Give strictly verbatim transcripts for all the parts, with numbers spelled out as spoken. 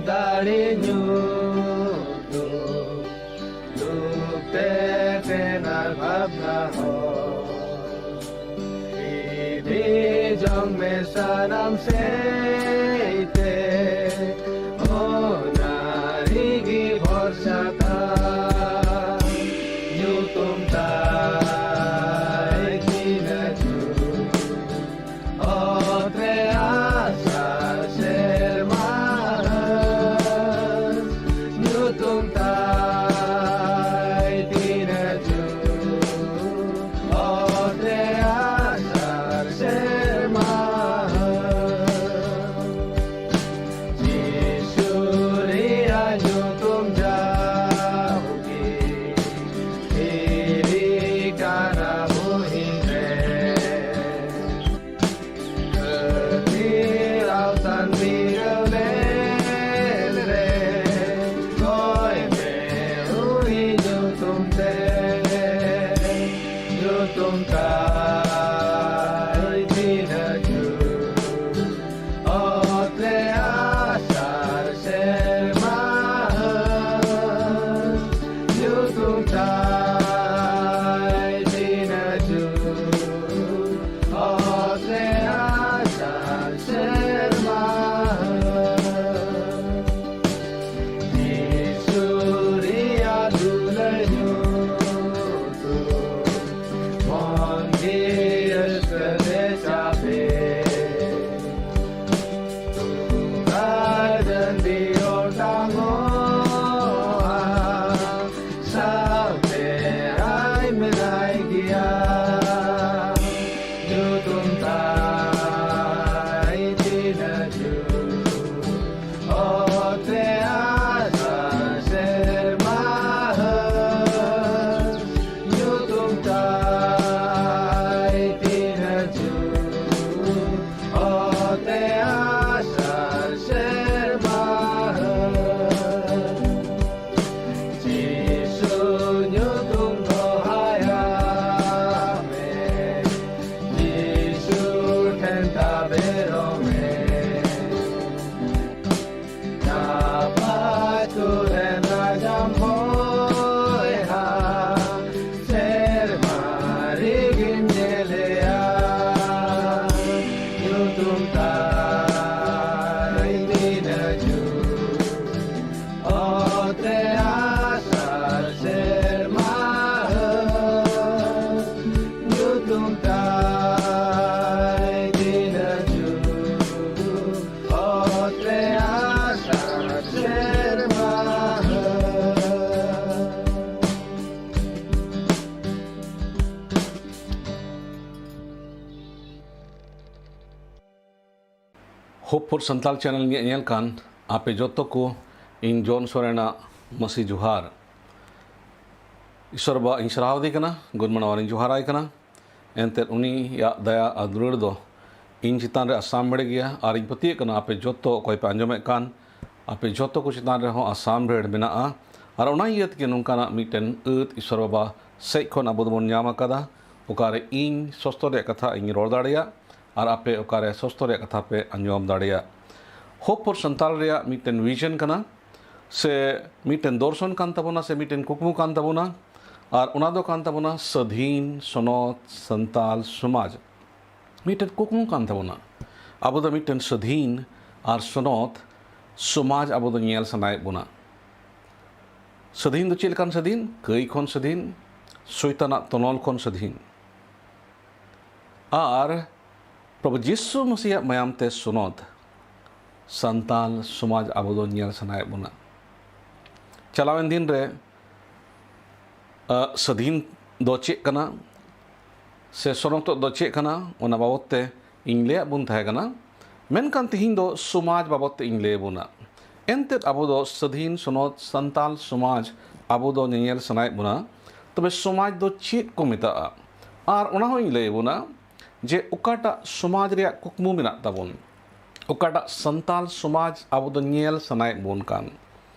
ᱫᱟᱲᱮ ᱧᱩᱛᱩᱢ ᱞᱩᱯᱛᱮ ᱛᱮᱱᱟᱨ ᱵᱷᱟᱵᱽᱱᱟ ᱦᱚᱸ᱾ ᱤᱫᱤ ᱡᱚᱝ ᱢᱮ ᱥᱟᱱᱟᱢ ᱥᱮᱫ ᱛᱮ, ᱚᱱᱟ ᱨᱮᱜᱮ ᱵᱷᱚᱨᱥᱟ ᱛᱟᱢ᱾ ᱧᱩᱛᱩᱢ ᱛᱟᱭ ᱛᱤᱱᱟᱹᱜ ᱡᱩᱛ, ᱚᱛ ᱨᱮ ᱟᱥᱟᱲ ᱥᱮᱨᱢᱟ ᱦᱟᱹᱥ᱾ ᱧᱩᱛᱩᱢ ᱛᱟᱭ ᱛᱤᱱᱟᱹᱜ ᱡᱩᱛ, ᱚᱛ ᱨᱮ ᱟᱥᱟᱲ ᱥᱮᱨᱢᱟ ᱦᱟᱹᱥ᱾ Hope for Santal channel ᱧᱮᱧᱮᱞ ᱠᱟᱱ ᱟᱯᱮ ᱡᱚᱛᱚ ᱠᱚ, ᱤᱧ ᱡᱚᱱ ᱥᱚᱨᱮᱱᱟᱜ ᱢᱟᱹᱥᱤ ᱡᱚᱦᱟᱨ᱾ ᱤᱥᱚᱨ ᱵᱟ ᱤᱧ ᱥᱟᱨᱦᱟᱣ ᱫᱮ ᱠᱟᱱᱟ, ᱜᱩᱱ ᱢᱟᱱᱟᱣ ᱟᱨᱤᱧ ᱡᱚᱦᱟᱨᱟᱭ ᱠᱟᱱᱟ᱾ ᱮᱱᱛᱮᱫ ᱩᱱᱤᱭᱟᱜ ᱫᱟᱭᱟ ᱟᱨ ᱫᱩᱞᱟᱹᱲ ᱫᱚ ᱤᱧ ᱪᱮᱛᱟᱱ ᱨᱮ ᱟᱥᱟᱢ ᱵᱷᱮᱲ ᱜᱮᱭᱟ, ᱟᱨ ᱤᱧ ᱯᱟᱹᱛᱭᱟᱹᱜ ᱠᱟᱱᱟ ᱟᱯᱮ ᱡᱚᱛᱚ ᱚᱠᱚᱭ ᱯᱮ ᱟᱸᱡᱚᱢᱮᱫ ᱠᱟᱱ, ᱟᱯᱮ ᱡᱚᱛᱚ ᱠᱚ ᱪᱮᱛᱟᱱ ᱨᱮᱦᱚᱸ ᱟᱥᱟᱢ ᱵᱷᱮᱲ ᱢᱮᱱᱟᱜᱼᱟ᱾ ᱟᱨ ᱚᱱᱟ ᱤᱭᱟᱹ ᱛᱮᱜᱮ ᱱᱚᱝᱠᱟᱱᱟᱜ ᱢᱤᱫᱴᱮᱱ ᱟᱹᱛ ᱤᱥᱚᱨ ᱵᱟᱵᱟ ᱥᱮᱡ ᱠᱷᱚᱱ ᱟᱵᱚ ᱫᱚᱵᱚᱱ ᱧᱟᱢ ᱟᱠᱟᱫᱟ, ᱚᱠᱟᱨᱮ ᱤᱧ ᱥᱚᱥᱛᱚ ᱨᱮᱭᱟᱜ ᱠᱟᱛᱷᱟ ᱤᱧ ᱨᱚᱲ ᱫᱟᱲᱮᱭᱟᱜ, ᱟᱨ ᱟᱯᱮ ᱚᱠᱟᱨᱮ ᱥᱚᱥᱛᱚ ᱨᱮᱭᱟᱜ ᱠᱟᱛᱷᱟ ᱯᱮ ᱟᱸᱡᱚᱢ ᱫᱟᱲᱮᱭᱟᱜ᱾ Hope for Santal ᱨᱮᱭᱟᱜ ᱢᱤᱫᱴᱮᱱ vision ᱠᱟᱱᱟ, ᱥᱮ ᱢᱤᱫᱴᱮᱱ ᱫᱚᱨᱥᱚᱱ ᱠᱟᱱ ᱛᱟᱵᱚᱱᱟ, ᱥᱮ ᱢᱤᱫᱴᱮᱱ ᱠᱩᱠᱢᱩ ᱠᱟᱱ ᱛᱟᱵᱚᱱᱟ᱾ ᱟᱨ ᱚᱱᱟ ᱫᱚ ᱠᱟᱱ ᱛᱟᱵᱚᱱᱟ ᱥᱟᱹᱫᱷᱤᱱ ᱥᱚᱱᱚᱛ ᱥᱟᱱᱛᱟᱞ ᱥᱚᱢᱟᱡᱽ᱾ ᱢᱤᱫᱴᱮᱱ ᱠᱩᱠᱢᱩ ᱠᱟᱱ ᱛᱟᱵᱚᱱᱟ᱾ ᱟᱵᱚ ᱫᱚ ᱢᱤᱫᱴᱮᱱ ᱥᱟᱹᱫᱷᱤᱱ ᱟᱨ ᱥᱚᱱᱚᱛ ᱥᱚᱢᱟᱡᱽ ᱟᱵᱚ ᱫᱚ ᱧᱮᱞ ᱥᱟᱱᱟᱭᱮᱫ ᱵᱚᱱᱟ᱾ ᱥᱟᱹᱫᱷᱤᱱ ᱫᱚ ᱪᱮᱫ ᱞᱮᱠᱟᱱ ᱥᱟᱹᱫᱷᱤᱱ? ᱠᱟᱹᱭ ᱠᱷᱚᱱ ᱥᱟᱹᱫᱷᱤᱱ, ᱥᱚᱭᱛᱟᱱᱟᱜ ᱛᱚᱱᱚᱞ ᱠᱷᱚᱱ ᱥᱟᱹᱫᱷᱤᱱ᱾ ᱟᱨ ᱯᱨᱚᱵᱷᱩ ᱡᱤᱥᱩ ᱢᱟᱥᱤᱭᱟᱜ ᱢᱟᱭᱟᱢ ᱛᱮ ᱥᱚᱱᱚᱛ ᱥᱟᱱᱛᱟᱞ ᱥᱚᱢᱟᱡᱽ ᱟᱵᱚ ᱫᱚ ᱧᱮᱞ ᱥᱟᱱᱟᱭᱮᱫ ᱵᱚᱱᱟ᱾ ᱪᱟᱞᱟᱣᱮᱱ ᱫᱤᱱ ᱨᱮ, ᱟᱜ, ᱥᱟᱹᱫᱷᱤᱱ ᱫᱚ ᱪᱮᱫ ᱠᱟᱱᱟ ᱥᱮ ᱥᱚᱱᱚᱛᱚᱜ ᱫᱚ ᱪᱮᱫ ᱠᱟᱱᱟ, ᱚᱱᱟ ᱵᱟᱵᱚᱛ ᱛᱮ ᱤᱧ ᱞᱟᱹᱭᱟᱫ ᱵᱚᱱ ᱛᱟᱦᱮᱸ ᱠᱟᱱᱟ᱾ ᱢᱮᱱᱠᱷᱟᱱ ᱛᱤᱦᱤᱧ ᱫᱚ ᱥᱚᱢᱟᱡᱽ ᱵᱟᱵᱚᱛ ᱛᱮ ᱤᱧ ᱞᱟᱹᱭ ᱟᱵᱚᱱᱟ᱾ ᱮᱱᱛᱮᱫ ᱟᱵᱚ ᱫᱚ ᱥᱟᱹᱫᱷᱤᱱ ᱥᱚᱱᱚᱛ ᱥᱟᱱᱛᱟᱞ ᱥᱚᱢᱟᱡᱽ ᱟᱵᱚ ᱫᱚ ᱧᱮᱧᱮᱞ ᱥᱟᱱᱟᱭᱮᱫ ᱵᱚᱱᱟ᱾ ᱛᱚᱵᱮ ᱥᱚᱢᱟᱡᱽ ᱫᱚ ᱪᱮᱫ ᱠᱚ ᱢᱮᱛᱟᱜᱼᱟ? ᱟᱨ ᱚᱱᱟ ᱦᱚᱸ ᱤᱧ ᱞᱟᱹᱭ ᱟᱵᱚᱱᱟ ᱡᱮ ᱚᱠᱟᱴᱟᱜ ᱥᱚᱢᱟᱡᱽ ᱨᱮᱭᱟᱜ ᱠᱩᱠᱢᱩ ᱢᱮᱱᱟᱜ ᱛᱟᱵᱚᱱ, ᱚᱠᱟᱴᱟᱜ ᱥᱟᱱᱛᱟᱞ ᱥᱚᱢᱟᱡᱽ ᱟᱵᱚ ᱫᱚ ᱧᱮᱞ ᱥᱟᱱᱟᱭᱮᱫ ᱵᱚᱱ ᱠᱟᱱ,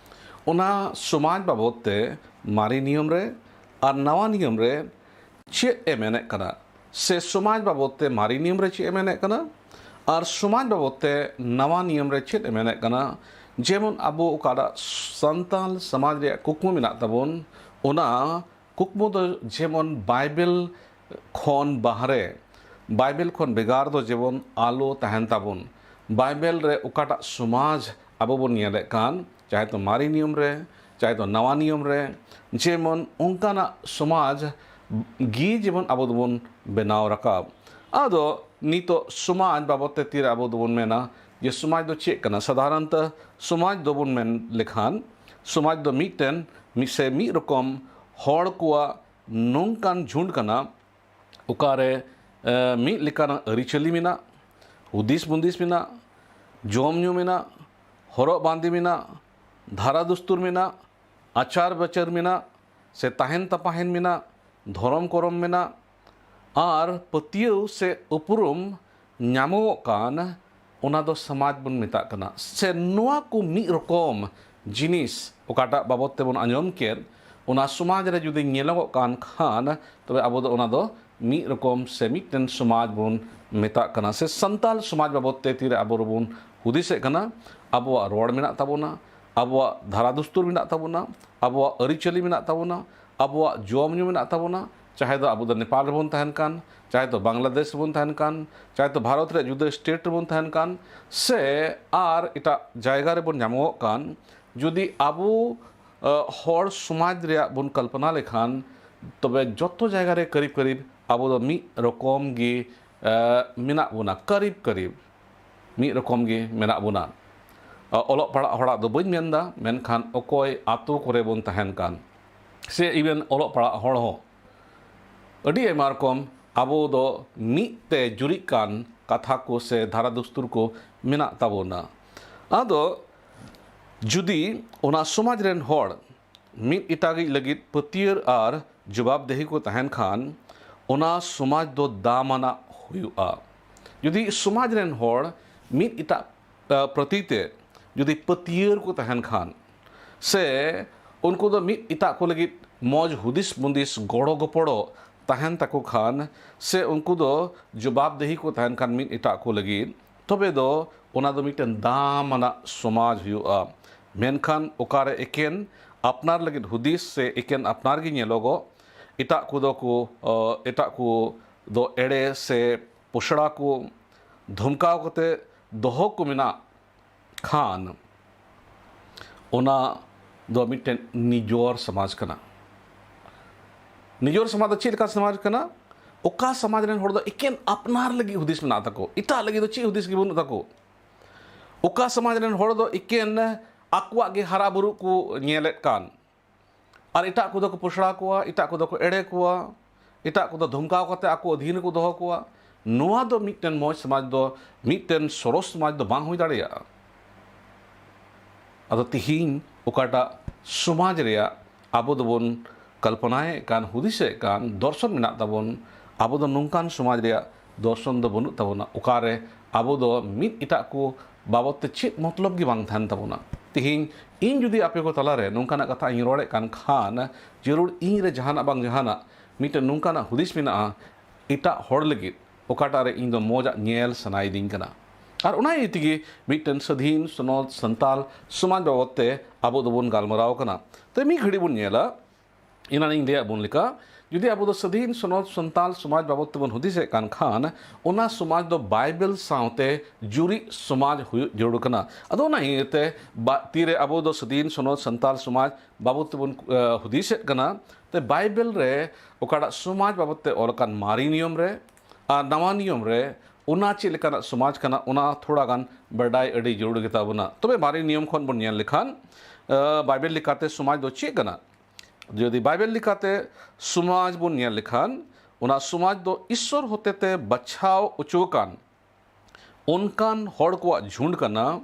ᱚᱱᱟ ᱥᱚᱢᱟᱡᱽ ᱵᱟᱵᱚᱛ ᱛᱮ ᱢᱟᱨᱮ ᱱᱤᱭᱚᱢ ᱨᱮ ᱟᱨ ᱱᱟᱣᱟ ᱱᱤᱭᱚᱢ ᱨᱮ ᱪᱮᱫ ᱮ ᱢᱮᱱᱮᱫ ᱠᱟᱱᱟ, ᱥᱮ ᱥᱚᱢᱟᱡᱽ ᱵᱟᱵᱚᱛ ᱛᱮ ᱢᱟᱨᱮ ᱱᱤᱭᱚᱢ ᱨᱮ ᱪᱮᱫ ᱮ ᱢᱮᱱᱮᱫ ᱠᱟᱱᱟ ᱟᱨ ᱥᱚᱢᱟᱡᱽ ᱵᱟᱵᱚᱛ ᱛᱮ ᱱᱟᱣᱟ ᱱᱤᱭᱚᱢ ᱨᱮ ᱪᱮᱫ ᱮ ᱢᱮᱱᱮᱫ ᱠᱟᱱᱟ᱾ ᱡᱮᱢᱚᱱ ᱟᱵᱚ ᱚᱠᱟᱴᱟᱜ ᱥᱟᱱᱛᱟᱞ ᱥᱚᱢᱟᱡᱽ ᱨᱮᱭᱟᱜ ᱠᱩᱠᱢᱩ ᱢᱮᱱᱟᱜ ᱛᱟᱵᱚᱱ, ᱚᱱᱟ ᱠᱩᱠᱢᱩ ᱫᱚ ᱡᱮᱢᱚᱱ ᱵᱟᱭᱵᱮᱞ ᱠᱷᱚᱱ ᱵᱟᱦᱨᱮ, ᱵᱟᱭᱵᱮᱞ ᱠᱷᱚᱱ ᱵᱷᱮᱜᱟᱨ ᱫᱚ ᱡᱮᱢᱚᱱ ᱟᱞᱚ ᱛᱟᱦᱮᱱ ᱛᱟᱵᱚᱱ᱾ ᱵᱟᱭᱵᱮᱞ ᱨᱮ ᱚᱠᱟᱴᱟᱜ ᱥᱚᱢᱟᱡᱽ ᱟᱵᱚ ᱵᱚᱱ ᱧᱮᱞᱮᱫ ᱠᱟᱱ, ᱪᱟᱦᱮ ᱛᱚ ᱢᱟᱨᱮ ᱱᱤᱭᱚᱢ ᱨᱮ, ᱪᱟᱦᱮ ᱛᱚ ᱱᱟᱣᱟ ᱱᱤᱭᱚᱢ ᱨᱮ, ᱡᱮᱢᱚᱱ ᱚᱱᱠᱟᱱᱟᱜ ᱥᱚᱢᱟᱡᱽ ᱜᱮ ᱡᱮᱢᱚᱱ ᱟᱵᱚ ᱫᱚᱵᱚᱱ ᱵᱮᱱᱟᱣ ᱨᱟᱠᱟᱵ᱾ ᱟᱫᱚ ᱱᱤᱛᱚᱜ ᱥᱚᱢᱟᱡᱽ ᱵᱟᱵᱚᱫ ᱛᱮ ᱛᱤᱨᱮ ᱟᱵᱚ ᱫᱚᱵᱚᱱ ᱢᱮᱱᱟ ᱡᱮ ᱥᱚᱢᱟᱡᱽ ᱫᱚ ᱪᱮᱫ ᱠᱟᱱᱟ? ᱥᱟᱫᱷᱟᱨᱚᱱᱛᱚ ᱥᱚᱢᱟᱡᱽ ᱫᱚᱵᱚᱱ ᱢᱮᱱ ᱞᱮᱠᱷᱟᱱ ᱥᱚᱢᱟᱡᱽ ᱫᱚ ᱢᱤᱫᱴᱮᱱ ᱢᱤᱫ ᱥᱮ ᱢᱤᱫ ᱨᱚᱠᱚᱢ ᱦᱚᱲ ᱠᱚᱣᱟᱜ ᱱᱚᱝᱠᱟᱱ ᱡᱷᱩᱸᱰ ᱠᱟᱱᱟ, ᱚᱠᱟᱨᱮ, ᱮ, ᱢᱤᱫ ᱞᱮᱠᱟᱱᱟᱜ ᱟᱹᱨᱤᱪᱟᱹᱞᱤ ᱢᱮᱱᱟᱜ, ᱦᱩᱫᱤᱥ ᱵᱩᱸᱫᱤᱥ ᱢᱮᱱᱟᱜ, ᱡᱚᱢ ᱧᱩ ᱢᱮᱱᱟᱜ, ᱦᱚᱨᱚᱜ ᱵᱟᱸᱫᱮ ᱢᱮᱱᱟᱜ, ᱫᱷᱟᱨᱟ ᱫᱩᱥᱛᱩᱨ ᱢᱮᱱᱟᱜ, ᱟᱪᱟᱨ ᱵᱤᱪᱟᱹᱨ ᱢᱮᱱᱟᱜ, ᱥᱮ ᱛᱟᱦᱮᱱ ᱛᱟᱯᱟᱦᱮᱱ ᱢᱮᱱᱟᱜ, ᱫᱷᱚᱨᱚᱢ ᱠᱚᱨᱚᱢ ᱢᱮᱱᱟᱜ, ᱟᱨ ᱯᱟᱹᱛᱭᱟᱹᱣ ᱥᱮ ᱩᱯᱨᱩᱢ ᱧᱟᱢᱚᱜᱚᱜ ᱠᱟᱱ, ᱚᱱᱟ ᱫᱚ ᱥᱚᱢᱟᱡᱽ ᱵᱚᱱ ᱢᱮᱛᱟᱜ ᱠᱟᱱᱟ᱾ ᱥᱮ ᱱᱚᱣᱟ ᱠᱚ ᱢᱤᱫ ᱨᱚᱠᱚᱢ ᱡᱤᱱᱤᱥ ᱚᱠᱟᱴᱟᱜ ᱵᱟᱵᱚᱫ ᱛᱮᱵᱚᱱ ᱟᱸᱡᱚᱢ ᱠᱮᱫ, ᱚᱱᱟ ᱥᱚᱢᱟᱡᱽ ᱨᱮ ᱡᱩᱫᱤ ᱧᱮᱞᱚᱜᱚᱜ ᱠᱟᱱ ᱠᱷᱟᱱ, ᱛᱚᱵᱮ ᱟᱵᱚ ᱫᱚ ᱚᱱᱟ ᱫᱚ ᱢᱤᱫ ᱨᱚᱠᱚᱢ ᱥᱮ ᱢᱤᱫᱴᱮᱱ ᱥᱚᱢᱟᱡᱽ ᱵᱚᱱ ᱢᱮᱛᱟᱜ ᱠᱟᱱᱟ᱾ ᱥᱮ ᱥᱟᱱᱛᱟᱞ ᱥᱚᱢᱟᱡᱽ ᱵᱟᱵᱚᱫ ᱛᱮ ᱛᱤᱨᱮ ᱟᱵᱚ ᱵᱚᱱ ᱦᱩᱫᱤᱥᱮᱫ ᱠᱟᱱᱟ, ᱟᱵᱚᱣᱟᱜ ᱨᱚᱲ ᱢᱮᱱᱟᱜ ᱛᱟᱵᱚᱱᱟ, ᱟᱵᱚᱣᱟᱜ ᱫᱷᱟᱨᱟ ᱫᱩᱥᱛᱩᱨ ᱢᱮᱱᱟᱜ ᱛᱟᱵᱚᱱᱟ, ᱟᱵᱚᱣᱟᱜ ᱟᱹᱨᱤᱪᱟᱹᱞᱤ ᱢᱮᱱᱟᱜ ᱛᱟᱵᱚᱱᱟ, ᱟᱵᱚᱣᱟᱜ ᱡᱚᱢ ᱧᱩ ᱢᱮᱱᱟᱜ ᱛᱟᱵᱚᱱᱟ, ᱪᱟᱦᱮ ᱫᱚ ᱟᱵᱚ ᱫᱚ ᱱᱮᱯᱟᱞ ᱨᱮᱵᱚᱱ ᱛᱟᱦᱮᱱ ᱠᱟᱱ, ᱪᱟᱦᱮ ᱫᱚ ᱵᱟᱝᱞᱟᱫᱮᱥ ᱨᱮᱵᱚᱱ ᱛᱟᱦᱮᱱ ᱠᱟᱱ, ᱪᱟᱦᱮ ᱫᱚ ᱵᱷᱟᱨᱚᱛ ᱨᱮᱭᱟᱜ ᱡᱩᱫᱟᱹ ᱥᱴᱮᱴ ᱨᱮᱵᱚᱱ ᱛᱟᱦᱮᱱ ᱠᱟᱱ, ᱥᱮ ᱟᱨ ᱮᱴᱟᱜ ᱡᱟᱭᱜᱟ ᱨᱮᱵᱚᱱ ᱧᱟᱢᱚᱜᱚᱜ ᱠᱟᱱ, ᱡᱩᱫᱤ ᱟᱵᱚ ᱟᱜ, ᱦᱚᱲ ᱥᱚᱢᱟᱡᱽ ᱨᱮᱭᱟᱜ ᱵᱚᱱ ᱠᱚᱞᱯᱚᱱᱟ ᱞᱮᱠᱷᱟᱱ, ᱛᱚᱵᱮ ᱡᱚᱛᱚ ᱡᱟᱭᱜᱟ ᱨᱮ ᱠᱟᱹᱨᱤᱵ ᱠᱟᱹᱨᱤᱵ ᱟᱵᱚ ᱫᱚ ᱢᱤᱫ ᱨᱚᱠᱚᱢ ᱜᱮ, ᱟᱜ, ᱢᱮᱱᱟᱜ ᱵᱚᱱᱟ, ᱠᱟᱹᱨᱤᱵ ᱠᱟᱹᱨᱤᱵ ᱢᱤᱫ ᱨᱚᱠᱚᱢ ᱜᱮ ᱢᱮᱱᱟᱜ ᱵᱚᱱᱟ᱾ ᱟᱜ, ᱚᱞᱚᱜ ᱯᱟᱲᱦᱟᱜ ᱦᱚᱲᱟᱜ ᱫᱚ ᱵᱟᱹᱧ ᱢᱮᱱᱫᱟ, ᱢᱮᱱᱠᱷᱟᱱ ᱚᱠᱚᱭ ᱟᱛᱳ ᱠᱚᱨᱮ ᱵᱚᱱ ᱛᱟᱦᱮᱱ ᱠᱟᱱ, ᱥᱮ even ᱚᱞᱚᱜ ᱯᱟᱲᱦᱟᱜ ᱦᱚᱲ ᱦᱚᱸ, ᱟᱹᱰᱤ ᱟᱭᱢᱟ ᱨᱚᱠᱚᱢ ᱟᱵᱚ ᱫᱚ ᱢᱤᱫ ᱛᱮ ᱡᱩᱨᱤᱜ ᱠᱟᱱ ᱠᱟᱛᱷᱟ ᱠᱚ ᱥᱮ ᱫᱷᱟᱨᱟ ᱫᱩᱥᱛᱩᱨ ᱠᱚ ᱢᱮᱱᱟᱜ ᱛᱟᱵᱚᱱᱟ᱾ ᱟᱫᱚ ᱡᱩᱫᱤ ᱚᱱᱟ ᱥᱚᱢᱟᱡᱽ ᱨᱮᱱ ᱦᱚᱲ ᱢᱤᱫ ᱮᱴᱟᱜᱤᱡ ᱞᱟᱹᱜᱤᱫ ᱯᱟᱹᱛᱭᱟᱹᱨ ᱟᱨ ᱡᱚᱵᱟᱵᱫᱮᱦᱤ ᱠᱚ ᱛᱟᱦᱮᱱ ᱠᱷᱟᱱ, ᱚᱱᱟ ᱥᱚᱢᱟᱡᱽ ᱫᱚ ᱫᱟᱢᱟᱱᱟᱜ ᱦᱩᱭᱩᱜᱼᱟ᱾ ᱡᱩᱫᱤ ᱥᱚᱢᱟᱡᱽ ᱨᱮᱱ ᱦᱚᱲ ᱢᱤᱫ ᱮᱴᱟᱜ, ᱟ, ᱯᱨᱚᱛᱤ ᱛᱮ ᱡᱩᱫᱤ ᱯᱟᱹᱛᱭᱟᱹᱨ ᱠᱚ ᱛᱟᱦᱮᱱ ᱠᱷᱟᱱ, ᱥᱮ ᱩᱱᱠᱩ ᱫᱚ ᱢᱤᱫ ᱮᱴᱟᱜ ᱠᱚ ᱞᱟᱹᱜᱤᱫ ᱢᱚᱡᱽ ᱦᱩᱫᱤᱥ ᱵᱩᱸᱫᱤᱥ ᱜᱚᱲᱚ ᱜᱚᱯᱚᱲᱚ ᱛᱟᱦᱮᱱ ᱛᱟᱠᱚ ᱠᱷᱟᱱ, ᱥᱮ ᱩᱱᱠᱩ ᱫᱚ ᱡᱚᱵᱟᱵᱫᱮᱦᱤ ᱠᱚ ᱛᱟᱦᱮᱱ ᱠᱷᱟᱱ ᱢᱤᱫ ᱮᱴᱟᱜ ᱠᱚ ᱞᱟᱹᱜᱤᱫ, ᱛᱚᱵᱮ ᱫᱚ ᱚᱱᱟ ᱫᱚ ᱢᱤᱫᱴᱮᱱ ᱫᱟᱢ ᱟᱱᱟᱜ ᱥᱚᱢᱟᱡᱽ ᱦᱩᱭᱩᱜᱼᱟ᱾ ᱢᱮᱱᱠᱷᱟᱱ ᱚᱠᱟᱨᱮ ᱮᱠᱮᱱ ᱟᱯᱱᱟᱨ ᱞᱟᱹᱜᱤᱫ ᱦᱩᱫᱤᱥ ᱥᱮ ᱮᱠᱮᱱ ᱟᱯᱱᱟᱨ ᱜᱮ ᱧᱮᱞᱚᱜᱚᱜ, ᱮᱴᱟᱜ ᱠᱚᱫᱚ ᱠᱚ, ᱚ, ᱮᱴᱟᱜ ᱠᱚ ᱫᱚ ᱮᱲᱮ ᱥᱮ ᱯᱚᱥᱲᱟ ᱠᱚ ᱫᱷᱚᱢᱠᱟᱣ ᱠᱟᱛᱮ ᱫᱚᱦᱚ ᱠᱚ ᱢᱮᱱᱟᱜ ᱠᱷᱟᱱ, ᱚᱱᱟ ᱫᱚ ᱢᱤᱫᱴᱮᱱ ᱱᱤᱡᱚᱨ ᱥᱚᱢᱟᱡᱽ ᱠᱟᱱᱟ᱾ ᱱᱤᱡᱚᱨ ᱥᱚᱢᱟᱡᱽ ᱫᱚ ᱪᱮᱫ ᱞᱮᱠᱟ ᱥᱚᱢᱟᱡᱽ ᱠᱟᱱᱟ? ᱚᱠᱟ ᱥᱚᱢᱟᱡᱽ ᱨᱮᱱ ᱦᱚᱲ ᱫᱚ ᱮᱠᱮᱱ ᱟᱯᱱᱟᱨ ᱞᱟᱹᱜᱤᱫ ᱦᱩᱫᱤᱥ ᱢᱮᱱᱟᱜ ᱛᱟᱠᱚ, ᱮᱴᱟᱜ ᱞᱟᱹᱜᱤᱫ ᱫᱚ ᱪᱮᱫ ᱦᱩᱫᱤᱥ ᱜᱮ ᱵᱟᱹᱱᱩᱜ ᱛᱟᱠᱚ᱾ ᱚᱠᱟ ᱥᱚᱢᱟᱡᱽ ᱨᱮᱱ ᱦᱚᱲ ᱫᱚ ᱮᱠᱮᱱ ᱟᱠᱚᱣᱟᱜ ᱜᱮ ᱦᱟᱨᱟ ᱵᱩᱨᱩ ᱠᱚ ᱧᱮᱞᱮᱫ ᱠᱟᱱ, ᱟᱨ ᱮᱴᱟᱜ ᱠᱚᱫᱚ ᱠᱚ ᱯᱚᱥᱲᱟ ᱠᱚᱣᱟ, ᱮᱴᱟᱜ ᱠᱚᱫᱚ ᱠᱚ ᱮᱲᱮ ᱠᱚᱣᱟ, ᱮᱴᱟᱜ ᱠᱚᱫᱚ ᱫᱷᱚᱢᱠᱟᱣ ᱠᱟᱛᱮ ᱟᱠᱚ ᱚᱫᱷᱤᱱ ᱨᱮᱠᱚ ᱫᱚᱦᱚ ᱠᱚᱣᱟ᱾ ᱱᱚᱣᱟ ᱫᱚ ᱢᱤᱫᱴᱮᱱ ᱢᱚᱡᱽ ᱥᱚᱢᱟᱡᱽ ᱫᱚ, ᱢᱤᱫᱴᱮᱱ ᱥᱚᱨᱚᱥ ᱥᱚᱢᱟᱡᱽ ᱫᱚ ᱵᱟᱝ ᱦᱩᱭ ᱫᱟᱲᱮᱭᱟᱜᱼᱟ᱾ ᱟᱫᱚ ᱛᱤᱦᱤᱧ ᱚᱠᱟᱴᱟᱜ ᱥᱚᱢᱟᱡᱽ ᱨᱮᱭᱟᱜ ᱟᱵᱚ ᱫᱚᱵᱚᱱ ᱠᱚᱞᱯᱚᱱᱟᱭᱮᱫ ᱠᱟᱱ, ᱦᱩᱫᱤᱥᱮᱫ ᱠᱟᱱ, ᱫᱚᱨᱥᱚᱱ ᱢᱮᱱᱟᱜ ᱛᱟᱵᱚᱱ, ᱟᱵᱚ ᱫᱚ ᱱᱚᱝᱠᱟᱱ ᱥᱚᱢᱟᱡᱽ ᱨᱮᱭᱟᱜ ᱫᱚᱨᱥᱚᱱ ᱫᱚ ᱵᱟᱹᱱᱩᱜ ᱛᱟᱵᱚᱱᱟ, ᱚᱠᱟᱨᱮ ᱟᱵᱚ ᱫᱚ ᱢᱤᱫ ᱮᱴᱟᱜ ᱠᱚ ᱵᱟᱵᱚᱫ ᱛᱮ ᱪᱮᱫ ᱢᱚᱛᱞᱚᱵ ᱜᱮ ᱵᱟᱝ ᱛᱟᱦᱮᱱ ᱛᱟᱵᱚᱱᱟ᱾ ᱛᱤᱦᱤᱧ ᱤᱧ ᱡᱩᱫᱤ ᱟᱯᱮ ᱠᱚ ᱛᱟᱞᱟᱨᱮ ᱱᱚᱝᱠᱟᱱᱟᱜ ᱠᱟᱛᱷᱟ ᱤᱧ ᱨᱚᱲᱮᱫ ᱠᱟᱱ ᱠᱷᱟᱱ, ᱡᱟᱹᱨᱩᱲ ᱤᱧ ᱨᱮ ᱡᱟᱦᱟᱱᱟᱜ ᱵᱟᱝ ᱡᱟᱦᱟᱱᱟᱜ ᱢᱤᱫᱴᱮᱱ ᱱᱚᱝᱠᱟᱱᱟᱜ ᱦᱩᱫᱤᱥ ᱢᱮᱱᱟᱜᱼᱟ ᱮᱴᱟᱜ ᱦᱚᱲ ᱞᱟᱹᱜᱤᱫ, ᱚᱠᱟᱴᱟᱜ ᱨᱮ ᱤᱧ ᱫᱚ ᱢᱚᱡᱟᱜ ᱧᱮᱞ ᱥᱟᱱᱟᱭᱤᱫᱤᱧ ᱠᱟᱱᱟ᱾ ᱟᱨ ᱚᱱᱟ ᱤᱭᱟᱹ ᱛᱮᱜᱮ ᱢᱤᱫᱴᱮᱱ ᱥᱟᱹᱫᱷᱤᱱ ᱥᱚᱱᱚᱛ ᱥᱟᱱᱛᱟᱞ ᱥᱚᱢᱟᱡᱽ ᱵᱟᱵᱚᱫ ᱛᱮ ᱟᱵᱚ ᱫᱚᱵᱚᱱ ᱜᱟᱞᱢᱟᱨᱟᱣ ᱠᱟᱱᱟ᱾ ᱛᱚ ᱢᱤᱫ ᱜᱷᱟᱹᱲᱤ ᱵᱚᱱ ᱧᱮᱞᱟ, ᱮᱱᱟᱱᱤᱧ ᱞᱟᱹᱭᱟᱫ ᱵᱚᱱ ᱞᱮᱠᱟ, ᱡᱩᱫᱤ ᱟᱵᱚ ᱫᱚ ᱥᱟᱹᱫᱷᱤᱱ ᱥᱚᱱᱚᱛ ᱥᱟᱱᱛᱟᱞ ᱥᱚᱢᱟᱡᱽ ᱵᱟᱵᱚᱫ ᱛᱮᱵᱚᱱ ᱦᱩᱫᱤᱥᱮᱫ ᱠᱟᱱ ᱠᱷᱟᱱ, ᱚᱱᱟ ᱥᱚᱢᱟᱡᱽ ᱫᱚ ᱵᱟᱭᱵᱮᱞ ᱥᱟᱶᱛᱮ ᱡᱩᱨᱤᱜ ᱥᱚᱢᱟᱡᱽ ᱦᱩᱭᱩᱜ ᱡᱟᱹᱨᱩᱲ ᱠᱟᱱᱟ᱾ ᱟᱫᱚ ᱚᱱᱟ ᱤᱭᱟᱹᱛᱮ ᱵᱟ-, ᱛᱤᱨᱮ ᱟᱵᱚ ᱫᱚ ᱥᱟᱹᱫᱷᱤᱱ ᱥᱚᱱᱚᱛ ᱥᱟᱱᱛᱟᱞ ᱥᱚᱢᱟᱡᱽ ᱵᱟᱵᱚᱫ ᱛᱮᱵᱚᱱ, ᱮ, ᱦᱩᱫᱤᱥᱮᱫ ᱠᱟᱱᱟ, ᱛᱮ ᱵᱟᱭᱵᱮᱞ ᱨᱮ ᱚᱠᱟᱴᱟᱜ ᱥᱚᱢᱟᱡᱽ ᱵᱟᱵᱚᱫ ᱛᱮ ᱚᱞ ᱟᱠᱟᱱ ᱢᱟᱨᱮ ᱱᱤᱭᱚᱢ ᱨᱮ ᱟᱨ ᱱᱟᱣᱟ ᱱᱤᱭᱚᱢ ᱨᱮ ᱚᱱᱟ ᱪᱮᱫ ᱞᱮᱠᱟᱱᱟᱜ ᱥᱚᱢᱟᱡᱽ ᱠᱟᱱᱟ, ᱚᱱᱟ ᱛᱷᱚᱲᱟ ᱜᱟᱱ ᱵᱟᱰᱟᱭ ᱟᱹᱰᱤ ᱡᱟᱹᱨᱩᱲ ᱜᱮᱛᱟ ᱵᱚᱱᱟ᱾ ᱛᱚᱵᱮ ᱢᱟᱨᱮ ᱱᱤᱭᱚᱢ ᱠᱷᱚᱱ ᱵᱚᱱ ᱧᱮᱞ ᱞᱮᱠᱷᱟᱱ, ᱮ, ᱵᱟᱭᱵᱮᱞ ᱞᱮᱠᱟᱛᱮ ᱥᱚᱢᱟᱡᱽ ᱫᱚ ᱪᱮᱫ ᱠᱟᱱᱟ? ᱡᱩᱫᱤ ᱵᱟᱭᱵᱮᱞ ᱞᱮᱠᱟᱛᱮ ᱥᱚᱢᱟᱡᱽ ᱵᱚᱱ ᱧᱮᱞ ᱞᱮᱠᱷᱟᱱ, ᱚᱱᱟ ᱥᱚᱢᱟᱡᱽ ᱫᱚ ᱤᱥᱥᱚᱨ ᱦᱚᱛᱮᱛᱮ ᱵᱟᱪᱷᱟᱣ ᱚᱪᱚ ᱟᱠᱟᱱ ᱚᱱᱠᱟᱱ ᱦᱚᱲ ᱠᱚᱣᱟᱜ ᱡᱷᱩᱸᱰ ᱠᱟᱱᱟ,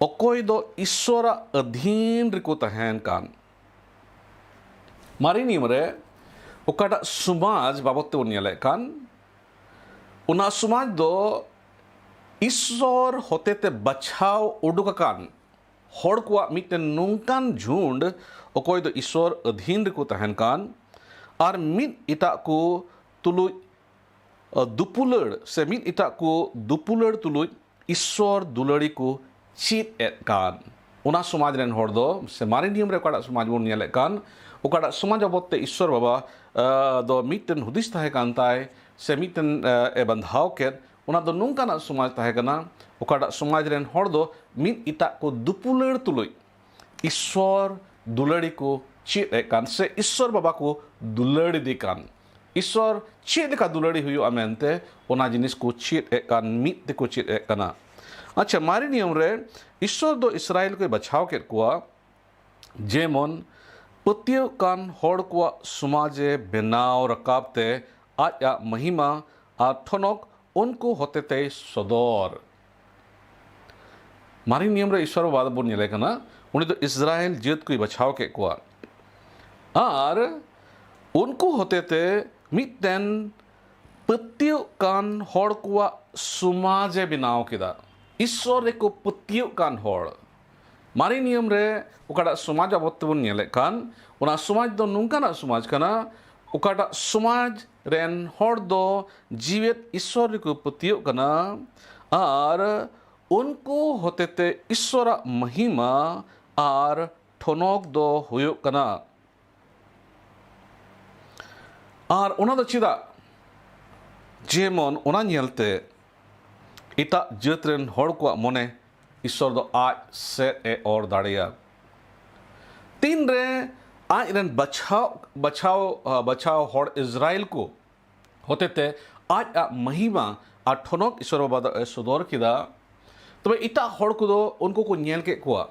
ᱚᱠᱚᱭ ᱫᱚ ᱤᱥᱥᱚᱨᱟᱜ ᱟᱹᱫᱷᱤᱱ ᱨᱮᱠᱚ ᱛᱟᱦᱮᱱ ᱠᱟᱱ᱾ ᱢᱟᱨᱮ ᱱᱤᱭᱚᱢ ᱨᱮ ᱚᱠᱟᱴᱟᱜ ᱥᱚᱢᱟᱡᱽ ᱵᱟᱵᱚᱫ ᱛᱮᱵᱚᱱ ᱧᱮᱞᱮᱫ ᱠᱟᱱ, ᱚᱱᱟ ᱥᱚᱢᱟᱡᱽ ᱫᱚ ᱤᱥᱥᱚᱨ ᱦᱚᱛᱮᱛᱮ ᱵᱟᱪᱷᱟᱣ ᱩᱰᱩᱠ ᱟᱠᱟᱱ ᱦᱚᱲ ᱠᱚᱣᱟᱜ ᱢᱤᱫᱴᱮᱱ ᱱᱚᱝᱠᱟᱱ ᱡᱷᱩᱸᱰ, ᱚᱠᱚᱭ ᱫᱚ ᱤᱥᱥᱚᱨ ᱟᱹᱫᱷᱤᱱ ᱨᱮᱠᱚ ᱛᱟᱦᱮᱱ ᱠᱟᱱ, ᱟᱨ ᱢᱤᱫ ᱮᱴᱟᱜ ᱠᱚ ᱛᱩᱞᱩᱡ, ᱟ, ᱫᱩᱯᱩᱞᱟᱹᱲ ᱥᱮ ᱢᱤᱫ ᱮᱴᱟᱜ ᱠᱚ ᱫᱩᱯᱩᱞᱟᱹᱲ ᱛᱩᱞᱩᱡ ᱤᱥᱥᱚᱨ ᱫᱩᱞᱟᱹᱲᱤ ᱠᱚ ᱪᱮᱫ ᱮᱫ ᱠᱟᱱ᱾ ᱚᱱᱟ ᱥᱚᱢᱟᱡᱽ ᱨᱮᱱ ᱦᱚᱲ ᱫᱚ, ᱥᱮ ᱢᱟᱨᱮ ᱱᱤᱭᱚᱢ ᱨᱮ ᱚᱠᱟᱴᱟᱜ ᱥᱚᱢᱟᱡᱽ ᱵᱚᱱ ᱧᱮᱞᱮᱫ ᱠᱟᱱ, ᱚᱠᱟᱴᱟᱜ ᱥᱚᱢᱟᱡᱽ ᱵᱟᱵᱚᱫ ᱛᱮ ᱤᱥᱥᱚᱨ ᱵᱟᱵᱟ, ᱟ, ᱫᱚ ᱢᱤᱫᱴᱮᱱ ᱦᱩᱫᱤᱥ ᱛᱟᱦᱮᱸ ᱠᱟᱱ ᱛᱟᱭ, ᱥᱮ ᱢᱤᱫᱴᱮᱱ, ᱟ, ᱮ ᱵᱟᱸᱫᱷᱟᱣ ᱠᱮᱫ, ᱚᱱᱟ ᱫᱚ ᱱᱚᱝᱠᱟᱱᱟᱜ ᱥᱚᱢᱟᱡᱽ ᱛᱟᱦᱮᱸ ᱠᱟᱱᱟ, ᱚᱠᱟᱴᱟᱜ ᱥᱚᱢᱟᱡᱽ ᱨᱮᱱ ᱦᱚᱲ ᱫᱚ ᱢᱤᱫ ᱮᱴᱟᱜ ᱠᱚ ᱫᱩᱯᱩᱞᱟᱹᱲ ᱛᱩᱞᱩᱡ ᱤᱥᱥᱚᱨ ᱫᱩᱞᱟᱹᱲᱤ ᱠᱚ ᱪᱮᱫ ᱮᱫ ᱠᱟᱱ, ᱥᱮ ᱤᱥᱥᱚᱨ ᱵᱟᱵᱟ ᱠᱚ ᱫᱩᱞᱟᱹᱲ ᱤᱫᱤ ᱠᱟᱱ᱾ ᱤᱥᱥᱚᱨ ᱪᱮᱫ ᱞᱮᱠᱟ ᱫᱩᱞᱟᱹᱲᱤ ᱦᱩᱭᱩᱜᱼᱟ ᱢᱮᱱᱛᱮ ᱚᱱᱟ ᱡᱤᱱᱤᱥ ᱠᱚ ᱪᱮᱫ ᱮᱫ ᱠᱟᱱ, ᱢᱤᱫ ᱛᱮᱠᱚ ᱪᱮᱫ ᱮᱫ ᱠᱟᱱᱟ᱾ ᱟᱪᱪᱷᱟ, ᱢᱟᱨᱮ ᱱᱤᱭᱚᱢ ᱨᱮ ᱤᱥᱥᱚᱨ ᱫᱚ ᱤᱥᱨᱟᱭᱮᱞ ᱠᱚᱭ ᱵᱟᱪᱷᱟᱣ ᱠᱮᱫ ᱠᱚᱣᱟ, ᱡᱮᱢᱚᱱ ᱯᱟᱹᱛᱭᱟᱹᱣ ᱠᱟᱱ ᱦᱚᱲ ᱠᱚᱣᱟᱜ ᱥᱚᱢᱟᱡᱽ ᱮ ᱵᱮᱱᱟᱣ ᱨᱟᱠᱟᱵ ᱛᱮ ᱟᱡ ᱟᱜ ᱢᱚᱦᱤᱢᱟ ᱟᱨ ᱴᱷᱚᱱᱚᱠ ᱩᱱᱠᱩ ᱦᱚᱛᱮᱛᱮᱭ ᱥᱚᱫᱚᱨ᱾ ᱢᱟᱨᱮ ᱱᱤᱭᱚᱢ ᱨᱮ ᱤᱥᱥᱚᱨ ᱵᱟᱵᱟ ᱵᱚᱱ ᱧᱮᱞᱮ ᱠᱟᱱᱟ, ᱩᱱᱤ ᱫᱚ ᱤᱥᱨᱟᱭᱮᱞ ᱡᱟᱹᱛ ᱠᱚᱭ ᱵᱟᱪᱷᱟᱣ ᱠᱮᱫ ᱠᱚᱣᱟ᱾ ᱟᱨ ᱩᱱᱠᱩ ᱦᱚᱛᱮᱛᱮ ᱢᱤᱫᱴᱮᱱ ᱯᱟᱹᱛᱭᱟᱹᱜ ᱠᱟᱱ ᱦᱚᱲ ᱠᱚᱣᱟᱜ ᱥᱚᱢᱟᱡᱽ ᱮ ᱵᱮᱱᱟᱣ ᱠᱮᱫᱟ᱾ ᱤᱥᱥᱚᱨ ᱨᱮᱠᱚ ᱯᱟᱹᱛᱭᱟᱹᱜ ᱠᱟᱱ ᱦᱚᱲ᱾ ᱢᱟᱨᱮ ᱱᱤᱭᱚᱢ ᱨᱮ ᱚᱠᱟᱴᱟᱜ ᱥᱚᱢᱟᱡᱽ ᱟᱵᱚ ᱛᱮᱵᱚᱱ ᱧᱮᱞᱮᱫ ᱠᱟᱱ, ᱚᱱᱟ ᱥᱚᱢᱟᱡᱽ ᱫᱚ ᱱᱚᱝᱠᱟᱱᱟᱜ ᱥᱚᱢᱟᱡᱽ ᱠᱟᱱᱟ, ᱚᱠᱟᱴᱟᱜ ᱥᱚᱢᱟᱡᱽ ᱨᱮᱱ ᱦᱚᱲ ᱫᱚ ᱡᱤᱣᱮᱫ ᱤᱥᱥᱚᱨ ᱨᱮᱠᱚ ᱯᱟᱹᱛᱭᱟᱹᱜ ᱠᱟᱱᱟ ᱟᱨ ᱩᱱᱠᱩ ᱦᱚᱛᱮᱛᱮ ᱤᱥᱥᱚᱨᱟᱜ ᱢᱚᱦᱤᱢᱟ ᱟᱨ ᱴᱷᱚᱱᱚᱠ ᱫᱚ ᱦᱩᱭᱩᱜ ᱠᱟᱱᱟ᱾ ᱟᱨ ᱚᱱᱟ ᱫᱚ ᱪᱮᱫᱟᱜ? ᱡᱮᱢᱚᱱ ᱚᱱᱟ ᱧᱮᱞᱛᱮ ᱮᱴᱟᱜ ᱡᱟᱹᱛ ᱨᱮᱱ ᱦᱚᱲ ᱠᱚᱣᱟᱜ ᱢᱚᱱᱮ ᱤᱥᱥᱚᱨ ᱫᱚ ᱟᱡ ᱥᱮᱫ ᱮ ᱚᱨ ᱫᱟᱲᱮᱭᱟᱜᱼᱟ᱾ ᱛᱤᱱᱨᱮ ᱟᱡ ᱨᱮᱱ ᱵᱟᱪᱷᱟᱣ, ᱵᱟᱪᱷᱟᱣ, ᱵᱟᱪᱷᱟᱣ ᱦᱚᱲ ᱤᱥᱨᱟᱭᱮᱞ ᱠᱚ ᱦᱚᱛᱮᱛᱮ ᱟᱡ ᱟᱜ ᱢᱚᱦᱤᱢᱟ ᱟᱨ ᱴᱷᱚᱱᱚᱠ ᱤᱥᱥᱚᱨ ᱵᱟᱵᱟ ᱫᱚ ᱮ ᱥᱚᱫᱚᱨ ᱠᱮᱫᱟ, ᱛᱚᱵᱮ ᱮᱴᱟᱜ ᱦᱚᱲ ᱠᱚᱫᱚ ᱩᱱᱠᱩ ᱠᱚ ᱧᱮᱞ ᱠᱮᱫ ᱠᱚᱣᱟ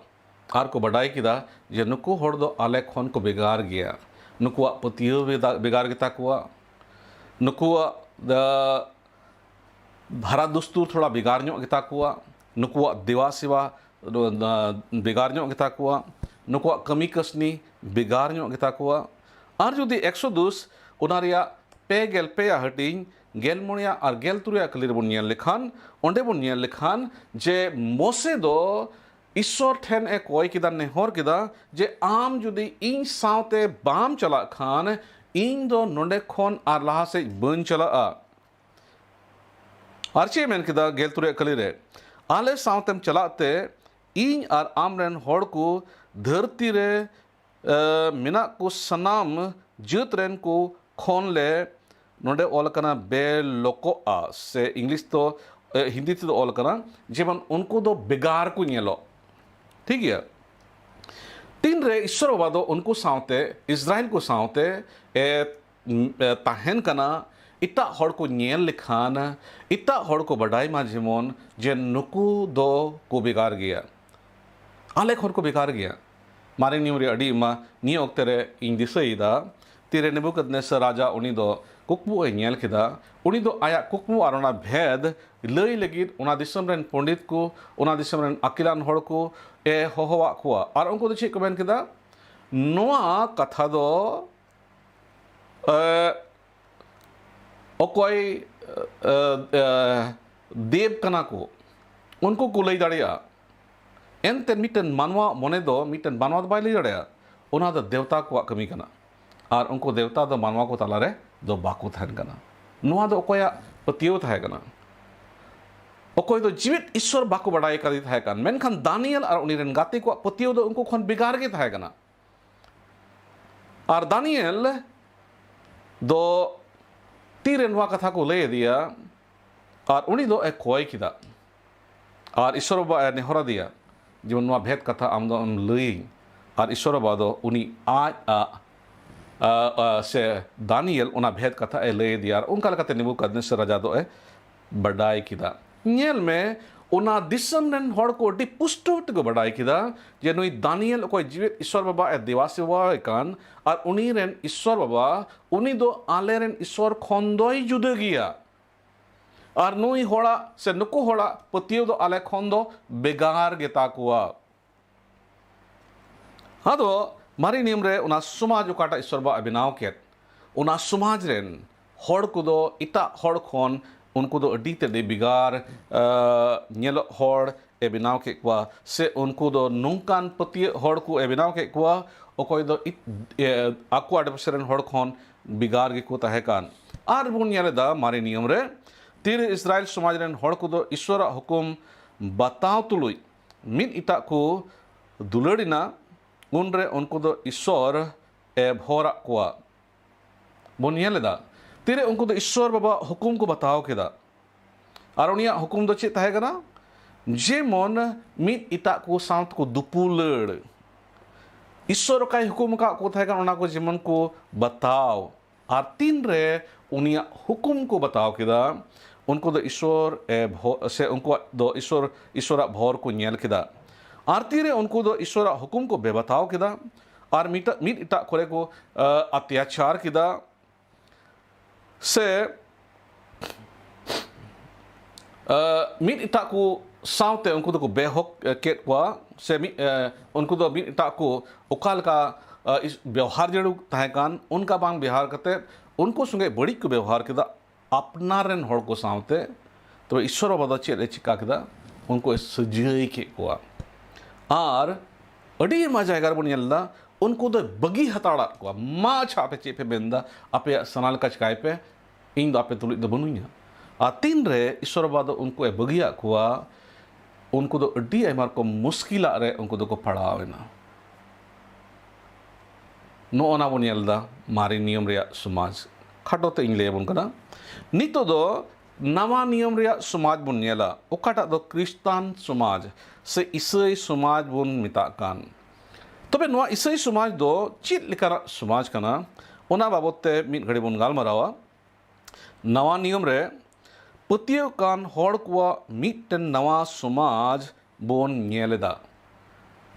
ᱟᱨ ᱠᱚ ᱵᱟᱰᱟᱭ ᱠᱮᱫᱟ ᱡᱮ ᱱᱩᱠᱩ ᱦᱚᱲ ᱫᱚ ᱟᱞᱮ ᱠᱷᱚᱱ ᱠᱚ ᱵᱷᱮᱜᱟᱨ ᱜᱮᱭᱟ, ᱱᱩᱠᱩᱣᱟᱜ ᱯᱟᱹᱛᱭᱟᱹᱣ ᱵᱷᱮᱫᱟ-, ᱵᱷᱮᱜᱟᱨ ᱜᱮᱛᱟ ᱠᱚᱣᱟ, ᱱᱩᱠᱩᱣᱟᱜ, ᱟ, ᱫᱷᱟᱨᱟ ᱫᱩᱥᱛᱩᱨ ᱛᱷᱚᱲᱟ ᱵᱷᱮᱜᱟᱨ ᱧᱚᱜ ᱜᱮᱛᱟ ᱠᱚᱣᱟ, ᱱᱩᱠᱩᱣᱟᱜ ᱫᱮᱣᱟ ᱥᱮᱣᱟ, ᱟ, ᱵᱷᱮᱜᱟᱨ ᱧᱚᱜ ᱜᱮᱛᱟ ᱠᱚᱣᱟ, ᱱᱩᱠᱩᱣᱟᱜ ᱠᱟᱹᱢᱤ ᱠᱟᱹᱥᱱᱤ ᱵᱷᱮᱜᱟᱨ ᱧᱚᱜ ᱜᱮᱛᱟ ᱠᱚᱣᱟ᱾ ᱟᱨ ᱡᱩᱫᱤ ᱮᱠᱥᱚᱫᱩᱥ ᱚᱱᱟ ᱨᱮᱭᱟᱜ ᱯᱮ ᱜᱮᱞ ᱯᱮᱭᱟ ᱦᱟᱹᱴᱤᱧ ᱜᱮᱞ ᱢᱚᱬᱮᱭᱟᱜ ᱟᱨ ᱜᱮᱞ ᱛᱩᱨᱩᱭᱟᱜ ᱠᱟᱹᱞᱤ ᱨᱮᱵᱚᱱ ᱧᱮᱞ ᱞᱮᱠᱷᱟᱱ, ᱚᱸᱰᱮ ᱵᱚᱱ ᱧᱮᱞ ᱞᱮᱠᱷᱟᱱ ᱡᱮ ᱢᱳᱥᱮ ᱫᱚ ᱤᱥᱥᱚᱨ ᱴᱷᱮᱱ ᱮ ᱠᱚᱭ ᱠᱮᱫᱟ, ᱱᱮᱦᱚᱨ ᱠᱮᱫᱟ ᱡᱮ, "ᱟᱢ ᱡᱩᱫᱤ ᱤᱧ ᱥᱟᱶᱛᱮ ᱵᱟᱢ ᱪᱟᱞᱟᱜ ᱠᱷᱟᱱ, ᱤᱧ ᱫᱚ ᱱᱚᱰᱮ ᱠᱷᱚᱱ ᱟᱨ ᱞᱟᱦᱟ ᱥᱮᱫ ᱵᱟᱹᱧ ᱪᱟᱞᱟᱜᱼᱟ᱾" ᱟᱨ ᱪᱮᱫ ᱮ ᱢᱮᱱ ᱠᱮᱫᱟ ᱜᱮᱞ ᱛᱩᱨᱩᱭᱟᱜ ᱠᱟᱹᱞᱤ ᱨᱮ? "ᱟᱞᱮ ᱥᱟᱶᱛᱮᱢ ᱪᱟᱞᱟᱜ ᱛᱮ, ᱤᱧ ᱟᱨ ᱟᱢ ᱨᱮᱱ ᱦᱚᱲ ᱠᱚ ᱫᱷᱟᱹᱨᱛᱤ ᱨᱮ ᱮ, ᱢᱮᱱᱟᱜ ᱠᱚ ᱥᱟᱱᱟᱢ ᱡᱟᱹᱛ ᱨᱮᱱ ᱠᱚ ᱠᱷᱚᱱ ᱞᱮ", ᱱᱚᱰᱮ ᱚᱞ ᱟᱠᱟᱱᱟ "ᱵᱮᱞᱚᱠᱚᱜᱼᱟ", ᱥᱮ ᱤᱝᱞᱤᱥ ᱫᱚ, ᱮ, ᱦᱤᱱᱫᱤ ᱛᱮᱫᱚ ᱚᱞ ᱟᱠᱟᱱᱟ, ᱡᱮᱢᱚᱱ ᱩᱱᱠᱩ ᱫᱚ ᱵᱷᱮᱜᱟᱨ ᱠᱚ ᱧᱮᱞᱚᱜ᱾ ᱴᱷᱤᱠ ᱜᱮᱭᱟ? ᱛᱤᱱᱨᱮ ᱤᱥᱥᱚᱨ ᱵᱟᱵᱟ ᱫᱚ ᱩᱱᱠᱩ ᱥᱟᱶᱛᱮ, ᱤᱥᱨᱟᱭᱮᱞ ᱠᱚ ᱥᱟᱶᱛᱮ, ᱮ, ᱮ, ᱛᱟᱦᱮᱱ ᱠᱟᱱᱟ, ᱮᱴᱟᱜ ᱦᱚᱲ ᱠᱚ ᱧᱮᱞ ᱞᱮᱠᱷᱟᱱ, ᱮᱴᱟᱜ ᱦᱚᱲ ᱠᱚ ᱵᱟᱰᱟᱭ ᱢᱟ ᱡᱮᱢᱚᱱ ᱡᱮ ᱱᱩᱠᱩ ᱫᱚ ᱠᱚ ᱵᱷᱮᱜᱟᱨ ᱜᱮᱭᱟ, ᱟᱞᱮ ᱠᱷᱚᱱ ᱠᱚ ᱵᱷᱮᱜᱟᱨ ᱜᱮᱭᱟ᱾ ᱢᱟᱨᱮ ᱱᱤᱭᱚᱢ ᱨᱮ ᱟᱹᱰᱤ ᱟᱭᱢᱟ ᱱᱤᱭᱟᱹ ᱚᱠᱛᱮ ᱨᱮ ᱤᱧ ᱫᱤᱥᱟᱹᱭᱮᱫᱟ, ᱛᱤᱨᱮ ᱱᱮᱵᱩᱠᱟᱫᱱᱮᱥᱟᱨ ᱨᱟᱡᱟ ᱩᱱᱤ ᱫᱚ ᱠᱩᱠᱢᱩ ᱮ ᱧᱮᱞ ᱠᱮᱫᱟ, ᱩᱱᱤ ᱫᱚ ᱟᱭᱟᱜ ᱠᱩᱠᱢᱩ ᱟᱨ ᱚᱱᱟ ᱵᱷᱮᱫ ᱞᱟᱹᱭ ᱞᱟᱹᱜᱤᱫ ᱚᱱᱟ ᱫᱤᱥᱚᱢ ᱨᱮᱱ ᱯᱚᱸᱰᱤᱛ ᱠᱚ, ᱚᱱᱟ ᱫᱤᱥᱚᱢ ᱨᱮᱱ ᱟᱹᱠᱤᱞᱟᱱ ᱦᱚᱲ ᱠᱚ ᱮ ᱦᱚᱦᱚᱣᱟᱫ ᱠᱚᱣᱟ᱾ ᱟᱨ ᱩᱱᱠᱩ ᱫᱚ ᱪᱮᱫ ᱠᱚ ᱢᱮᱱ ᱠᱮᱫᱟ? ᱱᱚᱣᱟ ᱠᱟᱛᱷᱟ ᱫᱚ, ᱮ, ᱚᱠᱚᱭ, ᱮ, ᱮ, ᱫᱮᱵ ᱠᱟᱱᱟ ᱠᱚ, ᱩᱱᱠᱩ ᱠᱚ ᱞᱟᱹᱭ ᱫᱟᱲᱮᱭᱟᱜᱼᱟ᱾ ᱮᱱᱛᱮ ᱢᱤᱫᱴᱮᱱ ᱢᱟᱱᱣᱟ ᱢᱚᱱᱮ ᱫᱚ ᱢᱤᱫᱴᱮᱱ ᱢᱟᱱᱣᱟ ᱫᱚ ᱵᱟᱭ ᱞᱟᱹᱭ ᱫᱟᱲᱮᱭᱟᱜᱼᱟ᱾ ᱚᱱᱟ ᱫᱚ ᱫᱮᱣᱛᱟ ᱠᱚᱣᱟᱜ ᱠᱟᱹᱢᱤ ᱠᱟᱱᱟ᱾ ᱟᱨ ᱩᱱᱠᱩ ᱫᱮᱣᱛᱟ ᱫᱚ ᱢᱟᱱᱣᱟ ᱠᱚ ᱛᱟᱞᱟᱨᱮ ᱫᱚ ᱵᱟᱠᱚ ᱛᱟᱦᱮᱱ ᱠᱟᱱᱟ᱾ ᱱᱚᱣᱟ ᱫᱚ ᱚᱠᱚᱭᱟᱜ ᱯᱟᱹᱛᱭᱟᱹᱣ ᱛᱟᱦᱮᱸ ᱠᱟᱱᱟ? ᱚᱠᱚᱭ ᱫᱚ ᱡᱤᱣᱮᱫ ᱤᱥᱥᱚᱨ ᱵᱟᱠᱚ ᱵᱟᱰᱟᱭ ᱠᱟᱫᱮ ᱛᱟᱦᱮᱸ ᱠᱟᱱ, ᱢᱮᱱᱠᱷᱟᱱ ᱫᱟᱱᱤᱭᱮᱞ ᱟᱨ ᱩᱱᱤ ᱨᱮᱱ ᱜᱟᱛᱮ ᱠᱚᱣᱟᱜ ᱯᱟᱹᱛᱭᱟᱹᱣ ᱫᱚ ᱩᱱᱠᱩ ᱠᱷᱚᱱ ᱵᱷᱮᱜᱟᱨ ᱜᱮ ᱛᱟᱦᱮᱸ ᱠᱟᱱᱟ᱾ ᱟᱨ ᱫᱟᱱᱤᱭᱮᱞ ᱫᱚ ᱛᱤᱨᱮ ᱱᱚᱣᱟ ᱠᱟᱛᱷᱟ ᱠᱚ ᱞᱟᱹᱭ ᱟᱫᱮᱭᱟ, ᱟᱨ ᱩᱱᱤ ᱫᱚ ᱮ ᱠᱚᱭ ᱠᱮᱫᱟ᱾ ᱟᱨ ᱤᱥᱥᱚᱨ ᱵᱟᱵᱟ ᱮ ᱱᱮᱦᱚᱨ ᱟᱫᱮᱭᱟ, ᱡᱮᱢᱚᱱ ᱱᱚᱣᱟ ᱵᱷᱮᱫ ᱠᱟᱛᱷᱟ ᱟᱢ ᱫᱚ ᱮᱢ ᱞᱟᱹᱭᱟᱹᱧ᱾ ᱟᱨ ᱤᱥᱥᱚᱨ ᱵᱟᱵᱟ ᱫᱚ ᱩᱱᱤ ᱟᱡ ᱟᱜ, ᱟ, ᱟ, ᱥᱮ ᱫᱟᱱᱤᱭᱮᱞ ᱚᱱᱟ ᱵᱷᱮᱫ ᱠᱟᱛᱷᱟ ᱮ ᱞᱟᱹᱭ ᱟᱫᱮᱭᱟ᱾ ᱟᱨ ᱚᱱᱠᱟ ᱞᱮᱠᱟᱛᱮ ᱱᱮᱵᱩᱠᱟᱫᱱᱮᱥᱟᱨ ᱨᱟᱡᱟ ᱫᱚ ᱮ ᱵᱟᱰᱟᱭ ᱠᱮᱫᱟ᱾ ᱧᱮᱞ ᱢᱮ, ᱚᱱᱟ ᱫᱤᱥᱚᱢ ᱨᱮᱱ ᱦᱚᱲ ᱠᱚ ᱟᱹᱰᱤ ᱯᱩᱥᱴᱟᱹᱣ ᱛᱮᱠᱚ ᱵᱟᱰᱟᱭ ᱠᱮᱫᱟ ᱡᱮ ᱱᱩᱭ ᱫᱟᱱᱤᱭᱮᱞ ᱚᱠᱚᱭ ᱡᱤᱣᱮᱫ ᱤᱥᱥᱚᱨ ᱵᱟᱵᱟ ᱮ ᱫᱮᱵᱟ ᱥᱮᱵᱟᱭ ᱠᱟᱱ, ᱟᱨ ᱩᱱᱤ ᱨᱮᱱ ᱤᱥᱥᱚᱨ ᱵᱟᱵᱟ, ᱩᱱᱤ ᱫᱚ ᱟᱞᱮ ᱨᱮᱱ ᱤᱥᱥᱚᱨ ᱠᱷᱚᱱ ᱫᱚᱭ ᱡᱩᱫᱟᱹ ᱜᱮᱭᱟ᱾ ᱟᱨ ᱱᱩᱭ ᱦᱚᱲᱟᱜ ᱥᱮ ᱱᱩᱠᱩ ᱦᱚᱲᱟᱜ ᱯᱟᱹᱛᱭᱟᱹᱣ ᱫᱚ ᱟᱞᱮ ᱠᱷᱚᱱ ᱫᱚ ᱵᱷᱮᱜᱟᱨ ᱜᱮᱛᱟ ᱠᱚᱣᱟ᱾ ᱟᱫᱚ ᱢᱟᱨᱮ ᱱᱤᱭᱚᱢ ᱨᱮ ᱚᱱᱟ ᱥᱚᱢᱟᱡᱽ ᱚᱠᱟᱴᱟᱜ ᱤᱥᱥᱚᱨ ᱵᱟᱵᱟ ᱮ ᱵᱮᱱᱟᱣ ᱠᱮᱫ, ᱚᱱᱟ ᱥᱚᱢᱟᱡᱽ ᱨᱮᱱ ᱦᱚᱲ ᱠᱚᱫᱚ ᱮᱴᱟᱜ ᱦᱚᱲ ᱠᱷᱚᱱ ᱩᱱᱠᱩ ᱫᱚ ᱟᱹᱰᱤ ᱛᱮᱫ ᱵᱷᱮᱜᱟᱨ, ᱟ, ᱧᱮᱞᱚᱜ ᱦᱚᱲ ᱮ ᱵᱮᱱᱟᱣ ᱠᱮᱫ ᱠᱚᱣᱟ, ᱥᱮ ᱩᱱᱠᱩ ᱫᱚ ᱱᱚᱝᱠᱟᱱ ᱯᱟᱹᱛᱭᱟᱹᱜ ᱦᱚᱲ ᱠᱚ ᱮ ᱵᱮᱱᱟᱣ ᱠᱮᱫ ᱠᱚᱣᱟ, ᱚᱠᱚᱭ ᱫᱚ ᱤᱛ-, ᱮ, ᱟᱠᱚ ᱟᱰᱮᱯᱟᱥᱮ ᱨᱮᱱ ᱦᱚᱲ ᱠᱷᱚᱱ ᱵᱷᱮᱜᱟᱨ ᱜᱮᱠᱚ ᱛᱟᱦᱮᱸ ᱠᱟᱱ᱾ ᱟᱨ ᱵᱚᱱ ᱧᱮᱞ ᱮᱫᱟ ᱢᱟᱨᱮ ᱱᱤᱭᱚᱢ ᱨᱮ, ᱛᱤᱨᱮ ᱤᱥᱨᱟᱭᱮᱞ ᱥᱚᱢᱟᱡᱽ ᱨᱮᱱ ᱦᱚᱲ ᱠᱚᱫᱚ ᱤᱥᱥᱚᱨᱟᱜ ᱦᱩᱠᱩᱢ ᱵᱟᱛᱟᱣ ᱛᱩᱞᱩᱡ ᱢᱤᱫ ᱮᱴᱟᱜ ᱠᱚ ᱫᱩᱞᱟᱹᱲ ᱮᱱᱟ, ᱩᱱᱨᱮ ᱩᱱᱠᱩ ᱫᱚ ᱤᱥᱥᱚᱨ ᱮ ᱵᱷᱚᱨᱟᱜ ᱠᱚᱣᱟ᱾ ᱵᱚᱱ ᱧᱮᱞ ᱮᱫᱟ, ᱛᱤᱨᱮ ᱩᱱᱠᱩ ᱫᱚ ᱤᱥᱥᱚᱨ ᱵᱟᱵᱟᱣᱟᱜ ᱦᱩᱠᱩᱢ ᱠᱚ ᱵᱟᱛᱟᱣ ᱠᱮᱫᱟ᱾ ᱟᱨ ᱩᱱᱤᱭᱟᱜ ᱦᱩᱠᱩᱢ ᱫᱚ ᱪᱮᱫ ᱛᱟᱦᱮᱸ ᱠᱟᱱᱟ? ᱡᱮᱢᱚᱱ ᱢᱤᱫ ᱮᱴᱟᱜ ᱠᱚ ᱥᱟᱶ ᱛᱮᱠᱚ ᱫᱩᱯᱩᱞᱟᱹᱲ᱾ ᱤᱥᱥᱚᱨ ᱚᱠᱟᱭ ᱦᱩᱠᱩᱢ ᱟᱠᱟᱫ ᱠᱚ ᱛᱟᱦᱮᱸ ᱠᱟᱱᱟ, ᱚᱱᱟ ᱠᱚ ᱡᱮᱢᱚᱱ ᱠᱚ ᱵᱟᱛᱟᱣ᱾ ᱟᱨ ᱛᱤᱱ ᱨᱮ ᱩᱱᱤᱭᱟᱜ ᱦᱩᱠᱩᱢ ᱠᱚ ᱵᱟᱛᱟᱣ ᱠᱮᱫᱟ, ᱩᱱᱠᱩ ᱫᱚ ᱤᱥᱥᱚᱨ ᱮ ᱵᱷᱚ-, ᱥᱮ ᱩᱱᱠᱩᱣᱟᱜ ᱫᱚ ᱤᱥᱥᱚᱨ, ᱤᱥᱥᱚᱨᱟᱜ ᱵᱷᱚᱨ ᱠᱚ ᱧᱮᱞ ᱠᱮᱫᱟ᱾ ᱟᱨ ᱛᱤᱨᱮ ᱩᱱᱠᱩ ᱫᱚ ᱤᱥᱥᱚᱨᱟᱜ ᱦᱩᱠᱩᱢ ᱠᱚ ᱵᱮᱵᱟᱛᱟᱣ ᱠᱮᱫᱟ ᱟᱨ ᱢᱤᱫᱴᱟᱜ, ᱢᱤᱫ ᱮᱴᱟᱜ ᱠᱚᱨᱮ ᱠᱚ, ᱟ, ᱚᱛᱛᱟᱪᱟᱨ ᱠᱮᱫᱟ, ᱥᱮ ᱢᱤᱫ ᱮᱴᱟᱜ ᱠᱚ ᱥᱟᱶᱛᱮ ᱩᱱᱠᱩ ᱫᱚᱠᱚ ᱵᱮᱦᱚᱠ ᱠᱮᱫ ᱠᱚᱣᱟ, ᱥᱮ ᱢᱤᱫ ᱩᱱᱠᱩ ᱫᱚ ᱢᱤᱫ ᱮᱴᱟᱜ ᱠᱚ ᱚᱠᱟ ᱞᱮᱠᱟ ᱵᱮᱣᱦᱟᱨ ᱡᱟᱹᱨᱩᱲ ᱛᱟᱦᱮᱸ ᱠᱟᱱ, ᱚᱱᱠᱟ ᱵᱟᱝ ᱵᱮᱣᱦᱟᱨ ᱠᱟᱛᱮ ᱩᱱᱠᱩ ᱥᱚᱸᱜᱮ ᱵᱟᱹᱲᱤᱡ ᱠᱚ ᱵᱮᱣᱦᱟᱨ ᱠᱮᱫᱟ ᱟᱯᱱᱟᱨ ᱨᱮᱱ ᱦᱚᱲ ᱠᱚ ᱥᱟᱶᱛᱮ᱾ ᱛᱚᱵᱮ ᱤᱥᱥᱚᱨ ᱵᱟᱵᱟ ᱫᱚ ᱪᱮᱫ ᱮ ᱪᱤᱠᱟ ᱠᱮᱫᱟ? ᱩᱱᱠᱩ ᱮ ᱥᱟᱹᱡᱟᱹᱭ ᱠᱮᱫ ᱠᱚᱣᱟ᱾ ᱟᱨ ᱟᱹᱰᱤ ᱟᱭᱢᱟ ᱡᱟᱭᱜᱟ ᱨᱮᱵᱚᱱ ᱧᱮᱞ ᱮᱫᱟ, ᱩᱱᱠᱩ ᱫᱚᱭ ᱵᱟᱹᱜᱤ ᱦᱟᱛᱟᱲᱟᱫ ᱠᱚᱣᱟ᱾ ᱢᱟ ᱟᱪᱪᱷᱟ, ᱟᱯᱮ ᱪᱮᱫ ᱯᱮ ᱢᱮᱱᱫᱟ, ᱟᱯᱮᱭᱟᱜ ᱥᱟᱱᱟ ᱞᱮᱠᱟ ᱪᱤᱠᱟᱭ ᱯᱮ, ᱤᱧ ᱫᱚ ᱟᱯᱮ ᱛᱩᱞᱩᱡ ᱫᱚ ᱵᱟᱹᱱᱩᱧᱟ᱾ ᱟᱨ ᱛᱤᱱᱨᱮ ᱤᱥᱥᱚᱨ ᱵᱟᱵᱟ ᱫᱚ ᱩᱱᱠᱩ ᱮ ᱵᱟᱹᱜᱤᱭᱟᱫ ᱠᱚᱣᱟ, ᱩᱱᱠᱩ ᱫᱚ ᱟᱹᱰᱤ ᱟᱭᱢᱟ ᱨᱚᱠᱚᱢ ᱢᱩᱥᱠᱤᱞᱟᱜ ᱨᱮ ᱩᱱᱠᱩ ᱫᱚᱠᱚ ᱯᱟᱲᱟᱣ ᱮᱱᱟ᱾ ᱱᱚᱜᱼᱚ ᱱᱟ ᱵᱚᱱ ᱧᱮᱞ ᱮᱫᱟ ᱢᱟᱨᱮ ᱱᱤᱭᱚᱢ ᱨᱮᱭᱟᱜ ᱥᱚᱢᱟᱡᱽ᱾ ᱠᱷᱟᱴᱚ ᱛᱮ ᱤᱧ ᱞᱟᱹᱭ ᱟᱵᱚᱱ ᱠᱟᱱᱟ᱾ ᱱᱤᱛᱚᱜ ᱫᱚ ᱱᱟᱣᱟ ᱱᱤᱭᱚᱢ ᱨᱮᱭᱟᱜ ᱥᱚᱢᱟᱡᱽ ᱵᱚᱱ ᱧᱮᱞᱟ, ᱚᱠᱟᱴᱟᱜ ᱫᱚ ᱠᱷᱨᱤᱥᱴᱟᱱ ᱥᱚᱢᱟᱡᱽ ᱥᱮ ᱤᱥᱟᱹᱭ ᱥᱚᱢᱟᱡᱽ ᱵᱚᱱ ᱢᱮᱛᱟᱜ ᱠᱟᱱ᱾ ᱛᱚᱵᱮ ᱱᱚᱣᱟ ᱤᱥᱟᱹᱭ ᱥᱚᱢᱟᱡᱽ ᱫᱚ ᱪᱮᱫ ᱞᱮᱠᱟᱱᱟᱜ ᱥᱚᱢᱟᱡᱽ ᱠᱟᱱᱟ, ᱚᱱᱟ ᱵᱟᱵᱚᱛ ᱛᱮ ᱢᱤᱫ ᱜᱷᱟᱹᱲᱤ ᱵᱚᱱ ᱜᱟᱞᱢᱟᱨᱟᱣᱟ᱾ ᱱᱟᱣᱟ ᱱᱤᱭᱚᱢ ᱨᱮ ᱯᱟᱹᱛᱭᱟᱹᱣ ᱠᱟᱱ ᱦᱚᱲ ᱠᱚᱣᱟᱜ ᱢᱤᱫᱴᱮᱱ ᱱᱟᱣᱟ ᱥᱚᱢᱟᱡᱽ ᱵᱚᱱ ᱧᱮᱞ ᱮᱫᱟ᱾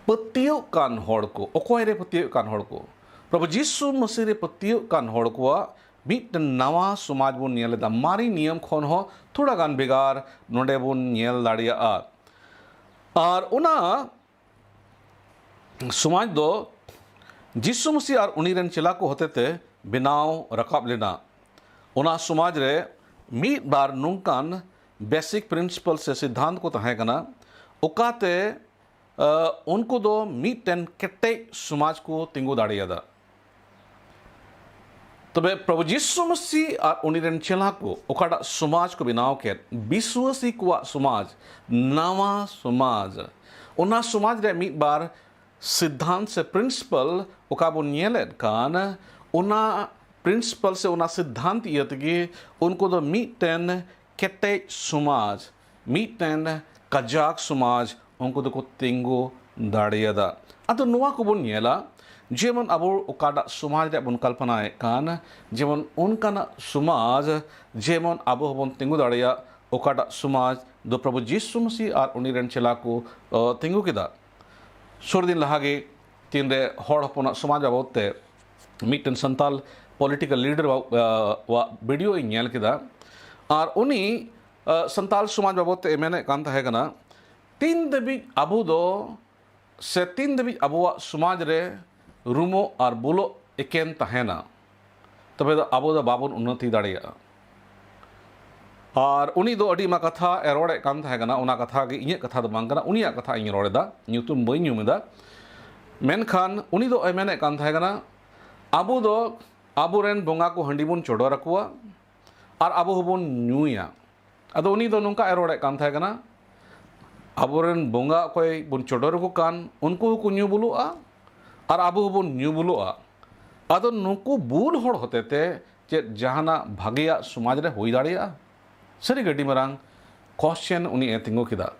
ᱯᱟᱹᱛᱭᱟᱹᱣ ᱠᱟᱱ ᱦᱚᱲ ᱠᱚ, ᱚᱠᱚᱭ ᱨᱮ ᱯᱟᱹᱛᱭᱟᱹᱣ ᱠᱟᱱ ᱦᱚᱲ ᱠᱚ? ᱯᱨᱚᱵᱷᱩ ᱡᱤᱥᱩ ᱢᱟᱹᱥᱤ ᱨᱮ ᱯᱟᱹᱛᱭᱟᱹᱣ ᱠᱟᱱ ᱦᱚᱲ ᱠᱚᱣᱟᱜ ᱢᱤᱫᱴᱮᱱ ᱱᱟᱣᱟ ᱥᱚᱢᱟᱡᱽ ᱵᱚᱱ ᱧᱮᱞ ᱮᱫᱟ᱾ ᱢᱟᱨᱮ ᱱᱤᱭᱚᱢ ᱠᱷᱚᱱ ᱦᱚᱸ ᱛᱷᱚᱲᱟ ᱜᱟᱱ ᱵᱷᱮᱜᱟᱨ ᱱᱚᱰᱮ ᱵᱚᱱ ᱧᱮᱞ ᱫᱟᱲᱮᱭᱟᱜᱼᱟ᱾ ᱟᱨ ᱚᱱᱟ ᱥᱚᱢᱟᱡᱽ ᱫᱚ ᱡᱤᱥᱩ ᱢᱟᱹᱥᱤ ᱟᱨ ᱩᱱᱤ ᱨᱮᱱ ᱪᱮᱞᱟ ᱠᱚ ᱦᱚᱛᱮᱛᱮ ᱵᱮᱱᱟᱣ ᱨᱟᱠᱟᱵ ᱞᱮᱱᱟ᱾ ᱚᱱᱟ ᱥᱚᱢᱟᱡᱽ ᱨᱮ ᱢᱤᱫ ᱵᱟᱨ ᱱᱚᱝᱠᱟᱱ ᱵᱮᱥᱤᱠ ᱯᱨᱤᱱᱥᱤᱯᱟᱞ ᱥᱮ ᱥᱤᱫᱽᱫᱷᱟᱱᱛ ᱠᱚ ᱛᱟᱦᱮᱸ ᱠᱟᱱᱟ, ᱚᱠᱟᱛᱮ ᱟᱹ, ᱩᱱᱠᱩ ᱫᱚ ᱢᱤᱫᱴᱮᱱ ᱠᱮᱴᱮᱡ ᱥᱚᱢᱟᱡᱽ ᱠᱚ ᱛᱤᱸᱜᱩ ᱫᱟᱲᱮᱭᱟᱫᱟ᱾ ᱛᱚᱵᱮ ᱯᱨᱚᱵᱷᱩ ᱡᱤᱥᱩ ᱢᱟᱹᱥᱤ ᱟᱨ ᱩᱱᱤ ᱨᱮᱱ ᱪᱮᱞᱟ ᱠᱚ ᱚᱠᱟᱴᱟᱜ ᱥᱚᱢᱟᱡᱽ ᱠᱚ ᱵᱮᱱᱟᱣ ᱠᱮᱫ, ᱵᱤᱥᱣᱟᱹᱥᱤ ᱠᱚᱣᱟᱜ ᱥᱚᱢᱟᱡᱽ, ᱱᱟᱣᱟ ᱥᱚᱢᱟᱡᱽ, ᱚᱱᱟ ᱥᱚᱢᱟᱡᱽ ᱨᱮ ᱢᱤᱫ ᱵᱟᱨ ᱥᱤᱫᱽᱫᱷᱟᱱᱛ ᱥᱮ ᱯᱨᱤᱱᱥᱤᱯᱟᱞ ᱚᱠᱟ ᱵᱚᱱ ᱧᱮᱞᱮᱫ ᱠᱟᱱ, ᱚᱱᱟ ᱯᱨᱤᱱᱥᱤᱯᱟᱞ ᱥᱮ ᱚᱱᱟ ᱥᱤᱫᱽᱫᱷᱟᱱᱛ ᱤᱭᱟᱹ ᱛᱮᱜᱮ ᱩᱱᱠᱩ ᱫᱚ ᱢᱤᱫᱴᱮᱱ ᱠᱮᱴᱮᱡ ᱥᱚᱢᱟᱡᱽ, ᱢᱤᱫᱴᱮᱱ ᱠᱟᱡᱟᱠ ᱥᱚᱢᱟᱡᱽ ᱩᱱᱠᱩ ᱫᱚᱠᱚ ᱛᱤᱸᱜᱩ ᱫᱟᱲᱮᱭᱟᱫᱟ᱾ ᱟᱫᱚ ᱱᱚᱣᱟ ᱠᱚᱵᱚᱱ ᱧᱮᱞᱟ, ᱡᱮᱢᱚᱱ ᱟᱵᱚ ᱚᱠᱟᱴᱟᱜ ᱥᱚᱢᱟᱡᱽ ᱨᱮᱭᱟᱜ ᱵᱚᱱ ᱠᱚᱞᱯᱚᱱᱟᱭᱮᱫ ᱠᱟᱱ, ᱡᱮᱢᱚᱱ ᱚᱱᱠᱟᱱᱟᱜ ᱥᱚᱢᱟᱡᱽ ᱡᱮᱢᱚᱱ ᱟᱵᱚ ᱦᱚᱸᱵᱚᱱ ᱛᱤᱸᱜᱩ ᱫᱟᱲᱮᱭᱟᱜ, ᱚᱠᱟᱴᱟᱜ ᱥᱚᱢᱟᱡᱽ ᱫᱚ ᱯᱨᱚᱵᱷᱩ ᱡᱤᱥᱩ ᱢᱟᱹᱥᱤ ᱟᱨ ᱩᱱᱤ ᱨᱮᱱ ᱪᱮᱞᱟ ᱠᱚ, ᱚ, ᱛᱤᱸᱜᱩ ᱠᱮᱫᱟ᱾ ᱥᱩᱨ ᱫᱤᱱ ᱞᱟᱦᱟ ᱜᱮ ᱛᱤᱱᱨᱮ ᱦᱚᱲ ᱦᱚᱯᱚᱱᱟᱜ ᱥᱚᱢᱟᱡᱽ ᱵᱟᱵᱚᱫ ᱛᱮ ᱢᱤᱫᱴᱮᱱ ᱥᱟᱱᱛᱟᱞ ᱯᱚᱞᱤᱴᱤᱠᱟᱞ ᱞᱤᱰᱟᱨ ᱣᱟᱜ ᱵᱷᱤᱰᱤᱭᱳ ᱤᱧ ᱧᱮᱞ ᱠᱮᱫᱟ᱾ ᱟᱨ ᱩᱱᱤ ᱥᱟᱱᱛᱟᱲ ᱥᱚᱢᱟᱡᱽ ᱵᱟᱵᱚᱫ ᱛᱮ ᱢᱮᱱᱮᱫ ᱠᱟᱱ ᱛᱟᱦᱮᱸ ᱠᱟᱱᱟ, ᱛᱤᱱ ᱫᱷᱟᱹᱵᱤᱡ ᱟᱵᱚ ᱫᱚ ᱥᱮ ᱛᱤᱱ ᱫᱷᱟᱹᱵᱤᱡ ᱟᱵᱚᱣᱟᱜ ᱥᱚᱢᱟᱡᱽ ᱨᱮ ᱨᱩᱢᱚᱜ ᱟᱨ ᱵᱩᱞᱚᱜ ᱮᱠᱮᱱ ᱛᱟᱦᱮᱱᱟ, ᱛᱚᱵᱮ ᱫᱚ ᱟᱵᱚ ᱫᱚ ᱵᱟᱵᱚᱱ ᱩᱱᱱᱚᱛᱤ ᱫᱟᱲᱮᱭᱟᱜᱼᱟ᱾ ᱟᱨ ᱩᱱᱤ ᱫᱚ ᱟᱹᱰᱤ ᱟᱭᱢᱟ ᱠᱟᱛᱷᱟ ᱮ ᱨᱚᱲᱮᱫ ᱠᱟᱱ ᱛᱟᱦᱮᱸ ᱠᱟᱱᱟ᱾ ᱚᱱᱟ ᱠᱟᱛᱷᱟ ᱜᱮ, ᱤᱧᱟᱹᱜ ᱠᱟᱛᱷᱟ ᱫᱚ ᱵᱟᱝ ᱠᱟᱱᱟ, ᱩᱱᱤᱭᱟᱜ ᱠᱟᱛᱷᱟ ᱤᱧ ᱨᱚᱲ ᱮᱫᱟ, ᱧᱩᱛᱩᱢ ᱵᱟᱹᱧ ᱧᱩᱢ ᱮᱫᱟ᱾ ᱢᱮᱱᱠᱷᱟᱱ ᱩᱱᱤ ᱫᱚ ᱮ ᱢᱮᱱᱮᱫ ᱠᱟᱱ ᱛᱟᱦᱮᱸ ᱠᱟᱱᱟ, ᱟᱵᱚ ᱫᱚ ᱟᱵᱚᱨᱮᱱ ᱵᱚᱸᱜᱟ ᱠᱚ ᱦᱟᱺᱰᱤ ᱵᱚᱱ ᱪᱚᱰᱚᱨ ᱟᱠᱚᱣᱟ ᱟᱨ ᱟᱵᱚ ᱦᱚᱸᱵᱚᱱ ᱧᱩᱭᱟ᱾ ᱟᱫᱚ ᱩᱱᱤ ᱫᱚ ᱱᱚᱝᱠᱟ ᱮ ᱨᱚᱲᱮᱫ ᱠᱟᱱ ᱛᱟᱦᱮᱸ ᱠᱟᱱᱟ, ᱟᱵᱚᱨᱮᱱ ᱵᱚᱸᱜᱟ ᱚᱠᱚᱭ ᱵᱚᱱ ᱪᱚᱰᱚᱨ ᱟᱠᱚ ᱠᱟᱱ, ᱩᱱᱠᱩ ᱦᱚᱸᱠᱚ ᱧᱩ ᱵᱩᱞᱩᱜᱼᱟ ᱟᱨ ᱟᱵᱚ ᱦᱚᱸᱵᱚᱱ ᱧᱩ ᱵᱩᱞᱩᱜᱼᱟ᱾ ᱟᱫᱚ ᱱᱩᱠᱩ ᱵᱩᱞ ᱦᱚᱲ ᱦᱚᱛᱮᱛᱮ ᱪᱮᱫ ᱡᱟᱦᱟᱱᱟᱜ ᱵᱷᱟᱜᱮᱭᱟᱜ ᱥᱚᱢᱟᱡᱽ ᱨᱮ ᱦᱩᱭ ᱫᱟᱲᱮᱭᱟᱜᱼᱟ? ᱥᱟᱹᱨᱤ ᱜᱮ ᱟᱹᱰᱤ ᱢᱟᱨᱟᱝ ᱠᱚᱥᱪᱮᱱ ᱩᱱᱤ ᱮ ᱛᱤᱸᱜᱩ ᱠᱮᱫᱟ᱾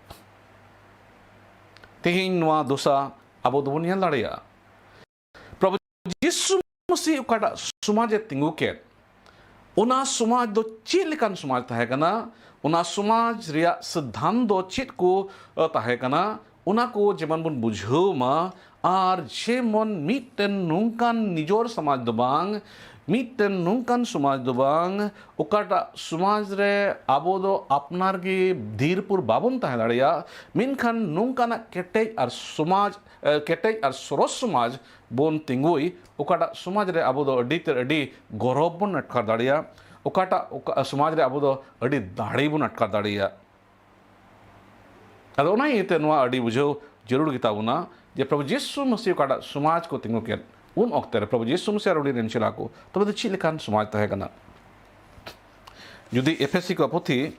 ᱛᱮᱦᱮᱧ ᱱᱚᱣᱟ ᱫᱚᱥᱟ ᱟᱵᱚ ᱫᱚᱵᱚᱱ ᱧᱮᱞ ᱫᱟᱲᱮᱭᱟᱜᱼᱟ᱾ ᱯᱨᱚᱵᱷᱩ ᱡᱤᱥᱩ ᱢᱟᱹᱥᱤ ᱚᱠᱟᱴᱟᱜ ᱥᱚᱢᱟᱡᱽ ᱮ ᱛᱤᱸᱜᱩ ᱠᱮᱫ, ᱚᱱᱟ ᱥᱚᱢᱟᱡᱽ ᱫᱚ ᱪᱮᱫ ᱞᱮᱠᱟᱱ ᱥᱚᱢᱟᱡᱽ ᱛᱟᱦᱮᱸ ᱠᱟᱱᱟ? ᱚᱱᱟ ᱥᱚᱢᱟᱡᱽ ᱨᱮᱭᱟᱜ ᱥᱤᱫᱽᱫᱷᱟᱱᱛ ᱫᱚ ᱪᱮᱫ ᱠᱚ, ᱟ, ᱛᱟᱦᱮᱸ ᱠᱟᱱᱟ? ᱚᱱᱟ ᱠᱚ ᱡᱮᱢᱚᱱ ᱵᱚᱱ ᱵᱩᱡᱷᱟᱹᱣ ᱢᱟ, ᱟᱨ ᱡᱮᱢᱚᱱ ᱢᱤᱫᱴᱮᱱ ᱱᱚᱝᱠᱟᱱ ᱱᱤᱡᱚᱨ ᱥᱚᱢᱟᱡᱽ ᱫᱚ ᱵᱟᱝ, ᱢᱤᱫᱴᱮᱱ ᱱᱚᱝᱠᱟᱱ ᱥᱚᱢᱟᱡᱽ ᱫᱚ ᱵᱟᱝ, ᱚᱠᱟᱴᱟᱜ ᱥᱚᱢᱟᱡᱽ ᱨᱮ ᱟᱵᱚ ᱫᱚ ᱟᱯᱱᱟᱨ ᱜᱮ ᱫᱷᱤᱨ ᱯᱩᱨ ᱵᱟᱵᱚᱱ ᱛᱟᱦᱮᱸ ᱫᱟᱲᱮᱭᱟᱜᱼᱟ, ᱢᱮᱱᱠᱷᱟᱱ ᱱᱚᱝᱠᱟᱱᱟᱜ ᱠᱮᱴᱮᱡ ᱟᱨ ᱥᱚᱢᱟᱡᱽ, ᱮ, ᱠᱮᱴᱮᱡ ᱟᱨ ᱥᱚᱨᱚᱥ ᱥᱚᱢᱟᱡᱽ ᱵᱚᱱ ᱛᱤᱸᱜᱩᱭ, ᱚᱠᱟᱴᱟᱜ ᱥᱚᱢᱟᱡᱽ ᱨᱮ ᱟᱵᱚ ᱫᱚ ᱟᱹᱰᱤ ᱛᱮᱫ ᱟᱹᱰᱤ ᱜᱚᱨᱚᱵᱽ ᱵᱚᱱ ᱟᱴᱠᱟᱨ ᱫᱟᱲᱮᱭᱟᱜᱼᱟ, ᱚᱠᱟᱴᱟᱜ, ᱚᱠᱟ ᱥᱚᱢᱟᱡᱽ ᱨᱮ ᱟᱵᱚ ᱫᱚ ᱟᱹᱰᱤ ᱫᱟᱲᱮ ᱵᱚᱱ ᱟᱴᱠᱟᱨ ᱫᱟᱲᱮᱭᱟᱜᱼᱟ᱾ ᱟᱫᱚ ᱚᱱᱟ ᱤᱭᱟᱹᱛᱮ ᱱᱚᱣᱟ ᱟᱹᱰᱤ ᱵᱩᱡᱷᱟᱹᱣ ᱡᱟᱹᱨᱩᱲ ᱜᱮᱛᱟ ᱵᱚᱱᱟ ᱡᱮ ᱯᱨᱚᱵᱷᱩ ᱡᱤᱥᱩ ᱢᱟᱹᱥᱤ ᱚᱠᱟᱴᱟᱜ ᱥᱚᱢᱟᱡᱽ ᱠᱚ ᱛᱤᱸᱜᱩ ᱠᱮᱫ, ᱩᱱ ᱚᱠᱛᱮ ᱨᱮ ᱯᱨᱚᱵᱷᱩ ᱡᱤᱥᱩ ᱢᱟᱹᱥᱤ ᱟᱨ ᱩᱱᱤ ᱨᱮᱱ ᱪᱮᱞᱟ ᱠᱚ ᱛᱚᱵᱮ ᱫᱚ ᱪᱮᱫ ᱞᱮᱠᱟᱱ ᱥᱚᱢᱟᱡᱽ ᱛᱟᱦᱮᱸ ᱠᱟᱱᱟ? ᱡᱩᱫᱤ ᱮᱯᱷᱮᱥᱤ ᱠᱚᱣᱟᱜ ᱯᱩᱛᱷᱤ,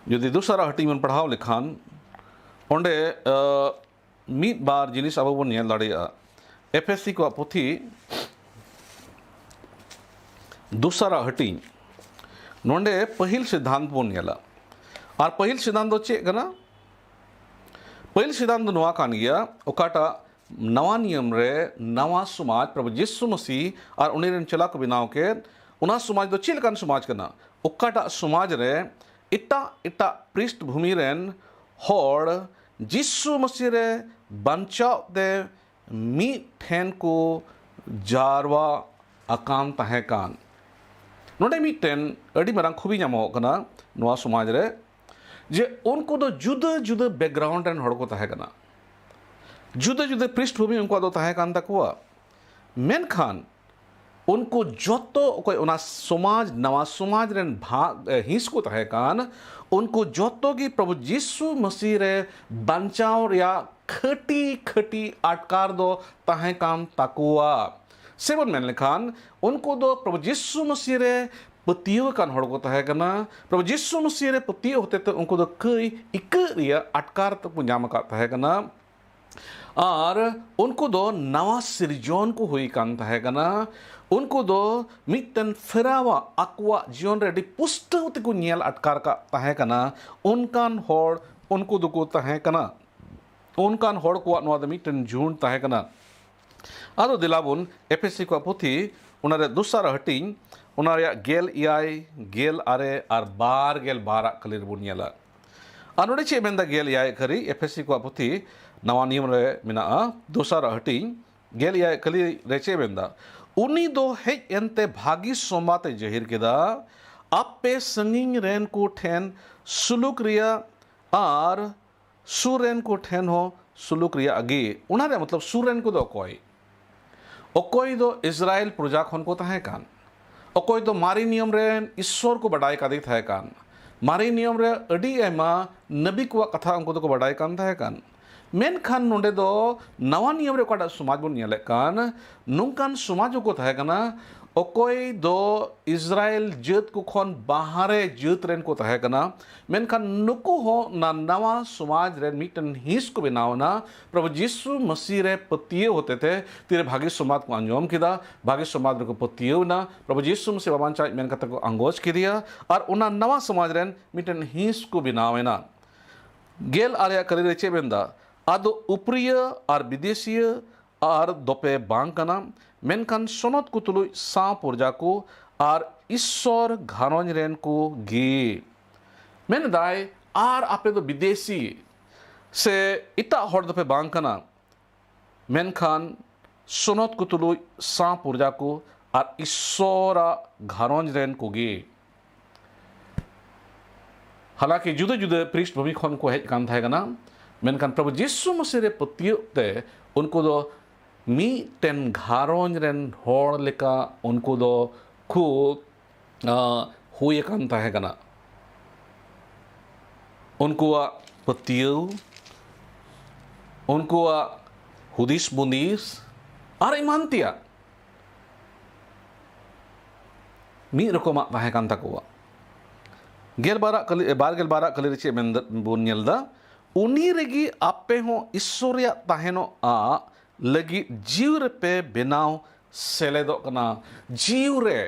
ᱡᱩᱫᱤ ᱫᱚᱥᱟᱨᱟᱜ ᱦᱟᱹᱴᱤᱧ ᱵᱚᱱ ᱯᱟᱲᱦᱟᱣ ᱞᱮᱠᱷᱟᱱ, ᱚᱸᱰᱮ, ᱟᱹ, ᱢᱤᱫ ᱵᱟᱨ ᱡᱤᱱᱤᱥ ᱟᱵᱚ ᱵᱚᱱ ᱧᱮᱞ ᱫᱟᱲᱮᱭᱟᱜᱼᱟ᱾ ᱮᱯᱷᱮᱥᱤ ᱠᱚᱣᱟᱜ ᱯᱩᱛᱷᱤ ᱫᱚᱥᱟᱨᱟᱜ ᱦᱟᱹᱴᱤᱧ, ᱱᱚᱰᱮ ᱯᱟᱹᱦᱤᱞ ᱥᱤᱫᱷᱟᱱᱛ ᱵᱚᱱ ᱧᱮᱞᱟ᱾ ᱟᱨ ᱯᱟᱹᱦᱤᱞ ᱥᱤᱫᱷᱟᱱᱛ ᱫᱚ ᱪᱮᱫ ᱠᱟᱱᱟ? ᱯᱟᱹᱦᱤᱞ ᱥᱤᱫᱷᱟᱱᱛ ᱫᱚ ᱱᱚᱣᱟ ᱠᱟᱱ ᱜᱮᱭᱟ, ᱚᱠᱟᱴᱟᱜ ᱱᱟᱣᱟ ᱱᱤᱭᱚᱢ ᱨᱮ ᱱᱟᱣᱟ ᱥᱚᱢᱟᱡᱽ ᱯᱨᱚᱵᱷᱩ ᱡᱤᱥᱩ ᱢᱟᱹᱥᱤ ᱟᱨ ᱩᱱᱤ ᱨᱮᱱ ᱪᱮᱞᱟ ᱠᱚ ᱵᱮᱱᱟᱣ ᱠᱮᱫ, ᱚᱱᱟ ᱥᱚᱢᱟᱡᱽ ᱫᱚ ᱪᱮᱫ ᱞᱮᱠᱟᱱ ᱥᱚᱢᱟᱡᱽ ᱠᱟᱱᱟ? ᱚᱠᱟᱴᱟᱜ ᱥᱚᱢᱟᱡᱽ ᱨᱮ ᱮᱴᱟᱜ ᱮᱴᱟᱜ ᱯᱨᱤᱥᱴ ᱵᱷᱩᱢᱤ ᱨᱮᱱ ᱦᱚᱲ ᱡᱤᱥᱩ ᱢᱟᱹᱥᱤ ᱨᱮ ᱵᱟᱧᱪᱟᱣ ᱛᱮ ᱢᱤᱫ ᱴᱷᱮᱱ ᱠᱚ ᱡᱟᱨᱣᱟ ᱟᱠᱟᱱ ᱛᱟᱦᱮᱸ ᱠᱟᱱ᱾ ᱱᱚᱰᱮ ᱢᱤᱫᱴᱮᱱ ᱟᱹᱰᱤ ᱢᱟᱨᱟᱝ ᱠᱷᱩᱵᱤ ᱧᱟᱢᱚᱜ ᱠᱟᱱᱟ ᱱᱚᱣᱟ ᱥᱚᱢᱟᱡᱽ ᱨᱮ, ᱡᱮ ᱩᱱᱠᱩ ᱫᱚ ᱡᱩᱫᱟᱹ ᱡᱩᱫᱟᱹ ᱵᱮᱠᱜᱨᱟᱣᱩᱱᱰ ᱨᱮᱱ ᱦᱚᱲ ᱠᱚ ᱛᱟᱦᱮᱸ ᱠᱟᱱᱟ, ᱡᱩᱫᱟᱹ ᱡᱩᱫᱟᱹ ᱯᱨᱤᱥᱴᱵᱷᱩᱢᱤ ᱩᱱᱠᱩᱣᱟᱜ ᱫᱚ ᱛᱟᱦᱮᱸ ᱠᱟᱱ ᱛᱟᱠᱚᱣᱟ᱾ ᱢᱮᱱᱠᱷᱟᱱ ᱩᱱᱠᱩ ᱡᱚᱛᱚ ᱚᱠᱚᱭ ᱚᱱᱟ ᱥᱚᱢᱟᱡᱽ, ᱱᱟᱣᱟ ᱥᱚᱢᱟᱡᱽ ᱨᱮᱱ ᱵᱷᱟᱜᱽ, ᱮ, ᱦᱤᱸᱥ ᱠᱚ ᱛᱟᱦᱮᱸ ᱠᱟᱱ, ᱩᱱᱠᱩ ᱡᱚᱛᱚ ᱜᱮ ᱯᱨᱚᱵᱷᱩ ᱡᱤᱥᱩ ᱢᱟᱹᱥᱤ ᱨᱮ ᱵᱟᱧᱪᱟᱣ ᱨᱮᱭᱟᱜ ᱠᱷᱟᱹᱴᱤ ᱠᱷᱟᱹᱴᱤ ᱟᱴᱠᱟᱨ ᱫᱚ ᱛᱟᱦᱮᱸ ᱠᱟᱱ ᱛᱟᱠᱚᱣᱟ᱾ ᱥᱮᱵᱚᱱ ᱢᱮᱱ ᱞᱮᱠᱷᱟᱱ, ᱩᱱᱠᱩ ᱫᱚ ᱯᱨᱚᱵᱷᱩ ᱡᱤᱥᱩ ᱢᱟᱹᱥᱤ ᱨᱮ ᱯᱟᱹᱛᱭᱟᱹᱣ ᱟᱠᱟᱱ ᱦᱚᱲ ᱠᱚ ᱛᱟᱦᱮᱸ ᱠᱟᱱᱟ᱾ ᱯᱨᱚᱵᱷᱩ ᱡᱤᱥᱩ ᱢᱟᱹᱥᱤ ᱨᱮ ᱯᱟᱹᱛᱭᱟᱹᱣ ᱦᱚᱛᱮ ᱛᱮ ᱩᱱᱠᱩ ᱫᱚ ᱠᱟᱹᱭ ᱤᱠᱟᱹᱜ ᱨᱮᱭᱟᱜ ᱟᱴᱠᱟᱨ ᱛᱮᱠᱚ ᱧᱟᱢ ᱟᱠᱟᱫ ᱛᱟᱦᱮᱸ ᱠᱟᱱᱟ᱾ ᱟᱨ ᱩᱱᱠᱩ ᱫᱚ ᱱᱟᱣᱟ ᱥᱤᱨᱡᱚᱱ ᱠᱚ ᱦᱩᱭ ᱠᱟᱱ ᱛᱟᱦᱮᱸ ᱠᱟᱱᱟ᱾ ᱩᱱᱠᱩ ᱫᱚ ᱢᱤᱫᱴᱮᱱ ᱯᱷᱮᱨᱟᱣᱟᱜ ᱟᱠᱚᱣᱟᱜ ᱡᱤᱭᱚᱱ ᱨᱮ ᱟᱹᱰᱤ ᱯᱩᱥᱴᱟᱹᱣ ᱛᱮᱠᱚ ᱧᱮᱞ ᱟᱴᱠᱟᱨ ᱠᱟᱜ ᱛᱟᱦᱮᱸ ᱠᱟᱱᱟ᱾ ᱚᱱᱠᱟᱱ ᱦᱚᱲ ᱩᱱᱠᱩ ᱫᱚᱠᱚ ᱛᱟᱦᱮᱸ ᱠᱟᱱᱟ᱾ ᱚᱱᱠᱟᱱ ᱦᱚᱲ ᱠᱚᱣᱟᱜ ᱱᱚᱣᱟ ᱫᱚ ᱢᱤᱫᱴᱮᱱ ᱡᱷᱩᱸᱰ ᱛᱟᱦᱮᱸ ᱠᱟᱱᱟ᱾ ᱟᱫᱚ ᱫᱮᱞᱟ ᱵᱚᱱ ᱮᱯᱷᱮᱥᱤ ᱠᱚᱣᱟᱜ ᱯᱩᱛᱷᱤ, ᱚᱱᱟ ᱨᱮ ᱫᱚᱥᱟᱨ ᱦᱟᱹᱴᱤᱧ, ᱚᱱᱟ ᱨᱮᱭᱟᱜ ᱜᱮᱞ ᱮᱭᱟᱭ, ᱜᱮᱞ ᱟᱨᱮ ᱟᱨ ᱵᱟᱨ ᱜᱮᱞ ᱵᱟᱨ ᱟᱜ ᱠᱟᱹᱞᱤ ᱨᱮᱵᱚᱱ ᱧᱮᱞᱟ᱾ ᱟᱨ ᱱᱚᱰᱮ ᱪᱮᱫ ᱢᱮᱱᱫᱟ ᱜᱮᱞ ᱮᱭᱟᱭ ᱠᱷᱟᱹᱨᱤ ᱮᱯᱷᱮᱥᱤ ᱠᱚᱣᱟᱜ ᱯᱩᱛᱷᱤ ᱱᱟᱣᱟ ᱱᱤᱭᱚᱢ ᱨᱮ ᱢᱮᱱᱟᱜᱼᱟ, ᱫᱚᱥᱟᱨ ᱦᱟᱹᱴᱤᱧ, ᱜᱮᱞ ᱮᱭᱟᱭ ᱠᱟᱹᱞᱤ ᱨᱮ ᱪᱮᱫ ᱢᱮᱱᱫᱟ? ᱩᱱᱤ ᱫᱚ ᱦᱮᱡ ᱮᱱᱛᱮ ᱵᱷᱟᱹᱜᱤ ᱥᱚᱢᱵᱟᱫ ᱮ ᱡᱟᱹᱦᱤᱨ ᱠᱮᱫᱟ, ᱟᱯᱮ ᱥᱟᱺᱜᱤᱧ ᱨᱮᱱ ᱠᱚ ᱴᱷᱮᱱ ᱥᱩᱞᱩᱠ ᱨᱮᱭᱟᱜ ᱟᱨ ᱥᱩᱨ ᱨᱮᱱ ᱠᱚ ᱴᱷᱮᱱ ᱦᱚᱸ ᱥᱩᱞᱩᱠ ᱨᱮᱭᱟᱜ ᱜᱮ᱾ ᱚᱱᱟ ᱨᱮᱭᱟᱜ ᱢᱚᱛᱞᱚᱵ ᱥᱩᱨ ᱨᱮᱱ ᱠᱚᱫᱚ ᱚᱠᱚᱭ? ᱚᱠᱚᱭ ᱫᱚ ᱤᱥᱨᱟᱭᱮᱞ ᱯᱨᱚᱡᱟ ᱠᱷᱚᱱ ᱠᱚ ᱛᱟᱦᱮᱸ ᱠᱟᱱ, ᱚᱠᱚᱭ ᱫᱚ ᱢᱟᱨᱮ ᱱᱤᱭᱚᱢ ᱨᱮᱱ ᱤᱥᱥᱚᱨ ᱠᱚ ᱵᱟᱰᱟᱭ ᱠᱟᱫᱮ ᱛᱟᱦᱮᱸ ᱠᱟᱱ, ᱢᱟᱨᱮ ᱱᱤᱭᱚᱢ ᱨᱮ ᱟᱹᱰᱤ ᱟᱭᱢᱟ ᱱᱟᱵᱤ ᱠᱚᱣᱟᱜ ᱠᱟᱛᱷᱟ ᱩᱱᱠᱩ ᱫᱚᱠᱚ ᱵᱟᱰᱟᱭ ᱠᱟᱱ ᱛᱟᱦᱮᱸ ᱠᱟᱱ᱾ ᱢᱮᱱᱠᱷᱟᱱ ᱱᱚᱰᱮ ᱫᱚ ᱱᱟᱣᱟ ᱱᱤᱭᱚᱢ ᱨᱮ ᱚᱠᱟᱴᱟᱜ ᱥᱚᱢᱟᱡᱽ ᱵᱚᱱ ᱧᱮᱞᱮᱫ ᱠᱟᱱ, ᱱᱚᱝᱠᱟᱱ ᱥᱚᱢᱟᱡᱽ ᱦᱚᱸᱠᱚ ᱛᱟᱦᱮᱸ ᱠᱟᱱᱟ, ᱚᱠᱚᱭ ᱫᱚ ᱤᱥᱨᱟᱭᱮᱞ ᱡᱟᱹᱛ ᱠᱚ ᱠᱷᱚᱱ ᱵᱟᱦᱨᱮ ᱡᱟᱹᱛ ᱨᱮᱱ ᱠᱚ ᱛᱟᱦᱮᱸ ᱠᱟᱱᱟ᱾ ᱢᱮᱱᱠᱷᱟᱱ ᱱᱩᱠᱩ ᱦᱚᱸ ᱚᱱᱟ ᱱᱟᱣᱟ ᱥᱚᱢᱟᱡᱽ ᱨᱮᱱ ᱢᱤᱫᱴᱮᱱ ᱦᱤᱸᱥ ᱠᱚ ᱵᱮᱱᱟᱣ ᱮᱱᱟ᱾ ᱯᱨᱚᱵᱷᱩ ᱡᱤᱥᱩ ᱢᱟᱹᱥᱤ ᱨᱮ ᱯᱟᱹᱛᱭᱟᱹᱣ ᱦᱚᱛᱮ ᱛᱮ ᱛᱤᱨᱮ ᱵᱷᱟᱹᱜᱤ ᱥᱚᱢᱟᱡᱽ ᱠᱚ ᱟᱸᱡᱚᱢ ᱠᱮᱫᱟ, ᱵᱷᱟᱹᱜᱤ ᱥᱚᱢᱟᱡᱽ ᱨᱮᱠᱚ ᱯᱟᱹᱛᱭᱟᱹᱣ ᱮᱱᱟ, ᱯᱨᱚᱵᱷᱩ ᱡᱤᱥᱩ ᱢᱟᱹᱥᱤ ᱵᱟᱵᱟᱧᱪᱟᱣᱤᱡ ᱢᱮᱱ ᱠᱟᱛᱮ ᱠᱚ ᱟᱸᱜᱚᱪ ᱠᱮᱫᱮᱭᱟ, ᱟᱨ ᱚᱱᱟ ᱱᱟᱣᱟ ᱥᱚᱢᱟᱡᱽ ᱨᱮᱱ ᱢᱤᱫᱴᱮᱱ ᱦᱤᱸᱥ ᱠᱚ ᱵᱮᱱᱟᱣ ᱮᱱᱟ᱾ ᱜᱮᱞ ᱟᱨᱮᱭᱟᱜ ᱠᱟᱹᱞᱤ ᱨᱮ ᱪᱮᱫ ᱢᱮᱱᱫᱟ? ᱟᱫᱚ ᱩᱯᱨᱤᱭᱟᱹ ᱟᱨ ᱵᱤᱫᱮᱥᱤᱭᱟᱹ ᱟᱨ ᱫᱚᱯᱮ ᱵᱟᱝ ᱠᱟᱱᱟ, ᱢᱮᱱᱠᱷᱟᱱ ᱥᱚᱱᱚᱛ ᱠᱚ ᱛᱩᱞᱩᱡ ᱥᱟᱶ ᱯᱚᱨᱡᱟ ᱠᱚ ᱟᱨ ᱤᱥᱥᱚᱨ ᱜᱷᱟᱨᱚᱸᱡᱽ ᱨᱮᱱ ᱠᱚ ᱜᱮ᱾ ᱢᱮᱱᱫᱟᱭ, ᱟᱨ ᱟᱯᱮ ᱫᱚ ᱵᱤᱫᱮᱥᱤ ᱥᱮ ᱮᱴᱟᱜ ᱦᱚᱲ ᱫᱚᱯᱮ ᱵᱟᱝ ᱠᱟᱱᱟ, ᱢᱮᱱᱠᱷᱟᱱ ᱥᱚᱱᱚᱛ ᱠᱚ ᱛᱩᱞᱩᱡ ᱥᱟᱶ ᱯᱚᱨᱡᱟ ᱠᱚ ᱟᱨ ᱤᱥᱥᱚᱨᱟᱜ ᱜᱷᱟᱨᱚᱸᱡᱽ ᱨᱮᱱ ᱠᱚᱜᱮ᱾ ᱦᱟᱞᱟᱝᱠᱤ ᱡᱩᱫᱟᱹ ᱡᱩᱫᱟᱹ ᱯᱨᱤᱥᱴ ᱵᱷᱩᱢᱤ ᱠᱷᱚᱱ ᱠᱚ ᱦᱮᱡ ᱠᱟᱱ ᱛᱟᱦᱮᱸ ᱠᱟᱱᱟ, ᱢᱮᱱᱠᱷᱟᱱ ᱯᱨᱚᱵᱷᱩ ᱡᱤᱥᱩ ᱢᱟᱹᱥᱤ ᱨᱮ ᱯᱟᱹᱛᱭᱟᱹᱣ ᱛᱮ ᱩᱱᱠᱩ ᱫᱚ ᱢᱤᱫᱴᱮᱱ ᱜᱷᱟᱨᱚᱸᱡᱽ ᱨᱮᱱ ᱦᱚᱲ ᱞᱮᱠᱟ ᱩᱱᱠᱩ ᱫᱚ ᱠᱚ, ᱟᱸ, ᱦᱩᱭ ᱟᱠᱟᱱ ᱛᱟᱦᱮᱸ ᱠᱟᱱᱟ᱾ ᱩᱱᱠᱩᱣᱟᱜ ᱯᱟᱹᱛᱭᱟᱹᱣ, ᱩᱱᱠᱩᱣᱟᱜ ᱦᱩᱫᱤᱥ ᱵᱩᱸᱫᱤᱥ ᱟᱨ ᱮᱢᱟᱱ ᱛᱮᱭᱟᱜ ᱢᱤᱫ ᱨᱚᱠᱚᱢᱟᱜ ᱛᱟᱦᱮᱸ ᱠᱟᱱ ᱛᱟᱠᱚᱣᱟ᱾ ᱜᱮᱞ ᱵᱟᱨᱟᱜ ᱠᱟᱹᱞᱤ, ᱵᱟᱨ ᱜᱮᱞ ᱵᱟᱨᱟᱜ ᱠᱟᱹᱞᱤ ᱨᱮ ᱪᱮᱫ ᱢᱮᱱ ᱵᱚᱱ ᱧᱮᱞ ᱮᱫᱟ? "ᱩᱱᱤ ᱨᱮᱜᱮ ᱟᱯᱮ ᱦᱚᱸ ᱤᱥᱥᱚᱨ ᱨᱮᱭᱟᱜ ᱛᱟᱦᱮᱱᱚᱜ ᱟᱜ ᱞᱟᱹᱜᱤᱫ ᱡᱤᱣᱤ ᱨᱮᱯᱮ ᱵᱮᱱᱟᱣ ᱥᱮᱞᱮᱫᱚᱜ ᱠᱟᱱᱟ᱾" ᱡᱤᱣᱤ ᱨᱮ,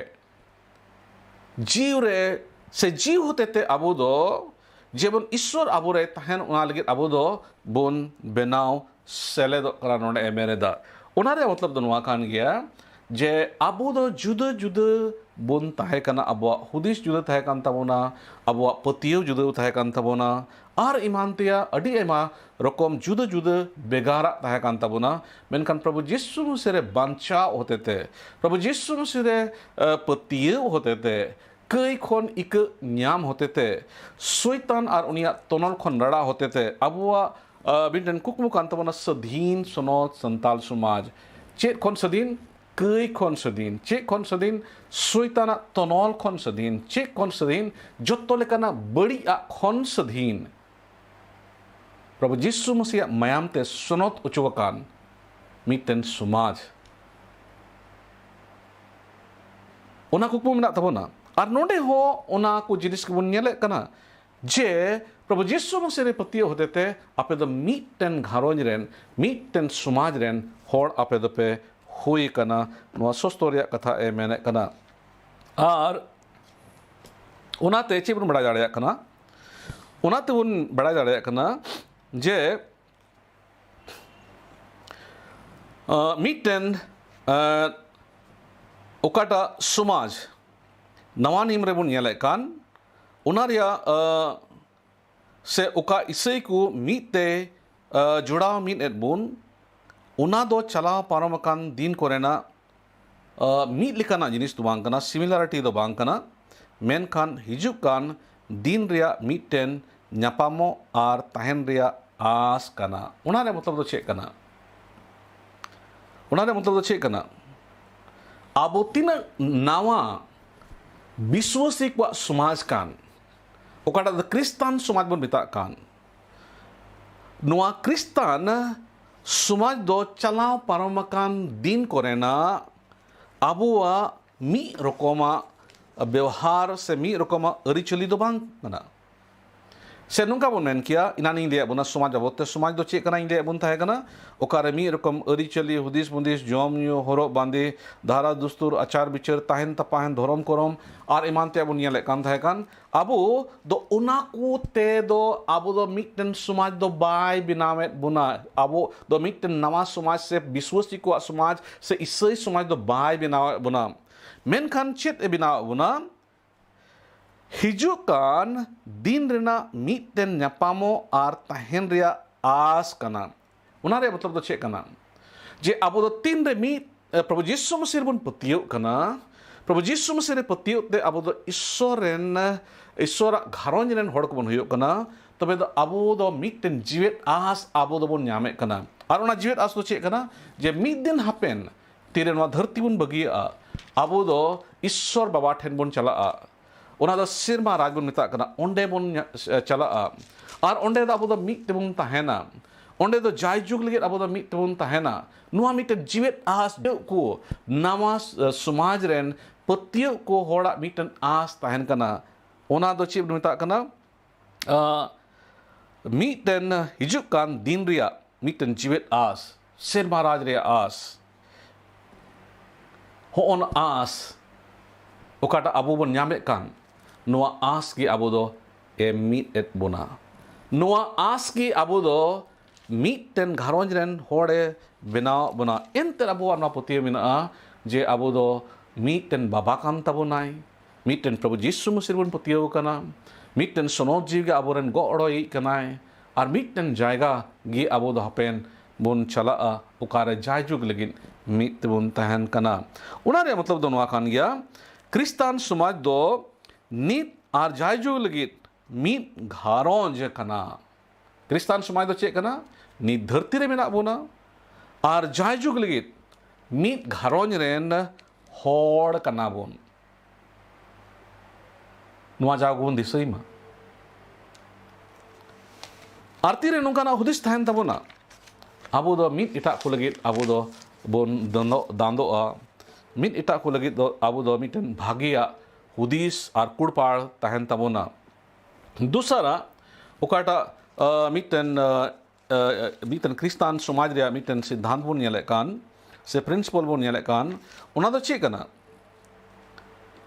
ᱡᱤᱣᱤ ᱨᱮ ᱥᱮ ᱡᱤᱣᱤ ᱦᱚᱛᱮ ᱛᱮ ᱟᱵᱚ ᱫᱚ ᱡᱮᱢᱚᱱ ᱤᱥᱥᱚᱨ ᱟᱵᱚ ᱨᱮ ᱛᱟᱦᱮᱱ, ᱚᱱᱟ ᱞᱟᱹᱜᱤᱫ ᱟᱵᱚ ᱫᱚ ᱵᱚᱱ ᱵᱮᱱᱟᱣ ᱥᱮᱞᱮᱫᱚᱜ ᱠᱟᱱᱟ᱾ ᱱᱚᱰᱮ ᱮ ᱢᱮᱱ ᱮᱫᱟ, ᱚᱱᱟ ᱨᱮᱭᱟᱜ ᱢᱚᱛᱞᱚᱵ ᱫᱚ ᱱᱚᱣᱟ ᱠᱟᱱ ᱜᱮᱭᱟ ᱡᱮ ᱟᱵᱚ ᱫᱚ ᱡᱩᱫᱟᱹ ᱡᱩᱫᱟᱹ ᱵᱚᱱ ᱛᱟᱦᱮᱸ ᱠᱟᱱᱟ, ᱟᱵᱚᱣᱟᱜ ᱦᱩᱫᱤᱥ ᱡᱩᱫᱟᱹ ᱛᱟᱦᱮᱸ ᱠᱟᱱ ᱛᱟᱵᱚᱱᱟ, ᱟᱵᱚᱣᱟᱜ ᱯᱟᱹᱛᱭᱟᱹᱣ ᱡᱩᱫᱟᱹ ᱛᱟᱦᱮᱸ ᱠᱟᱱ ᱛᱟᱵᱚᱱᱟ, ᱟᱨ ᱮᱢᱟᱱ ᱛᱮᱭᱟᱜ ᱟᱹᱰᱤ ᱟᱭᱢᱟ ᱨᱚᱠᱚᱢ ᱡᱩᱫᱟᱹ ᱡᱩᱫᱟᱹ ᱵᱷᱮᱜᱟᱨᱟᱜ ᱛᱟᱦᱮᱸ ᱠᱟᱱ ᱛᱟᱵᱚᱱᱟ᱾ ᱢᱮᱱᱠᱷᱟᱱ ᱯᱨᱚᱵᱷᱩ ᱡᱤᱥᱩ ᱢᱟᱹᱥᱤ ᱨᱮ ᱵᱟᱧᱪᱟᱣ ᱦᱚᱛᱮ ᱛᱮ, ᱯᱨᱚᱵᱷᱩ ᱡᱤᱥᱩ ᱢᱟᱹᱥᱤ ᱨᱮ, ᱮ, ᱯᱟᱹᱛᱭᱟᱹᱣ ᱦᱚᱛᱮ ᱛᱮ, ᱠᱟᱹᱭ ᱠᱷᱚᱱ ᱤᱠᱟᱹ ᱧᱟᱢ ᱦᱚᱛᱮ ᱛᱮ, ᱥᱚᱭᱛᱟᱱ ᱟᱨ ᱩᱱᱤᱭᱟᱜ ᱛᱚᱱᱚᱞ ᱠᱷᱚᱱ ᱨᱟᱲᱟ ᱦᱚᱛᱮ ᱛᱮ ᱟᱵᱚᱣᱟᱜ, ᱟ, ᱢᱤᱫᱴᱮᱱ ᱠᱩᱠᱢᱩ ᱠᱟᱱ ᱛᱟᱵᱚᱱᱟ ᱥᱟᱹᱫᱷᱤᱱ ᱥᱚᱱᱚᱛ ᱥᱟᱱᱛᱟᱞ ᱥᱚᱢᱟᱡᱽ᱾ ᱪᱮᱫ ᱠᱷᱚᱱ ᱥᱟᱹᱫᱷᱤᱱ? ᱠᱟᱹᱭ ᱠᱷᱚᱱ ᱥᱟᱹᱫᱷᱤᱱ᱾ ᱪᱮᱫ ᱠᱷᱚᱱ ᱥᱟᱹᱫᱷᱤᱱ? ᱥᱚᱭᱛᱟᱱᱟᱜ ᱛᱚᱱᱚᱞ ᱠᱷᱚᱱ ᱥᱟᱹᱫᱷᱤᱱ᱾ ᱪᱮᱫ ᱠᱷᱚᱱ ᱥᱟᱹᱫᱷᱤᱱ? ᱡᱚᱛᱚ ᱞᱮᱠᱟᱱᱟᱜ ᱵᱟᱹᱲᱤᱡ ᱟᱜ ᱠᱷᱚᱱ ᱥᱟᱹᱫᱷᱤᱱ᱾ ᱯᱨᱚᱵᱷᱩ ᱡᱤᱥᱩ ᱢᱟᱹᱥᱤᱭᱟᱜ ᱢᱟᱭᱟᱢ ᱛᱮ ᱥᱚᱱᱚᱛ ᱚᱪᱚ ᱟᱠᱟᱱ ᱢᱤᱫᱴᱮᱱ ᱥᱚᱢᱟᱡᱽ, ᱚᱱᱟ ᱠᱩᱠᱢᱩ ᱢᱮᱱᱟᱜ ᱛᱟᱵᱚᱱᱟ᱾ ᱟᱨ ᱱᱚᱰᱮ ᱦᱚᱸ ᱚᱱᱟ ᱠᱚ ᱡᱤᱱᱤᱥ ᱜᱮᱵᱚᱱ ᱧᱮᱞᱮᱫ ᱠᱟᱱᱟ ᱡᱮ ᱯᱨᱚᱵᱷᱩ ᱡᱤᱥᱩ ᱢᱟᱹᱥᱤ ᱨᱮ ᱯᱟᱹᱛᱭᱟᱹᱣ ᱦᱚᱛᱮ ᱛᱮ ᱟᱯᱮ ᱫᱚ ᱢᱤᱫᱴᱮᱱ ᱜᱷᱟᱨᱚᱸᱡᱽ ᱨᱮᱱ, ᱢᱤᱫᱴᱮᱱ ᱥᱚᱢᱟᱡᱽ ᱨᱮᱱ ᱦᱚᱲ ᱟᱯᱮ ᱫᱚᱯᱮ ᱦᱩᱭ ᱟᱠᱟᱱᱟ᱾ ᱱᱚᱣᱟ ᱥᱚᱥᱛᱚ ᱨᱮᱭᱟᱜ ᱠᱟᱛᱷᱟ ᱮ ᱢᱮᱱᱮᱫ ᱠᱟᱱᱟ᱾ ᱟᱨ ᱚᱱᱟᱛᱮ ᱪᱮᱫ ᱵᱚᱱ ᱵᱟᱲᱟᱭ ᱫᱟᱲᱮᱭᱟᱜ ᱠᱟᱱᱟ? ᱚᱱᱟ ᱛᱮᱵᱚᱱ ᱵᱟᱲᱟᱭ ᱫᱟᱲᱮᱭᱟᱜ ᱠᱟᱱᱟ ᱡᱮ, ᱟᱸ, ᱢᱤᱫᱴᱮᱱ, ᱟᱸ, ᱚᱠᱟᱴᱟᱜ ᱥᱚᱢᱟᱡᱽ ᱱᱟᱣᱟ ᱱᱤᱭᱚᱢ ᱨᱮᱵᱚᱱ ᱧᱮᱞᱮᱫ ᱠᱟᱱ, ᱚᱱᱟ ᱨᱮᱭᱟᱜ, ᱟᱸ, ᱥᱮ ᱚᱠᱟ ᱤᱥᱟᱹᱭ ᱠᱚ ᱢᱤᱫ ᱛᱮ, ᱟᱸ, ᱡᱚᱲᱟᱣ ᱢᱤᱫ ᱮᱫ ᱵᱚᱱ, ᱚᱱᱟ ᱫᱚ ᱪᱟᱞᱟᱣ ᱯᱟᱨᱚᱢ ᱟᱠᱟᱱ ᱫᱤᱱ ᱠᱚᱨᱮᱱᱟᱜ ᱟᱸ, ᱢᱤᱫ ᱞᱮᱠᱟᱱᱟᱜ ᱡᱤᱱᱤᱥ ᱫᱚ ᱵᱟᱝ ᱠᱟᱱᱟ, ᱥᱤᱢᱤᱞᱟᱨᱤᱴᱤ ᱫᱚ ᱵᱟᱝ ᱠᱟᱱᱟ, ᱢᱮᱱᱠᱷᱟᱱ ᱦᱤᱡᱩᱜ ᱠᱟᱱ ᱫᱤᱱ ᱨᱮᱭᱟᱜ ᱢᱤᱫᱴᱮᱱ ᱧᱟᱯᱟᱢᱚᱜ ᱟᱨ ᱛᱟᱦᱮᱱ ᱨᱮᱭᱟᱜ ᱟᱸᱥ ᱠᱟᱱᱟ᱾ ᱚᱱᱟ ᱨᱮᱭᱟᱜ ᱢᱚᱛᱞᱚᱵ ᱫᱚ ᱪᱮᱫ ᱠᱟᱱᱟ? ᱚᱱᱟ ᱨᱮᱭᱟᱜ ᱢᱚᱛᱞᱚᱵ ᱫᱚ ᱪᱮᱫ ᱠᱟᱱᱟ? ᱟᱵᱚ ᱛᱤᱱᱟᱹᱜ ᱱᱟᱣᱟ ᱵᱤᱥᱣᱟᱹᱥᱤ ᱠᱚᱣᱟᱜ ᱥᱚᱢᱟᱡᱽ ᱠᱟᱱ, ᱚᱠᱟᱴᱟᱜ ᱫᱚ ᱠᱷᱨᱤᱥᱴᱟᱱ ᱥᱚᱢᱟᱡᱽ ᱵᱚᱱ ᱢᱮᱛᱟᱜ ᱠᱟᱱ, ᱱᱚᱣᱟ ᱠᱷᱨᱤᱥᱴᱟᱱ ᱥᱚᱢᱟᱡᱽ ᱫᱚ ᱪᱟᱞᱟᱣ ᱯᱟᱨᱚᱢ ᱟᱠᱟᱱ ᱫᱤᱱ ᱠᱚᱨᱮᱱᱟᱜ ᱟᱵᱚᱣᱟᱜ ᱢᱤᱫ ᱨᱚᱠᱚᱢᱟᱜ ᱵᱮᱣᱦᱟᱨ ᱥᱮ ᱢᱤᱫ ᱨᱚᱠᱚᱢᱟᱜ ᱟᱹᱨᱤᱪᱟᱹᱞᱤ ᱫᱚ ᱵᱟᱝ ᱠᱟᱱᱟ᱾ ᱥᱮ ᱱᱚᱝᱠᱟ ᱵᱚᱱ ᱢᱮᱱ ᱠᱮᱭᱟ, ᱮᱱᱟᱱᱤᱧ ᱞᱟᱹᱭᱟᱫ ᱵᱚᱱᱟ ᱥᱚᱢᱟᱡᱽ ᱵᱟᱵᱚᱫ ᱛᱮ, ᱥᱚᱢᱟᱡᱽ ᱫᱚ ᱪᱮᱫ ᱠᱟᱱᱟ ᱤᱧ ᱞᱟᱹᱭᱟᱫ ᱵᱚᱱ ᱛᱟᱦᱮᱸ ᱠᱟᱱᱟ, ᱚᱠᱟᱨᱮ ᱢᱤᱫ ᱨᱚᱠᱚᱢ ᱟᱹᱨᱤᱪᱟᱹᱞᱤ, ᱦᱩᱫᱤᱥ ᱵᱩᱸᱫᱤᱥ, ᱡᱚᱢ ᱧᱩ, ᱦᱚᱨᱚᱜ ᱵᱟᱸᱫᱮ, ᱫᱷᱟᱨᱟ ᱫᱩᱥᱛᱩᱨ, ᱟᱪᱟᱨ ᱵᱤᱪᱟᱹᱨ, ᱛᱟᱦᱮᱱ ᱛᱟᱯᱟᱦᱮᱱ, ᱫᱷᱚᱨᱚᱢ ᱠᱚᱨᱚᱢ ᱟᱨ ᱮᱢᱟᱱ ᱛᱮᱭᱟᱜ ᱵᱚᱱ ᱧᱮᱞᱮᱫ ᱠᱟᱱ ᱛᱟᱦᱮᱸ ᱠᱟᱱ, ᱟᱵᱚ ᱫᱚ ᱚᱱᱟ ᱠᱚ ᱛᱮ ᱫᱚ ᱟᱵᱚ ᱫᱚ ᱢᱤᱫᱴᱮᱱ ᱥᱚᱢᱟᱡᱽ ᱫᱚ ᱵᱟᱭ ᱵᱮᱱᱟᱣᱮᱫ ᱵᱚᱱᱟ᱾ ᱟᱵᱚ ᱫᱚ ᱢᱤᱫᱴᱮᱱ ᱱᱟᱣᱟ ᱥᱚᱢᱟᱡᱽ ᱥᱮ ᱵᱤᱥᱣᱟᱹᱥᱤ ᱠᱚᱣᱟᱜ ᱥᱚᱢᱟᱡᱽ ᱥᱮ ᱤᱥᱟᱹᱭ ᱥᱚᱢᱟᱡᱽ ᱫᱚ ᱵᱟᱭ ᱵᱮᱱᱟᱣᱮᱫ ᱵᱚᱱᱟ᱾ ᱢᱮᱱᱠᱷᱟᱱ ᱪᱮᱫ ᱮ ᱵᱮᱱᱟᱣᱮᱫ ᱵᱚᱱᱟ? ᱦᱤᱡᱩᱜ ᱠᱟᱱ ᱫᱤᱱ ᱨᱮᱱᱟᱜ ᱢᱤᱫᱴᱮᱱ ᱧᱟᱯᱟᱢᱚᱜ ᱟᱨ ᱛᱟᱦᱮᱱ ᱨᱮᱭᱟᱜ ᱟᱸᱥ ᱠᱟᱱᱟ᱾ ᱚᱱᱟ ᱨᱮᱭᱟᱜ ᱢᱚᱛᱞᱚᱵ ᱫᱚ ᱪᱮᱫ ᱠᱟᱱᱟ? ᱡᱮ ᱟᱵᱚ ᱫᱚ ᱛᱤᱱ ᱨᱮ ᱢᱤᱫ, ᱮ, ᱯᱨᱚᱵᱷᱩ ᱡᱤᱥᱩ ᱢᱟᱹᱥᱤᱦ ᱨᱮᱵᱚᱱ ᱯᱟᱹᱛᱭᱟᱹᱣᱟᱜ ᱠᱟᱱᱟ, ᱯᱨᱚᱵᱷᱩ ᱡᱤᱥᱩ ᱢᱟᱹᱥᱤᱦ ᱨᱮ ᱯᱟᱹᱛᱭᱟᱹᱣ ᱛᱮ ᱟᱵᱚ ᱫᱚ ᱤᱥᱥᱚᱨ ᱨᱮᱱ, ᱤᱥᱥᱚᱨᱟᱜ ᱜᱷᱟᱨᱚᱸᱡᱽ ᱨᱮᱱ ᱦᱚᱲ ᱠᱚᱵᱚᱱ ᱦᱩᱭᱩᱜ ᱠᱟᱱᱟ, ᱛᱚᱵᱮ ᱫᱚ ᱟᱵᱚ ᱫᱚ ᱢᱤᱫᱴᱮᱱ ᱡᱤᱣᱮᱫ ᱟᱸᱥ ᱟᱵᱚ ᱫᱚᱵᱚᱱ ᱧᱟᱢᱮᱫ ᱠᱟᱱᱟ᱾ ᱟᱨ ᱚᱱᱟ ᱡᱤᱣᱮᱫ ᱟᱸᱥ ᱫᱚ ᱪᱮᱫ ᱠᱟᱱᱟ? ᱡᱮ ᱢᱤᱫ ᱫᱤᱱ ᱦᱟᱯᱮᱱ ᱛᱤᱨᱮ ᱱᱚᱣᱟ ᱫᱷᱟᱹᱨᱛᱤ ᱵᱚᱱ ᱵᱟᱹᱜᱤᱭᱟᱜᱼᱟ, ᱟᱵᱚ ᱫᱚ ᱤᱥᱥᱚᱨ ᱵᱟᱵᱟ ᱴᱷᱮᱱ ᱵᱚᱱ ᱪᱟᱞᱟᱜᱼᱟ᱾ ᱚᱱᱟ ᱫᱚ ᱥᱮᱨᱢᱟ ᱨᱟᱡᱽ ᱵᱚᱱ ᱢᱮᱛᱟᱜ ᱠᱟᱱᱟ᱾ ᱚᱸᱰᱮ ᱵᱚᱱ ᱧᱟ-, ᱪᱟᱞᱟᱜᱼᱟ᱾ ᱟᱨ ᱚᱸᱰᱮ ᱫᱚ ᱟᱵᱚ ᱫᱚ ᱢᱤᱫ ᱛᱮᱵᱚᱱ ᱛᱟᱦᱮᱱᱟ᱾ ᱚᱸᱰᱮ ᱫᱚ ᱡᱟᱭᱡᱩᱜᱽ ᱞᱟᱹᱜᱤᱫ ᱟᱵᱚ ᱫᱚ ᱢᱤᱫ ᱛᱮᱵᱚᱱ ᱛᱟᱦᱮᱱᱟ᱾ ᱱᱚᱣᱟ ᱢᱤᱫᱴᱮᱱ ᱡᱤᱣᱮᱫ ᱟᱸᱥ ᱠᱚ, ᱱᱟᱣᱟ ᱥ-, ᱥᱚᱢᱟᱡᱽ ᱨᱮᱱ ᱯᱟᱹᱛᱭᱟᱹᱣ ᱠᱚ ᱦᱚᱲᱟᱜ ᱢᱤᱫᱴᱮᱱ ᱟᱸᱥ ᱛᱟᱦᱮᱱ ᱠᱟᱱᱟ᱾ ᱚᱱᱟ ᱫᱚ ᱪᱮᱫ ᱵᱚᱱ ᱢᱮᱛᱟᱜ ᱠᱟᱱᱟ? ᱟᱸ, ᱢᱤᱫᱴᱮᱱ ᱦᱤᱡᱩᱜ ᱠᱟᱱ ᱫᱤᱱ ᱨᱮᱭᱟᱜ ᱢᱤᱫᱴᱮᱱ ᱡᱤᱣᱮᱫ ᱟᱸᱥ, ᱥᱮᱨᱢᱟ ᱨᱟᱡᱽ ᱨᱮᱭᱟᱜ ᱟᱸᱥ, ᱦᱚᱸᱜᱼᱚ ᱱᱟ ᱟᱸᱥ, ᱚᱠᱟᱴᱟᱜ ᱟᱵᱚ ᱵᱚᱱ ᱧᱟᱢᱮᱫ ᱠᱟᱱ, ᱱᱚᱣᱟ ᱟᱸᱥ ᱜᱮ ᱟᱵᱚ ᱫᱚ ᱮ ᱢᱤᱫ ᱮᱫ ᱵᱚᱱᱟ᱾ ᱱᱚᱣᱟ ᱟᱸᱥ ᱜᱮ ᱟᱵᱚ ᱫᱚ ᱢᱤᱫᱴᱮᱱ ᱜᱷᱟᱨᱚᱸᱡᱽ ᱨᱮᱱ ᱦᱚᱲᱮ ᱵᱮᱱᱟᱣ ᱵᱚᱱᱟ᱾ ᱮᱱᱛᱮ ᱟᱵᱚᱣᱟᱜ ᱱᱚᱣᱟ ᱯᱟᱹᱛᱭᱟᱹᱣ ᱢᱮᱱᱟᱜᱼᱟ ᱡᱮ ᱟᱵᱚ ᱫᱚ ᱢᱤᱫᱴᱮᱱ ᱵᱟᱵᱟ ᱠᱟᱱ ᱛᱟᱵᱚᱱᱟᱭ, ᱢᱤᱫᱴᱮᱱ ᱯᱨᱚᱵᱷᱩ ᱡᱤᱥᱩ ᱢᱟᱹᱥᱤ ᱨᱮᱵᱚᱱ ᱯᱟᱹᱛᱭᱟᱹᱣ ᱟᱠᱟᱱᱟ, ᱢᱤᱫᱴᱮᱱ ᱥᱚᱱᱚᱛ ᱡᱤᱣᱤ ᱜᱮ ᱟᱵᱚᱨᱮᱱ ᱜᱚᱜ ᱦᱚᱲᱚᱭᱤᱡ ᱠᱟᱱᱟᱭ, ᱟᱨ ᱢᱤᱫᱴᱮᱱ ᱡᱟᱭᱜᱟ ᱜᱮ ᱟᱵᱚ ᱫᱚ ᱦᱟᱯᱮᱱ ᱵᱚᱱ ᱪᱟᱞᱟᱜᱼᱟ, ᱚᱠᱟᱨᱮ ᱡᱟᱭᱡᱩᱜᱽ ᱞᱟᱹᱜᱤᱫ ᱢᱤᱫ ᱛᱮᱵᱚᱱ ᱛᱟᱦᱮᱱ ᱠᱟᱱᱟ᱾ ᱚᱱᱟ ᱨᱮᱭᱟᱜ ᱢᱚᱛᱞᱚᱵ ᱫᱚ ᱱᱚᱣᱟ ᱠᱟᱱ ᱜᱮᱭᱟ, ᱠᱷᱨᱤᱥᱴᱟᱱ ᱥᱚᱢᱟᱡᱽ ᱫᱚ ᱱᱤᱛ ᱟᱨ ᱡᱟᱭᱡᱩᱜᱽ ᱞᱟᱹᱜᱤᱫ ᱢᱤᱫ ᱜᱷᱟᱨᱚᱸᱡᱽ ᱠᱟᱱᱟ᱾ ᱠᱷᱨᱤᱥᱴᱟᱱ ᱥᱚᱢᱟᱡᱽ ᱫᱚ ᱪᱮᱫ ᱠᱟᱱᱟ? ᱱᱤᱛ ᱫᱷᱟᱹᱨᱛᱤ ᱨᱮ ᱢᱮᱱᱟᱜ ᱵᱚᱱᱟ ᱟᱨ ᱡᱟᱭᱡᱩᱜᱽ ᱞᱟᱹᱜᱤᱫ ᱢᱤᱫ ᱜᱷᱟᱨᱚᱸᱡᱽ ᱨᱮᱱ ᱦᱚᱲ ᱠᱟᱱᱟ ᱵᱚᱱ᱾ ᱱᱚᱣᱟ ᱡᱟᱣ ᱜᱮᱵᱚᱱ ᱫᱤᱥᱟᱹᱭ ᱢᱟ᱾ ᱟᱨ ᱛᱤᱨᱮ ᱱᱚᱝᱠᱟᱱᱟᱜ ᱦᱩᱫᱤᱥ ᱛᱟᱦᱮᱱ ᱛᱟᱵᱚᱱᱟ, ᱟᱵᱚ ᱫᱚ ᱢᱤᱫ ᱮᱴᱟᱜ ᱠᱚ ᱞᱟᱹᱜᱤᱫ ᱟᱵᱚ ᱫᱚ ᱵᱚᱱ ᱫᱟᱸᱫᱚᱜ, ᱫᱟᱸᱫᱚᱜᱼᱟ᱾ ᱢᱤᱫ ᱮᱴᱟᱜ ᱠᱚ ᱞᱟᱹᱜᱤᱫ ᱫᱚ ᱟᱵᱚ ᱫᱚ ᱢᱤᱫᱴᱮᱱ ᱵᱷᱟᱜᱮᱭᱟᱜ ᱦᱩᱫᱤᱥ ᱟᱨ ᱠᱩᱲᱯᱟᱲ ᱛᱟᱦᱮᱱ ᱛᱟᱵᱚᱱᱟ᱾ ᱫᱚᱥᱟᱨᱟᱜ, ᱚᱠᱟᱴᱟᱜ, ᱟᱸ, ᱢᱤᱫᱴᱮᱱ, ᱟᱸ, ᱟᱸ, ᱢᱤᱫᱴᱮᱱ ᱠᱷᱨᱤᱥᱴᱟᱱ ᱥᱚᱢᱟᱡᱽ ᱨᱮᱭᱟᱜ ᱢᱤᱫᱴᱮᱱ ᱥᱤᱫᱽᱫᱷᱟᱱᱛ ᱵᱚᱱ ᱧᱮᱞᱮᱫ ᱠᱟᱱ, ᱥᱮ ᱯᱨᱤᱱᱥᱤᱯᱟᱞ ᱵᱚᱱ ᱧᱮᱞᱮᱫ ᱠᱟᱱ, ᱚᱱᱟ ᱫᱚ ᱪᱮᱫ ᱠᱟᱱᱟ?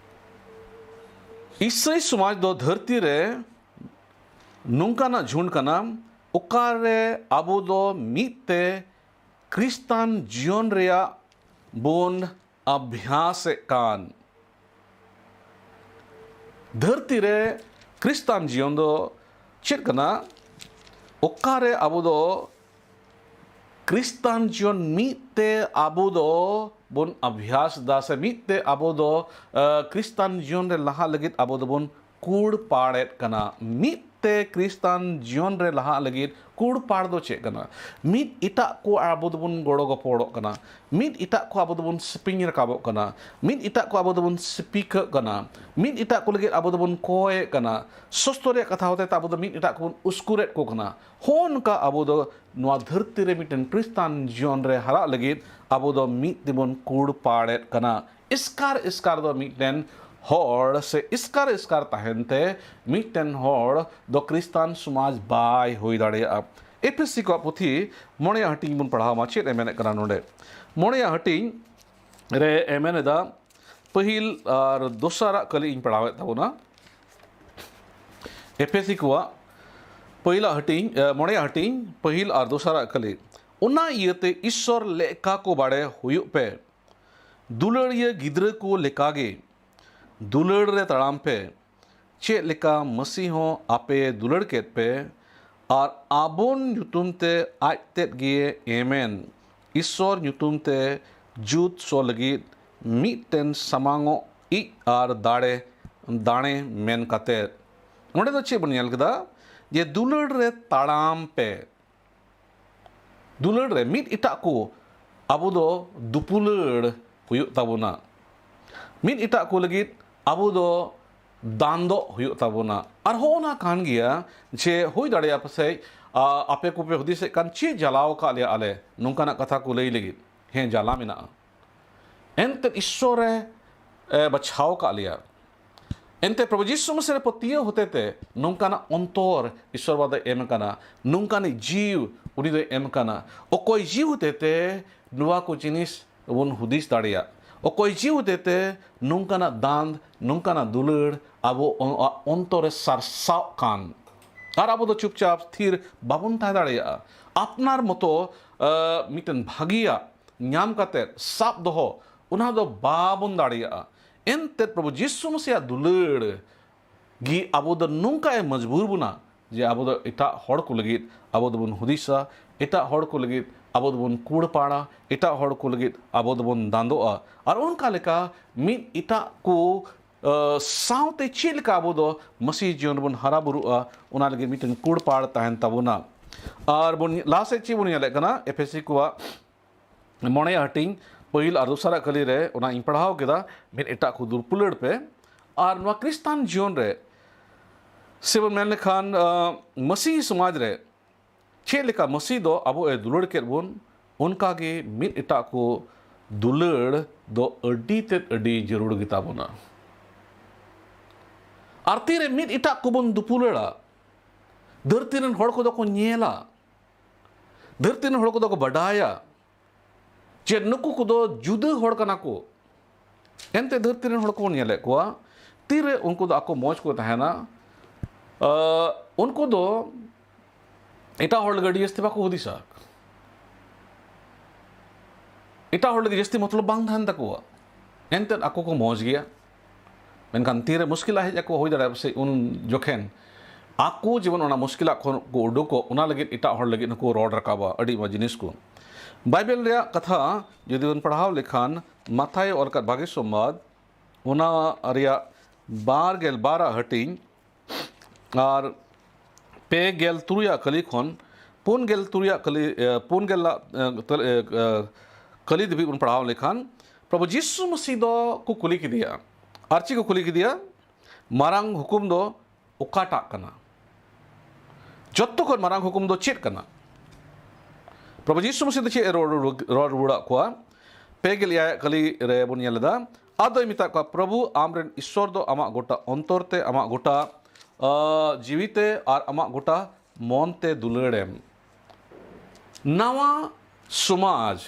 ᱤᱥᱟᱹᱭ ᱥᱚᱢᱟᱡᱽ ᱫᱚ ᱫᱷᱟᱹᱨᱛᱤ ᱨᱮ ᱱᱚᱝᱠᱟᱱᱟᱜ ᱡᱷᱩᱸᱰ ᱠᱟᱱᱟ, ᱚᱠᱟᱨᱮ ᱟᱵᱚ ᱫᱚ ᱢᱤᱫ ᱛᱮ ᱠᱷᱨᱤᱥᱴᱟᱱ ᱡᱤᱭᱚᱱ ᱨᱮᱭᱟᱜ ᱵᱚᱱ ᱟᱵᱷᱭᱟᱥᱮᱫ ᱠᱟᱱ᱾ ᱫᱷᱟᱹᱨᱛᱤ ᱨᱮ ᱠᱷᱨᱤᱥᱴᱟᱱ ᱡᱤᱭᱚᱱ ᱫᱚ ᱪᱮᱫ ᱠᱟᱱᱟ? ᱚᱠᱟᱨᱮ ᱟᱵᱚ ᱫᱚ ᱠᱷᱨᱤᱥᱴᱟᱱ ᱡᱤᱭᱚᱱ ᱢᱤᱫ ᱛᱮ ᱟᱵᱚ ᱫᱚ ᱵᱚᱱ ᱟᱵᱷᱭᱟᱥ ᱮᱫᱟ, ᱥᱮ ᱢᱤᱫ ᱛᱮ ᱟᱵᱚ ᱫᱚ, ᱟᱸ, ᱠᱷᱨᱤᱥᱴᱟᱱ ᱡᱤᱭᱚᱱ ᱨᱮ ᱞᱟᱦᱟᱜ ᱞᱟᱹᱜᱤᱫ ᱟᱵᱚ ᱫᱚᱵᱚᱱ ᱠᱩᱲ ᱯᱟᱲᱮᱫ ᱠᱟᱱᱟ᱾ ᱢᱤᱫ ᱛᱮ ᱠᱷᱨᱤᱥᱴᱟᱱ ᱡᱤᱭᱚᱱ ᱨᱮ ᱞᱟᱦᱟᱜ ᱞᱟᱹᱜᱤᱫ ᱠᱩᱲ ᱯᱟᱲ ᱫᱚ ᱪᱮᱫ ᱠᱟᱱᱟ? ᱢᱤᱫ ᱮᱴᱟᱜ ᱠᱚ ᱟᱵᱚ ᱫᱚᱵᱚᱱ ᱜᱚᱲᱚ ᱜᱚᱯᱚᱲᱚᱜ ᱠᱟᱱᱟ, ᱢᱤᱫ ᱮᱴᱟᱜ ᱠᱚ ᱟᱵᱚ ᱫᱚᱵᱚᱱ ᱥᱮᱯᱮᱧ ᱨᱟᱠᱟᱵᱚᱜ ᱠᱟᱱᱟ, ᱢᱤᱫ ᱮᱴᱟᱜ ᱠᱚ ᱟᱵᱚ ᱫᱚᱵᱚᱱ ᱥᱤᱯᱤᱠᱟᱹᱜ ᱠᱟᱱᱟ, ᱢᱤᱫ ᱮᱴᱟᱜ ᱠᱚ ᱞᱟᱹᱜᱤᱫ ᱟᱵᱚ ᱫᱚᱵᱚᱱ ᱠᱚᱭᱮᱫ ᱠᱟᱱᱟ᱾ ᱥᱚᱥᱛᱚ ᱨᱮᱭᱟᱜ ᱠᱟᱛᱷᱟ ᱦᱚᱛᱮ ᱛᱮ ᱟᱵᱚ ᱫᱚ ᱢᱤᱫ ᱮᱴᱟᱜ ᱠᱚᱵᱚᱱ ᱩᱥᱠᱩᱨᱮᱫ ᱠᱚ ᱠᱟᱱᱟ᱾ ᱦᱚᱸ ᱱᱚᱝᱠᱟ ᱟᱵᱚ ᱫᱚ ᱱᱚᱣᱟ ᱫᱷᱟᱹᱨᱛᱤ ᱨᱮ ᱢᱤᱫᱴᱮᱱ ᱠᱷᱨᱤᱥᱴᱟᱱ ᱡᱤᱭᱚᱱ ᱨᱮ ᱦᱟᱨᱟᱜ ᱞᱟᱹᱜᱤᱫ ᱟᱵᱚ ᱫᱚ ᱢᱤᱫ ᱛᱮᱵᱚᱱ ᱠᱩᱲ ᱯᱟᱲᱮᱫ ᱠᱟᱱᱟ᱾ ᱮᱥᱠᱟᱨ ᱮᱥᱠᱟᱨ ᱫᱚ ᱢᱤᱫᱴᱮᱱ ᱦᱚᱲ ᱥᱮ ᱮᱥᱠᱟᱨ ᱮᱥᱠᱟᱨ ᱛᱟᱦᱮᱱ ᱛᱮ ᱢᱤᱫᱴᱮᱱ ᱦᱚᱲ ᱫᱚ ᱠᱷᱨᱤᱥᱴᱟᱱ ᱥᱚᱢᱟᱡᱽ ᱵᱟᱭ ᱦᱩᱭ ᱫᱟᱲᱮᱭᱟᱜᱼᱟ᱾ ᱮᱯᱷᱮᱥᱤ ᱠᱚᱣᱟᱜ ᱯᱩᱛᱷᱤ ᱢᱚᱬᱮᱭᱟᱜ ᱦᱟᱹᱴᱤᱧ ᱵᱚᱱ ᱯᱟᱲᱦᱟᱣ ᱢᱟ᱾ ᱪᱮᱫ ᱮ ᱢᱮᱱᱮᱫ ᱠᱟᱱᱟ ᱱᱚᱰᱮ? ᱢᱚᱬᱮᱭᱟᱜ ᱦᱟᱹᱴᱤᱧ ᱨᱮ ᱮ ᱢᱮᱱ ᱮᱫᱟ, ᱯᱟᱹᱦᱤᱞ ᱟᱨ ᱫᱚᱥᱟᱨᱟᱜ ᱠᱟᱹᱞᱤ ᱤᱧ ᱯᱟᱲᱦᱟᱣᱮᱫ ᱛᱟᱵᱚᱱᱟ᱾ ᱮᱯᱷᱮᱥᱤ ᱠᱚᱣᱟᱜ ᱯᱟᱹᱦᱤᱞᱟᱜ ᱦᱟᱹᱴᱤᱧ, ᱮ, ᱢᱚᱬᱮᱭᱟᱜ ᱦᱟᱹᱴᱤᱧ, ᱯᱟᱹᱦᱤᱞ ᱟᱨ ᱫᱚᱥᱟᱨᱟᱜ ᱠᱟᱹᱞᱤ᱾ ᱚᱱᱟ ᱤᱭᱟᱹᱛᱮ ᱤᱥᱥᱚᱨ ᱞᱮᱠᱟ ᱠᱚ ᱵᱟᱲᱮ ᱦᱩᱭᱩᱜ ᱯᱮ᱾ ᱫᱩᱞᱟᱹᱲᱤᱭᱟᱹ ᱜᱤᱫᱽᱨᱟᱹ ᱠᱚ ᱞᱮᱠᱟᱜᱮ ᱫᱩᱞᱟᱹᱲ ᱨᱮ ᱛᱟᱲᱟᱢ ᱯᱮ᱾ ᱪᱮᱫ ᱞᱮᱠᱟ ᱢᱟᱹᱥᱤ ᱦᱚᱸ ᱟᱯᱮ ᱫᱩᱞᱟᱹᱲ ᱠᱮᱫ ᱯᱮ, ᱟᱨ ᱟᱵᱚᱱ ᱧᱩᱛᱩᱢ ᱛᱮ ᱟᱡ ᱛᱮᱫ ᱜᱮ ᱮᱢᱮᱱ ᱤᱥᱥᱚᱨ ᱧᱩᱛᱩᱢ ᱛᱮ ᱡᱩᱛ ᱥᱚ ᱞᱟᱹᱜᱤᱫ ᱢᱤᱫᱴᱮᱱ ᱥᱟᱢᱟᱝᱚᱜ ᱤᱡ ᱟᱨ ᱫᱟᱲᱮ ᱫᱟᱲᱮ ᱢᱮᱱ ᱠᱟᱛᱮ᱾ ᱚᱸᱰᱮ ᱫᱚ ᱪᱮᱫ ᱵᱚᱱ ᱧᱮᱞ ᱠᱮᱫᱟ? ᱡᱮ ᱫᱩᱞᱟᱹᱲ ᱨᱮ ᱛᱟᱲᱟᱢ ᱯᱮ᱾ ᱫᱩᱞᱟᱹᱲ ᱨᱮ ᱢᱤᱫ ᱮᱴᱟᱜ ᱠᱚ ᱟᱵᱚ ᱫᱚ ᱫᱩᱯᱩᱞᱟᱹᱲ ᱦᱩᱭᱩᱜ ᱛᱟᱵᱚᱱᱟ᱾ ᱢᱤᱫ ᱮᱴᱟᱜ ᱠᱚ ᱞᱟᱹᱜᱤᱫ ᱟᱵᱚ ᱫᱚ ᱫᱟᱱᱫᱚᱜ ᱦᱩᱭᱩᱜ ᱛᱟᱵᱚᱱᱟ᱾ ᱟᱨ ᱦᱚᱸ ᱚᱱᱟ ᱠᱟᱱ ᱜᱮᱭᱟ ᱡᱮ ᱦᱩᱭ ᱫᱟᱲᱮᱭᱟᱜᱼᱟ ᱯᱟᱥᱮᱡ, ᱟ, ᱟᱯᱮ ᱠᱚᱯᱮ ᱦᱩᱫᱤᱥᱮᱫ ᱠᱟᱱ, ᱪᱮᱫ ᱡᱟᱞᱟᱣ ᱟᱠᱟᱫ ᱞᱮᱭᱟ ᱟᱞᱮ ᱱᱚᱝᱠᱟᱱᱟᱜ ᱠᱟᱛᱷᱟ ᱠᱚ ᱞᱟᱹᱭ ᱞᱟᱹᱜᱤᱫ? ᱦᱮᱸ, ᱡᱟᱞᱟ ᱢᱮᱱᱟᱜᱼᱟ᱾ ᱮᱱᱛᱮᱫ ᱤᱥᱥᱚᱨᱮ, ᱮ, ᱵᱟᱪᱷᱟᱣ ᱟᱠᱟᱫ ᱞᱮᱭᱟ᱾ ᱮᱱᱛᱮ ᱯᱨᱚᱵᱷᱩ ᱡᱤᱥᱩ ᱢᱟᱥᱤ ᱨᱮ ᱯᱟᱹᱛᱭᱟᱹᱣ ᱦᱚᱛᱮᱛᱮ ᱱᱚᱝᱠᱟᱱᱟᱜ ᱚᱱᱛᱚᱨ ᱤᱥᱥᱚᱨ ᱵᱟᱵᱟ ᱫᱚᱭ ᱮᱢ ᱟᱠᱟᱱᱟ, ᱱᱚᱝᱠᱟᱱᱤᱡ ᱡᱤᱣ ᱩᱱᱤ ᱫᱚᱭ ᱮᱢ ᱟᱠᱟᱱᱟ᱾ ᱚᱠᱚᱭ ᱡᱤᱣ ᱦᱚᱛᱮᱛᱮ ᱱᱚᱣᱟ ᱠᱚ ᱡᱤᱱᱤᱥ ᱵᱚᱱ ᱦᱩᱫᱤᱥ ᱫᱟᱲᱮᱭᱟᱜ, ᱚᱠᱚᱭ ᱡᱤᱣ ᱦᱚᱛᱮᱛᱮ ᱱᱚᱝᱠᱟᱱᱟᱜ ᱫᱟᱱ, ᱱᱚᱝᱠᱟᱱᱟᱜ ᱫᱩᱞᱟᱹᱲ ᱟᱵᱚ ᱚ-, ᱟ-, ᱚᱱᱛᱚᱨ ᱨᱮ ᱥᱟᱨᱥᱟᱣ ᱠᱟᱱ, ᱟᱨ ᱟᱵᱚ ᱫᱚ ᱪᱩᱯᱪᱟᱯ ᱛᱷᱤᱨ ᱵᱟᱵᱚᱱ ᱛᱟᱦᱮᱸ ᱫᱟᱲᱮᱭᱟᱜᱼᱟ᱾ ᱟᱯᱱᱟᱨ ᱢᱚᱛᱚ, ᱟ, ᱢᱤᱫᱴᱮᱱ ᱵᱷᱟᱹᱜᱤᱭᱟᱜ ᱧᱟᱢ ᱠᱟᱛᱮ ᱥᱟᱵ ᱫᱚᱦᱚ, ᱚᱱᱟ ᱫᱚ ᱵᱟᱵᱚᱱ ᱫᱟᱲᱮᱭᱟᱜᱼᱟ᱾ ᱮᱱᱛᱮᱫ ᱯᱨᱚᱵᱷᱩ ᱡᱤᱥᱩ ᱢᱟᱥᱤᱭᱟᱜ ᱫᱩᱞᱟᱹᱲ ᱜᱮ ᱟᱵᱚ ᱫᱚ ᱱᱚᱝᱠᱟ ᱮ ᱢᱚᱡᱽᱵᱩᱨ ᱵᱚᱱᱟ ᱡᱮ ᱟᱵᱚ ᱫᱚ ᱮᱴᱟᱜ ᱦᱚᱲ ᱠᱚ ᱞᱟᱹᱜᱤᱫ ᱟᱵᱚ ᱫᱚᱵᱚᱱ ᱦᱩᱫᱤᱥᱟ, ᱮᱴᱟᱜ ᱦᱚᱲ ᱠᱚ ᱞᱟᱹᱜᱤᱫ ᱟᱵᱚ ᱫᱚᱵᱚᱱ ᱠᱩᱲᱯᱟᱲᱟ, ᱮᱴᱟᱜ ᱦᱚᱲ ᱠᱚ ᱞᱟᱹᱜᱤᱫ ᱟᱵᱚ ᱫᱚᱵᱚᱱ ᱫᱟᱱᱫᱚᱜᱼᱟ᱾ ᱟᱨ ᱚᱱᱠᱟ ᱞᱮᱠᱟ ᱢᱤᱫ ᱮᱴᱟᱜ ᱠᱚ, ᱟ, ᱥᱟᱶᱛᱮ ᱪᱮᱫ ᱞᱮᱠᱟ ᱟᱵᱚ ᱫᱚ ᱢᱟᱹᱥᱤ ᱡᱤᱭᱚᱱ ᱨᱮᱵᱚᱱ ᱦᱟᱨᱟ ᱵᱩᱨᱩᱜᱼᱟ, ᱚᱱᱟ ᱞᱟᱹᱜᱤᱫ ᱢᱤᱫᱴᱮᱱ ᱠᱩᱲᱯᱟᱲ ᱛᱟᱦᱮᱱ ᱛᱟᱵᱚᱱᱟ᱾ ᱟᱨ ᱵᱚᱱ ᱞᱟᱦᱟ ᱥᱮᱫ ᱪᱮᱫ ᱵᱚᱱ ᱧᱮᱞᱮᱫ ᱠᱟᱱᱟ? ᱮᱯᱷᱮᱥᱤ ᱠᱚᱣᱟᱜ ᱢᱚᱬᱮᱭᱟᱜ ᱦᱟᱹᱴᱤᱧ, ᱯᱟᱹᱦᱤᱞ ᱟᱨ ᱫᱚᱥᱟᱨᱟᱜ ᱠᱟᱹᱞᱤ ᱨᱮ ᱚᱱᱟ ᱤᱧ ᱯᱟᱲᱦᱟᱣ ᱠᱮᱫᱟ, ᱢᱤᱫ ᱮᱴᱟᱜ ᱠᱚ ᱫᱩᱯᱩᱞᱟᱹᱲ ᱯᱮ᱾ ᱟᱨ ᱱᱚᱣᱟ ᱠᱨᱤᱥᱛᱟᱱ ᱡᱤᱭᱚᱱ ᱨᱮ, ᱥᱮ ᱵᱚᱱ ᱢᱮᱱ ᱞᱮᱠᱷᱟᱱ, ᱟ, ᱢᱟᱹᱥᱤ ᱥᱚᱢᱟᱡᱽ ᱨᱮ ᱪᱮᱫ ᱞᱮᱠᱟ ᱢᱟᱹᱥᱤ ᱫᱚ ᱟᱵᱚ ᱮ ᱫᱩᱞᱟᱹᱲ ᱠᱮᱫ ᱵᱚᱱ, ᱚᱱᱠᱟ ᱜᱮ ᱢᱤᱫ ᱮᱴᱟᱜ ᱠᱚ ᱫᱩᱞᱟᱹᱲ ᱫᱚ ᱟᱹᱰᱤ ᱛᱮᱫ ᱟᱹᱰᱤ ᱡᱟᱹᱨᱩᱲ ᱜᱮᱛᱟ ᱵᱚᱱᱟ᱾ ᱟᱨ ᱛᱤᱨᱮ ᱢᱤᱫ ᱮᱴᱟᱜ ᱠᱚᱵᱚᱱ ᱫᱩᱯᱩᱞᱟᱹᱲᱟ, ᱫᱷᱟᱹᱨᱛᱤ ᱨᱮᱱ ᱦᱚᱲ ᱠᱚᱫᱚ ᱠᱚ ᱧᱮᱞᱟ, ᱫᱷᱟᱹᱨᱛᱤ ᱨᱮᱱ ᱦᱚᱲ ᱠᱚᱫᱚ ᱠᱚ ᱵᱟᱰᱟᱭᱟ ᱡᱮ ᱱᱩᱠᱩ ᱠᱚᱫᱚ ᱡᱩᱫᱟᱹ ᱦᱚᱲ ᱠᱟᱱᱟ ᱠᱚ᱾ ᱮᱱᱛᱮ ᱫᱷᱟᱹᱨᱛᱤ ᱨᱮᱱ ᱦᱚᱲ ᱠᱚᱵᱚᱱ ᱧᱮᱞᱮᱫ ᱠᱚᱣᱟ, ᱛᱤᱨᱮ ᱩᱱᱠᱩ ᱫᱚ ᱟᱠᱚ ᱢᱚᱡᱽ ᱠᱚ ᱛᱟᱦᱮᱱᱟ, ᱟ, ᱩᱱᱠᱩ ᱫᱚ ᱮᱴᱟᱜ ᱦᱚᱲ ᱞᱟᱹᱜᱤᱫ ᱟᱹᱰᱤ ᱡᱟᱹᱥᱛᱤ ᱵᱟᱠᱚ ᱦᱩᱫᱤᱥᱟ᱾ ᱮᱴᱟᱜ ᱦᱚᱲ ᱞᱟᱹᱜᱤᱫ ᱡᱟᱹᱥᱛᱤ ᱢᱚᱛᱞᱚᱵ ᱵᱟᱝ ᱛᱟᱦᱮᱱ ᱛᱟᱠᱚᱣᱟ᱾ ᱮᱱᱛᱮᱫ ᱟᱠᱚ ᱠᱚ ᱢᱚᱡᱽ ᱜᱮᱭᱟ᱾ ᱢᱮᱱᱠᱷᱟᱱ ᱛᱤᱨᱮ ᱢᱩᱥᱠᱤᱞ ᱦᱮᱡ ᱟᱠᱚᱣᱟ, ᱦᱩᱭ ᱫᱟᱲᱮᱭᱟᱜᱼᱟ ᱯᱟᱥᱮᱡ ᱩᱱ ᱡᱚᱠᱷᱮᱱ ᱟᱠᱚ ᱡᱮᱢᱚᱱ ᱚᱱᱟ ᱢᱩᱥᱠᱤᱞᱟᱜ ᱠᱷᱚᱱ ᱠᱚ ᱩᱰᱩᱠᱚᱜ, ᱚᱱᱟ ᱞᱟᱹᱜᱤᱫ ᱮᱴᱟᱜ ᱦᱚᱲ ᱞᱟᱹᱜᱤᱫ ᱦᱚᱸᱠᱚ ᱨᱚᱲ ᱨᱟᱠᱟᱵᱟ ᱟᱹᱰᱤ ᱟᱭᱢᱟ ᱡᱤᱱᱤᱥ ᱠᱚ᱾ ᱵᱟᱭᱵᱮᱞ ᱨᱮᱭᱟᱜ ᱠᱟᱛᱷᱟ ᱡᱩᱫᱤ ᱵᱚᱱ ᱯᱟᱲᱦᱟᱣ ᱞᱮᱠᱷᱟᱱ, ᱢᱟᱛᱷᱟᱭ ᱚᱞ ᱟᱠᱟᱫ ᱵᱷᱟᱹᱜᱤ ᱥᱚᱢᱵᱟᱫ, ᱚᱱᱟ ᱨᱮᱭᱟᱜ ᱵᱟᱨ ᱜᱮᱞ ᱵᱟᱨᱟᱜ ᱦᱟᱹᱴᱤᱧ ᱟᱨ ᱯᱮ ᱜᱮᱞ ᱛᱩᱨᱩᱭᱟᱜ ᱠᱟᱹᱞᱤ ᱠᱷᱚᱱ ᱯᱩᱱ ᱜᱮᱞ ᱛᱩᱨᱩᱭᱟᱜ ᱠᱟᱹᱞᱤ, ᱮ, ᱯᱩᱱ ᱜᱮᱞ ᱟᱜ, ᱮ, ᱛᱟᱹᱞ-, ᱮ, ᱮ, ᱠᱟᱹᱞᱤ ᱫᱷᱟᱹᱵᱤᱡ ᱵᱚᱱ ᱯᱟᱲᱦᱟᱣ ᱞᱮᱠᱷᱟᱱ, ᱯᱨᱚᱵᱷᱩ ᱡᱤᱥᱩ ᱢᱟᱹᱥᱤ ᱫᱚ ᱠᱚ ᱠᱩᱞᱤ ᱠᱮᱫᱮᱭᱟ᱾ ᱟᱨ ᱪᱮᱫ ᱠᱚ ᱠᱩᱞᱤ ᱠᱮᱫᱮᱭᱟ? ᱢᱟᱨᱟᱝ ᱦᱩᱠᱩᱢ ᱫᱚ ᱚᱠᱟᱴᱟᱜ ᱠᱟᱱᱟ? ᱡᱚᱛᱚ ᱠᱷᱚᱱ ᱢᱟᱨᱟᱝ ᱦᱩᱠᱩᱢ ᱫᱚ ᱪᱮᱫ ᱠᱟᱱᱟ? ᱯᱨᱚᱵᱷᱩ ᱡᱤᱥᱩ ᱢᱟᱹᱥᱤ ᱫᱚ ᱪᱮᱫ ᱮ ᱨᱚᱲ, ᱨᱚᱲ ᱨᱩᱣᱟᱹᱲᱟᱫ ᱠᱚᱣᱟ? ᱯᱮ ᱜᱮᱞ ᱮᱭᱟᱭ ᱠᱟᱹᱞᱤ ᱨᱮ ᱵᱚᱱ ᱧᱮᱞ ᱮᱫᱟ, ᱟᱫᱚᱭ ᱢᱮᱛᱟᱫ ᱠᱚᱣᱟ, "ᱯᱨᱚᱵᱷᱩ ᱟᱢᱨᱮᱱ ᱤᱥᱥᱚᱨ ᱫᱚ ᱟᱢᱟᱜ ᱜᱚᱴᱟ ᱚᱱᱛᱚᱨ ᱛᱮ, ᱟᱢᱟᱜ ᱜᱚᱴᱟ, ᱟ, ᱡᱤᱣᱤ ᱛᱮ ᱟᱨ ᱟᱢᱟᱜ ᱜᱚᱴᱟ ᱢᱚᱱ ᱛᱮ ᱫᱩᱞᱟᱹᱲᱮᱢ᱾" ᱱᱟᱣᱟ ᱥᱚᱢᱟᱡᱽ,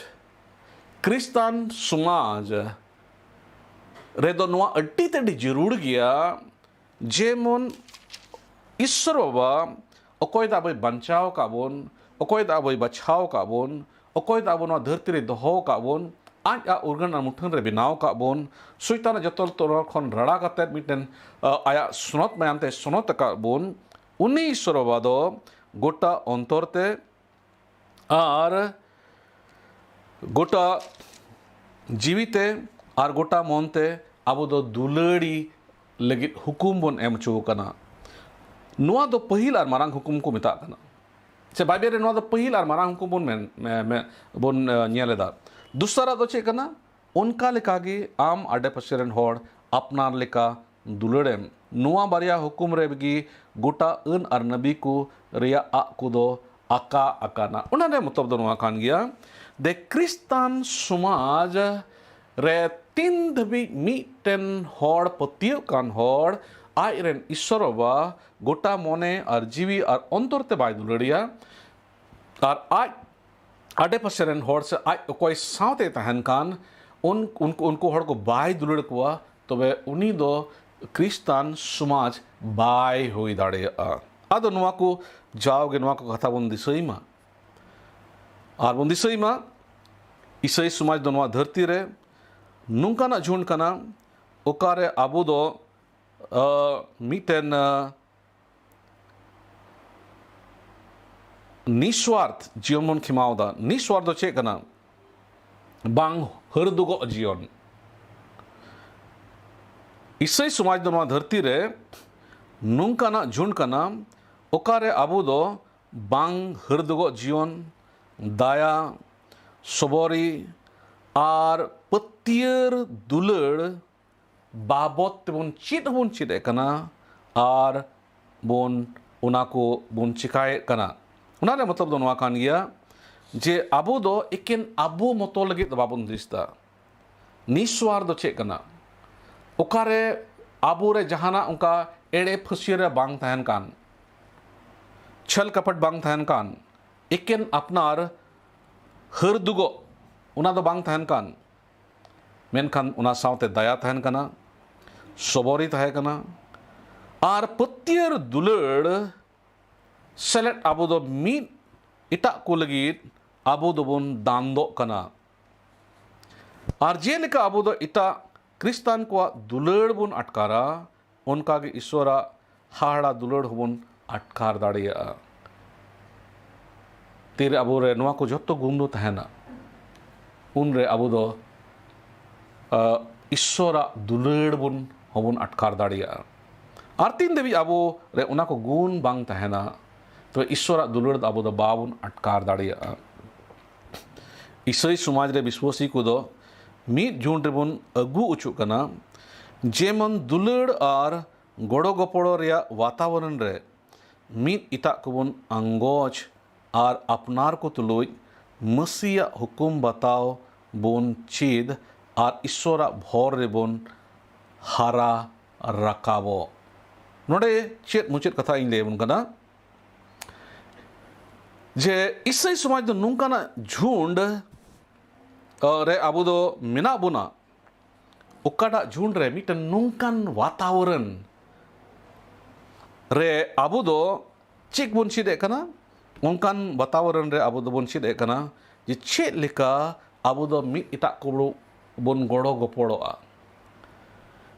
ᱠᱨᱤᱥᱛᱟᱱ ᱥᱚᱢᱟᱡᱽ ᱨᱮᱫᱚ ᱱᱚᱣᱟ ᱟᱹᱰᱤ ᱛᱮᱫ ᱟᱹᱰᱤ ᱡᱟᱹᱨᱩᱲ ᱜᱮᱭᱟ᱾ ᱡᱮᱢᱚᱱ ᱤᱥᱥᱚᱨ ᱵᱟᱵᱟ ᱚᱠᱚᱭ ᱫᱚ ᱟᱵᱚᱭ ᱵᱟᱧᱪᱟᱣ ᱟᱠᱟᱫ ᱵᱚᱱ, ᱚᱠᱚᱭ ᱫᱚ ᱟᱵᱚᱭ ᱵᱟᱪᱷᱟᱣ ᱟᱠᱟᱫ ᱵᱚᱱ, ᱚᱠᱚᱭ ᱫᱚ ᱟᱵᱚ ᱱᱚᱣᱟ ᱫᱷᱟᱹᱨᱛᱤ ᱨᱮ ᱫᱚᱦᱚ ᱟᱠᱟᱫ ᱵᱚᱱ, ᱟᱡ ᱟᱜ ᱩᱨᱜᱟᱹᱱ ᱟᱨ ᱢᱩᱴᱷᱟᱹᱱ ᱨᱮ ᱵᱮᱱᱟᱣ ᱟᱠᱟᱫ ᱵᱚᱱ, ᱥᱚᱭᱛᱟᱱᱟᱜ ᱡᱚᱛᱚ ᱛᱚᱨᱚᱞ ᱠᱷᱚᱱ ᱨᱟᱲᱟ ᱠᱟᱛᱮᱫ ᱢᱤᱫᱴᱮᱱ, ᱟ, ᱟᱭᱟᱜ ᱥᱚᱱᱚᱛ ᱢᱟᱭᱟᱢ ᱛᱮ ᱥᱚᱱᱚᱛ ᱟᱠᱟᱫ ᱵᱚᱱ, ᱩᱱᱤ ᱤᱥᱥᱚᱨ ᱵᱟᱵᱟ ᱫᱚ ᱜᱚᱴᱟ ᱚᱱᱛᱚᱨ ᱛᱮ ᱟᱨ ᱜᱚᱴᱟ ᱡᱤᱣᱤ ᱛᱮ ᱟᱨ ᱜᱚᱴᱟ ᱢᱚᱱ ᱛᱮ ᱟᱵᱚ ᱫᱚ ᱫᱩᱞᱟᱹᱲᱤ ᱞᱟᱹᱜᱤᱫ ᱦᱩᱠᱩᱢ ᱵᱚᱱ ᱮᱢ ᱦᱚᱪᱚ ᱟᱠᱟᱱᱟ᱾ ᱱᱚᱣᱟ ᱫᱚ ᱯᱟᱹᱦᱤᱞ ᱟᱨ ᱢᱟᱨᱟᱝ ᱦᱩᱠᱩᱢ ᱠᱚ ᱢᱮᱛᱟᱜ ᱠᱟᱱᱟ᱾ ᱥᱮ ᱵᱟᱭᱵᱮᱞ ᱨᱮ ᱱᱚᱣᱟ ᱫᱚ ᱯᱟᱹᱦᱤᱞ ᱟᱨ ᱢᱟᱨᱟᱝ ᱦᱩᱠᱩᱢ ᱵᱚᱱ ᱢᱮᱱ, ᱢᱮ-, ᱢᱮ-, ᱵᱚᱱ, ᱮ, ᱧᱮᱞ ᱮᱫᱟ᱾ ᱫᱚᱥᱟᱨᱟᱜ ᱫᱚ ᱪᱮᱫ ᱠᱟᱱᱟ? ᱚᱱᱠᱟ ᱞᱮᱠᱟᱜᱮ ᱟᱢ ᱟᱰᱮ ᱯᱟᱥᱮ ᱨᱮᱱ ᱦᱚᱲ ᱟᱯᱱᱟᱨ ᱞᱮᱠᱟ ᱫᱩᱞᱟᱹᱲᱮᱢ᱾ ᱱᱚᱣᱟ ᱵᱟᱨᱭᱟ ᱦᱩᱠᱩᱢ ᱨᱮᱜᱮ ᱜᱚᱴᱟ ᱟᱹᱱ ᱟᱨ ᱱᱟᱹᱵᱤ ᱠᱚ ᱨᱮᱭᱟᱜ ᱟᱜ ᱠᱚᱫᱚ ᱟᱠᱟ ᱟᱠᱟᱱᱟ᱾ ᱚᱱᱟ ᱨᱮᱭᱟᱜ ᱢᱚᱛᱞᱚᱵ ᱫᱚ ᱱᱚᱣᱟ ᱠᱟᱱ ᱜᱮᱭᱟ, ᱫᱮ ᱠᱨᱤᱥᱛᱟᱱ ᱥᱚᱢᱟᱡᱽ ᱨᱮ ᱛᱤᱱ ᱫᱷᱟᱹᱵᱤᱡ ᱢᱤᱫᱴᱮᱱ ᱦᱚᱲ, ᱯᱟᱹᱛᱭᱟᱹᱜ ᱠᱟᱱ ᱦᱚᱲ, ᱟᱡ ᱨᱮᱱ ᱤᱥᱥᱚᱨ ᱵᱟᱵᱟ ᱜᱚᱴᱟ ᱢᱚᱱᱮ ᱟᱨ ᱡᱤᱣᱤ ᱟᱨ ᱚᱱᱛᱚᱨ ᱛᱮ ᱵᱟᱭ ᱫᱩᱞᱟᱹᱲᱤᱭᱟ, ᱟᱨ ᱟᱡ ᱟᱰᱮ ᱯᱟᱥᱮ ᱨᱮᱱ ᱦᱚᱲ ᱥᱮ ᱟᱡ ᱚᱠᱚᱭ ᱥᱟᱶᱛᱮ ᱛᱟᱦᱮᱱ ᱠᱟᱱ, ᱩᱱ-, ᱩᱱᱠᱩ, ᱩᱱᱠᱩ ᱦᱚᱲ ᱠᱚ ᱵᱟᱭ ᱫᱩᱞᱟᱹᱲ ᱠᱚᱣᱟ, ᱛᱚᱵᱮ ᱩᱱᱤ ᱫᱚ ᱠᱨᱤᱥᱛᱟᱱ ᱥᱚᱢᱟᱡᱽ ᱵᱟᱭ ᱦᱩᱭ ᱫᱟᱲᱮᱭᱟᱜᱼᱟ᱾ ᱟᱫᱚ ᱱᱚᱣᱟ ᱠᱚ ᱡᱟᱣᱜᱮ ᱱᱚᱣᱟ ᱠᱚ ᱠᱟᱛᱷᱟ ᱵᱚᱱ ᱫᱤᱥᱟᱹᱭ ᱢᱟ᱾ ᱟᱨ ᱵᱚᱱ ᱫᱤᱥᱟᱹᱭ ᱢᱟ, ᱤᱥᱟᱹᱭ ᱥᱚᱢᱟᱡᱽ ᱫᱚ ᱱᱚᱣᱟ ᱫᱷᱟᱹᱨᱛᱤ ᱨᱮ ᱱᱚᱝᱠᱟᱱᱟᱜ ᱡᱷᱩᱸᱰ ᱠᱟᱱᱟ, ᱚᱠᱟᱨᱮ ᱟᱵᱚ ᱫᱚ, ᱟ, ᱢᱤᱫᱴᱮᱱ, ᱟ, ᱱᱤᱥᱣᱟᱨᱛᱷ ᱡᱤᱭᱚᱱ ᱵᱚᱱ ᱠᱷᱮᱢᱟᱣ ᱮᱫᱟ᱾ ᱱᱤᱥᱣᱟᱨᱛᱷ ᱫᱚ ᱪᱮᱫ ᱠᱟᱱᱟ? ᱵᱟᱝ ᱦᱟᱹᱨᱫᱩᱜᱚᱜ ᱡᱤᱭᱚᱱ᱾ ᱤᱥᱟᱹᱭ ᱥᱚᱢᱟᱡᱽ ᱫᱚ ᱱᱚᱣᱟ ᱫᱷᱟᱹᱨᱛᱤ ᱨᱮ ᱱᱚᱝᱠᱟᱱᱟᱜ ᱡᱷᱩᱸᱰ ᱠᱟᱱᱟ, ᱚᱠᱟᱨᱮ ᱟᱵᱚ ᱫᱚ ᱵᱟᱝ ᱦᱟᱹᱨᱫᱩᱜᱚᱜ ᱡᱤᱭᱚᱱ, ᱫᱟᱭᱟ, ᱥᱚᱵᱚᱨᱤ ᱟᱨ ᱯᱟᱹᱛᱭᱟᱹᱨ ᱫᱩᱞᱟᱹᱲ ᱵᱟᱵᱚᱛ ᱛᱮᱵᱚᱱ ᱪᱮᱫ ᱦᱚᱸᱵᱚᱱ ᱪᱮᱫ ᱮᱫ ᱠᱟᱱᱟ ᱟᱨ ᱵᱚᱱ ᱚᱱᱟ ᱠᱚ ᱵᱚᱱ ᱪᱮᱠᱟᱭᱮᱫ ᱠᱟᱱᱟ᱾ ᱚᱱᱟ ᱨᱮᱭᱟᱜ ᱢᱚᱛᱞᱚᱵ ᱫᱚ ᱱᱚᱣᱟ ᱠᱟᱱ ᱜᱮᱭᱟ ᱡᱮ ᱟᱵᱚ ᱫᱚ ᱮᱠᱮᱱ ᱟᱵᱚ ᱢᱚᱛᱚ ᱞᱟᱹᱜᱤᱫ ᱫᱚ ᱵᱟᱵᱚᱱ ᱦᱩᱫᱤᱥ ᱮᱫᱟ᱾ ᱱᱤᱥᱣᱟᱨ ᱫᱚ ᱪᱮᱫ ᱠᱟᱱᱟ? ᱚᱠᱟᱨᱮ ᱟᱵᱚᱨᱮ ᱡᱟᱦᱟᱱᱟᱜ ᱚᱱᱠᱟ ᱮᱲᱮ ᱯᱷᱟᱹᱥᱭᱟᱹ ᱨᱮ ᱵᱟᱝ ᱛᱟᱦᱮᱱ ᱠᱟᱱ, ᱪᱷᱟᱹᱞ ᱠᱟᱯᱟᱴ ᱵᱟᱝ ᱛᱟᱦᱮᱱ ᱠᱟᱱ, ᱮᱠᱮᱱ ᱟᱯᱱᱟᱨ ᱦᱟᱹᱨᱫᱩᱜᱚᱜ ᱚᱱᱟ ᱫᱚ ᱵᱟᱝ ᱛᱟᱦᱮᱱ ᱠᱟᱱ, ᱢᱮᱱᱠᱷᱟᱱ ᱚᱱᱟ ᱥᱟᱶᱛᱮ ᱫᱟᱭᱟ ᱛᱟᱦᱮᱱ ᱠᱟᱱᱟ, ᱥᱚᱵᱚᱨᱤ ᱛᱟᱦᱮᱸ ᱠᱟᱱᱟ, ᱟᱨ ᱯᱟᱹᱛᱭᱟᱹᱨ ᱫᱩᱞᱟᱹᱲ ᱥᱮᱞᱮᱫ ᱟᱵᱚ ᱫᱚ ᱢᱤᱫ ᱮᱴᱟᱜ ᱠᱚ ᱞᱟᱹᱜᱤᱫ ᱟᱵᱚ ᱫᱚᱵᱚᱱ ᱫᱟᱱᱫᱚᱜ ᱠᱟᱱᱟ᱾ ᱟᱨ ᱡᱮᱞᱮᱠᱟ ᱟᱵᱚ ᱫᱚ ᱮᱴᱟᱜ ᱠᱷᱨᱤᱥᱴᱟᱱ ᱠᱚᱣᱟᱜ ᱫᱩᱞᱟᱹᱲ ᱵᱚᱱ ᱟᱴᱠᱟᱨᱟ, ᱚᱱᱠᱟᱜᱮ ᱤᱥᱣᱚᱨᱟᱜ ᱦᱟᱦᱟᱲᱟ ᱫᱩᱞᱟᱹᱲ ᱦᱚᱸᱵᱚᱱ ᱟᱴᱠᱟᱨ ᱫᱟᱲᱮᱭᱟᱜᱼᱟ᱾ ᱛᱤᱨᱮ ᱟᱵᱚᱨᱮ ᱱᱚᱣᱟ ᱠᱚ ᱡᱷᱚᱛᱚ ᱜᱩᱱ ᱫᱚ ᱛᱟᱦᱮᱱᱟ, ᱩᱱᱨᱮ ᱟᱵᱚ ᱫᱚ, ᱟ, ᱤᱥᱥᱚᱨᱟᱜ ᱫᱩᱞᱟᱹᱲ ᱵᱚᱱ, ᱦᱚᱸᱵᱚᱱ ᱟᱴᱠᱟᱨ ᱫᱟᱲᱮᱭᱟᱜᱼᱟ᱾ ᱟᱨ ᱛᱤᱱ ᱫᱷᱟᱹᱵᱤᱡ ᱟᱵᱚ ᱨᱮ ᱚᱱᱟ ᱠᱚ ᱜᱩᱱ ᱵᱟᱝ ᱛᱟᱦᱮᱱᱟ, ᱛᱚᱵᱮ ᱤᱥᱥᱚᱨᱟᱜ ᱫᱩᱞᱟᱹᱲ ᱫᱚ ᱟᱵᱚ ᱫᱚ ᱵᱟᱵᱚᱱ ᱟᱴᱠᱟᱨ ᱫᱟᱲᱮᱭᱟᱜᱼᱟ᱾ ᱤᱥᱟᱹᱭ ᱥᱚᱢᱟᱡᱽ ᱨᱮ ᱵᱤᱥᱣᱟᱹᱥᱤ ᱠᱚᱫᱚ ᱢᱤᱫ ᱡᱷᱩᱸᱰ ᱨᱮᱵᱚᱱ ᱟᱹᱜᱩ ᱚᱪᱚᱜ ᱠᱟᱱᱟ, ᱡᱮᱢᱚᱱ ᱫᱩᱞᱟᱹᱲ ᱟᱨ ᱜᱚᱲᱚ ᱜᱚᱯᱚᱲᱚ ᱨᱮᱭᱟᱜ ᱣᱟᱛᱟᱵᱚᱨᱚᱱ ᱨᱮ ᱢᱤᱫ ᱮᱴᱟᱜ ᱠᱚᱵᱚᱱ ᱟᱸᱜᱚᱪ ᱟᱨ ᱟᱯᱱᱟᱨ ᱠᱚ ᱛᱩᱞᱩᱡ ᱢᱟᱹᱥᱤᱭᱟᱜ ᱦᱩᱠᱩᱢ ᱵᱟᱛᱟᱣ ᱵᱚᱱ ᱪᱮᱫ ᱟᱨ ᱤᱥᱥᱚᱨᱟᱜ ᱵᱷᱚᱨ ᱨᱮᱵᱚᱱ ᱦᱟᱨᱟ ᱨᱟᱠᱟᱵᱚᱜ᱾ ᱱᱚᱰᱮ ᱪᱮᱫ ᱢᱩᱪᱟᱹᱫ ᱠᱟᱛᱷᱟ ᱤᱧ ᱞᱟᱹᱭ ᱟᱵᱚᱱ ᱠᱟᱱᱟ ᱡᱮ ᱤᱥᱟᱹᱭ ᱥᱚᱢᱟᱡᱽ ᱫᱚ ᱱᱚᱝᱠᱟᱱᱟᱜ ᱡᱷᱩᱸᱰ, ᱟ, ᱨᱮ ᱟᱵᱚ ᱫᱚ ᱢᱮᱱᱟᱜ ᱵᱚᱱᱟ, ᱚᱠᱟᱴᱟᱜ ᱡᱷᱩᱸᱰ ᱨᱮ ᱢᱤᱫᱴᱮᱱ ᱱᱚᱝᱠᱟᱱ ᱣᱟᱛᱟᱵᱚᱨᱚᱱ ᱨᱮ ᱟᱵᱚ ᱫᱚ ᱪᱮᱫ ᱵᱚᱱ ᱪᱮᱫ ᱮᱫ ᱠᱟᱱᱟ? ᱚᱱᱠᱟᱱ ᱣᱟᱛᱟᱵᱚᱨᱚᱱ ᱨᱮ ᱟᱵᱚ ᱫᱚᱵᱚᱱ ᱪᱮᱫ ᱮᱫ ᱠᱟᱱᱟ ᱡᱮ ᱪᱮᱫ ᱞᱮᱠᱟ ᱟᱵᱚ ᱫᱚ ᱢᱤᱫ ᱮᱴᱟᱜ ᱠᱚ ᱵᱚᱱ ᱜᱚᱲᱚ ᱜᱚᱯᱚᱲᱚᱜᱼᱟ,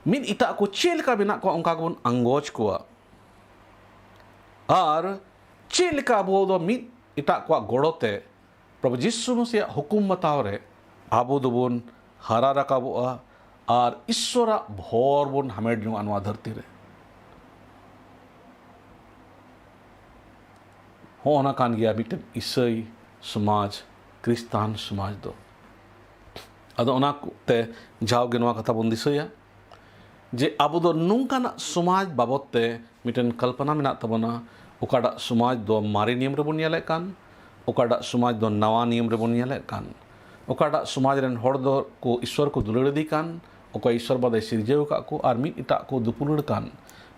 ᱢᱤᱫ ᱮᱴᱟᱜ ᱠᱚ ᱪᱮᱫ ᱞᱮᱠᱟ ᱢᱮᱱᱟᱜ ᱠᱚᱣᱟ ᱚᱱᱠᱟ ᱜᱮᱵᱚᱱ ᱟᱸᱜᱚᱪ ᱠᱚᱣᱟ, ᱟᱨ ᱪᱮᱫ ᱞᱮᱠᱟ ᱟᱵᱚ ᱫᱚ ᱢᱤᱫ ᱮᱴᱟᱜ ᱠᱚᱣᱟᱜ ᱜᱚᱲᱚ ᱛᱮ ᱯᱨᱚᱵᱷᱩ ᱡᱤᱥᱩ ᱢᱟᱥᱤᱭᱟᱜ ᱦᱩᱠᱩᱢ ᱵᱟᱛᱟᱣ ᱨᱮ ᱟᱵᱚ ᱫᱚᱵᱚᱱ ᱦᱟᱨᱟ ᱨᱟᱠᱟᱵᱚᱜᱼᱟ ᱟᱨ ᱤᱥᱥᱚᱨᱟᱜ ᱵᱷᱚᱨ ᱵᱚᱱ ᱦᱟᱢᱮᱴ ᱡᱚᱝᱟ ᱱᱚᱣᱟ ᱫᱷᱟᱹᱨᱛᱤ ᱨᱮ᱾ ᱦᱚᱸᱜᱼᱚ ᱱᱟ ᱠᱟᱱ ᱜᱮᱭᱟ ᱢᱤᱫᱴᱮᱱ ᱤᱥᱟᱹᱭ ᱥᱚᱢᱟᱡᱽ, ᱠᱷᱨᱤᱥᱴᱟᱱ ᱥᱚᱢᱟᱡᱽ ᱫᱚ᱾ ᱟᱫᱚ ᱚᱱᱟ ᱛᱮ ᱡᱟᱣᱜᱮ ᱱᱚᱣᱟ ᱠᱟᱛᱷᱟ ᱵᱚᱱ ᱫᱤᱥᱟᱹᱭᱟ ᱡᱮ ᱟᱵᱚ ᱫᱚ ᱱᱚᱝᱠᱟᱱᱟᱜ ᱥᱚᱢᱟᱡᱽ ᱵᱟᱵᱚᱫ ᱛᱮ ᱢᱤᱫᱴᱮᱱ ᱠᱚᱞᱯᱚᱱᱟ ᱢᱮᱱᱟᱜ ᱛᱟᱵᱚᱱᱟ, ᱚᱠᱟᱴᱟᱜ ᱥᱚᱢᱟᱡᱽ ᱫᱚ ᱢᱟᱨᱮ ᱱᱤᱭᱚᱢ ᱨᱮᱵᱚᱱ ᱧᱮᱞᱮᱫ ᱠᱟᱱ, ᱚᱠᱟᱴᱟᱜ ᱥᱚᱢᱟᱡᱽ ᱫᱚ ᱱᱟᱣᱟ ᱱᱤᱭᱚᱢ ᱨᱮᱵᱚᱱ ᱧᱮᱞᱮᱫ ᱠᱟᱱ, ᱚᱠᱟᱴᱟᱜ ᱥᱚᱢᱟᱡᱽ ᱨᱮᱱ ᱦᱚᱲ ᱫᱚ ᱠᱚ ᱤᱥᱥᱚᱨ ᱠᱚ ᱫᱩᱞᱟᱹᱲ ᱤᱫᱤ ᱠᱟᱱ, ᱚᱠᱚᱭ ᱤᱥᱥᱚᱨ ᱵᱟᱵᱟᱭ ᱥᱤᱨᱡᱟᱹᱣ ᱟᱠᱟᱫ ᱠᱚ, ᱟᱨ ᱢᱤᱫ ᱮᱴᱟᱜ ᱠᱚ ᱫᱩᱯᱩᱞᱟᱹᱲ ᱠᱟᱱ,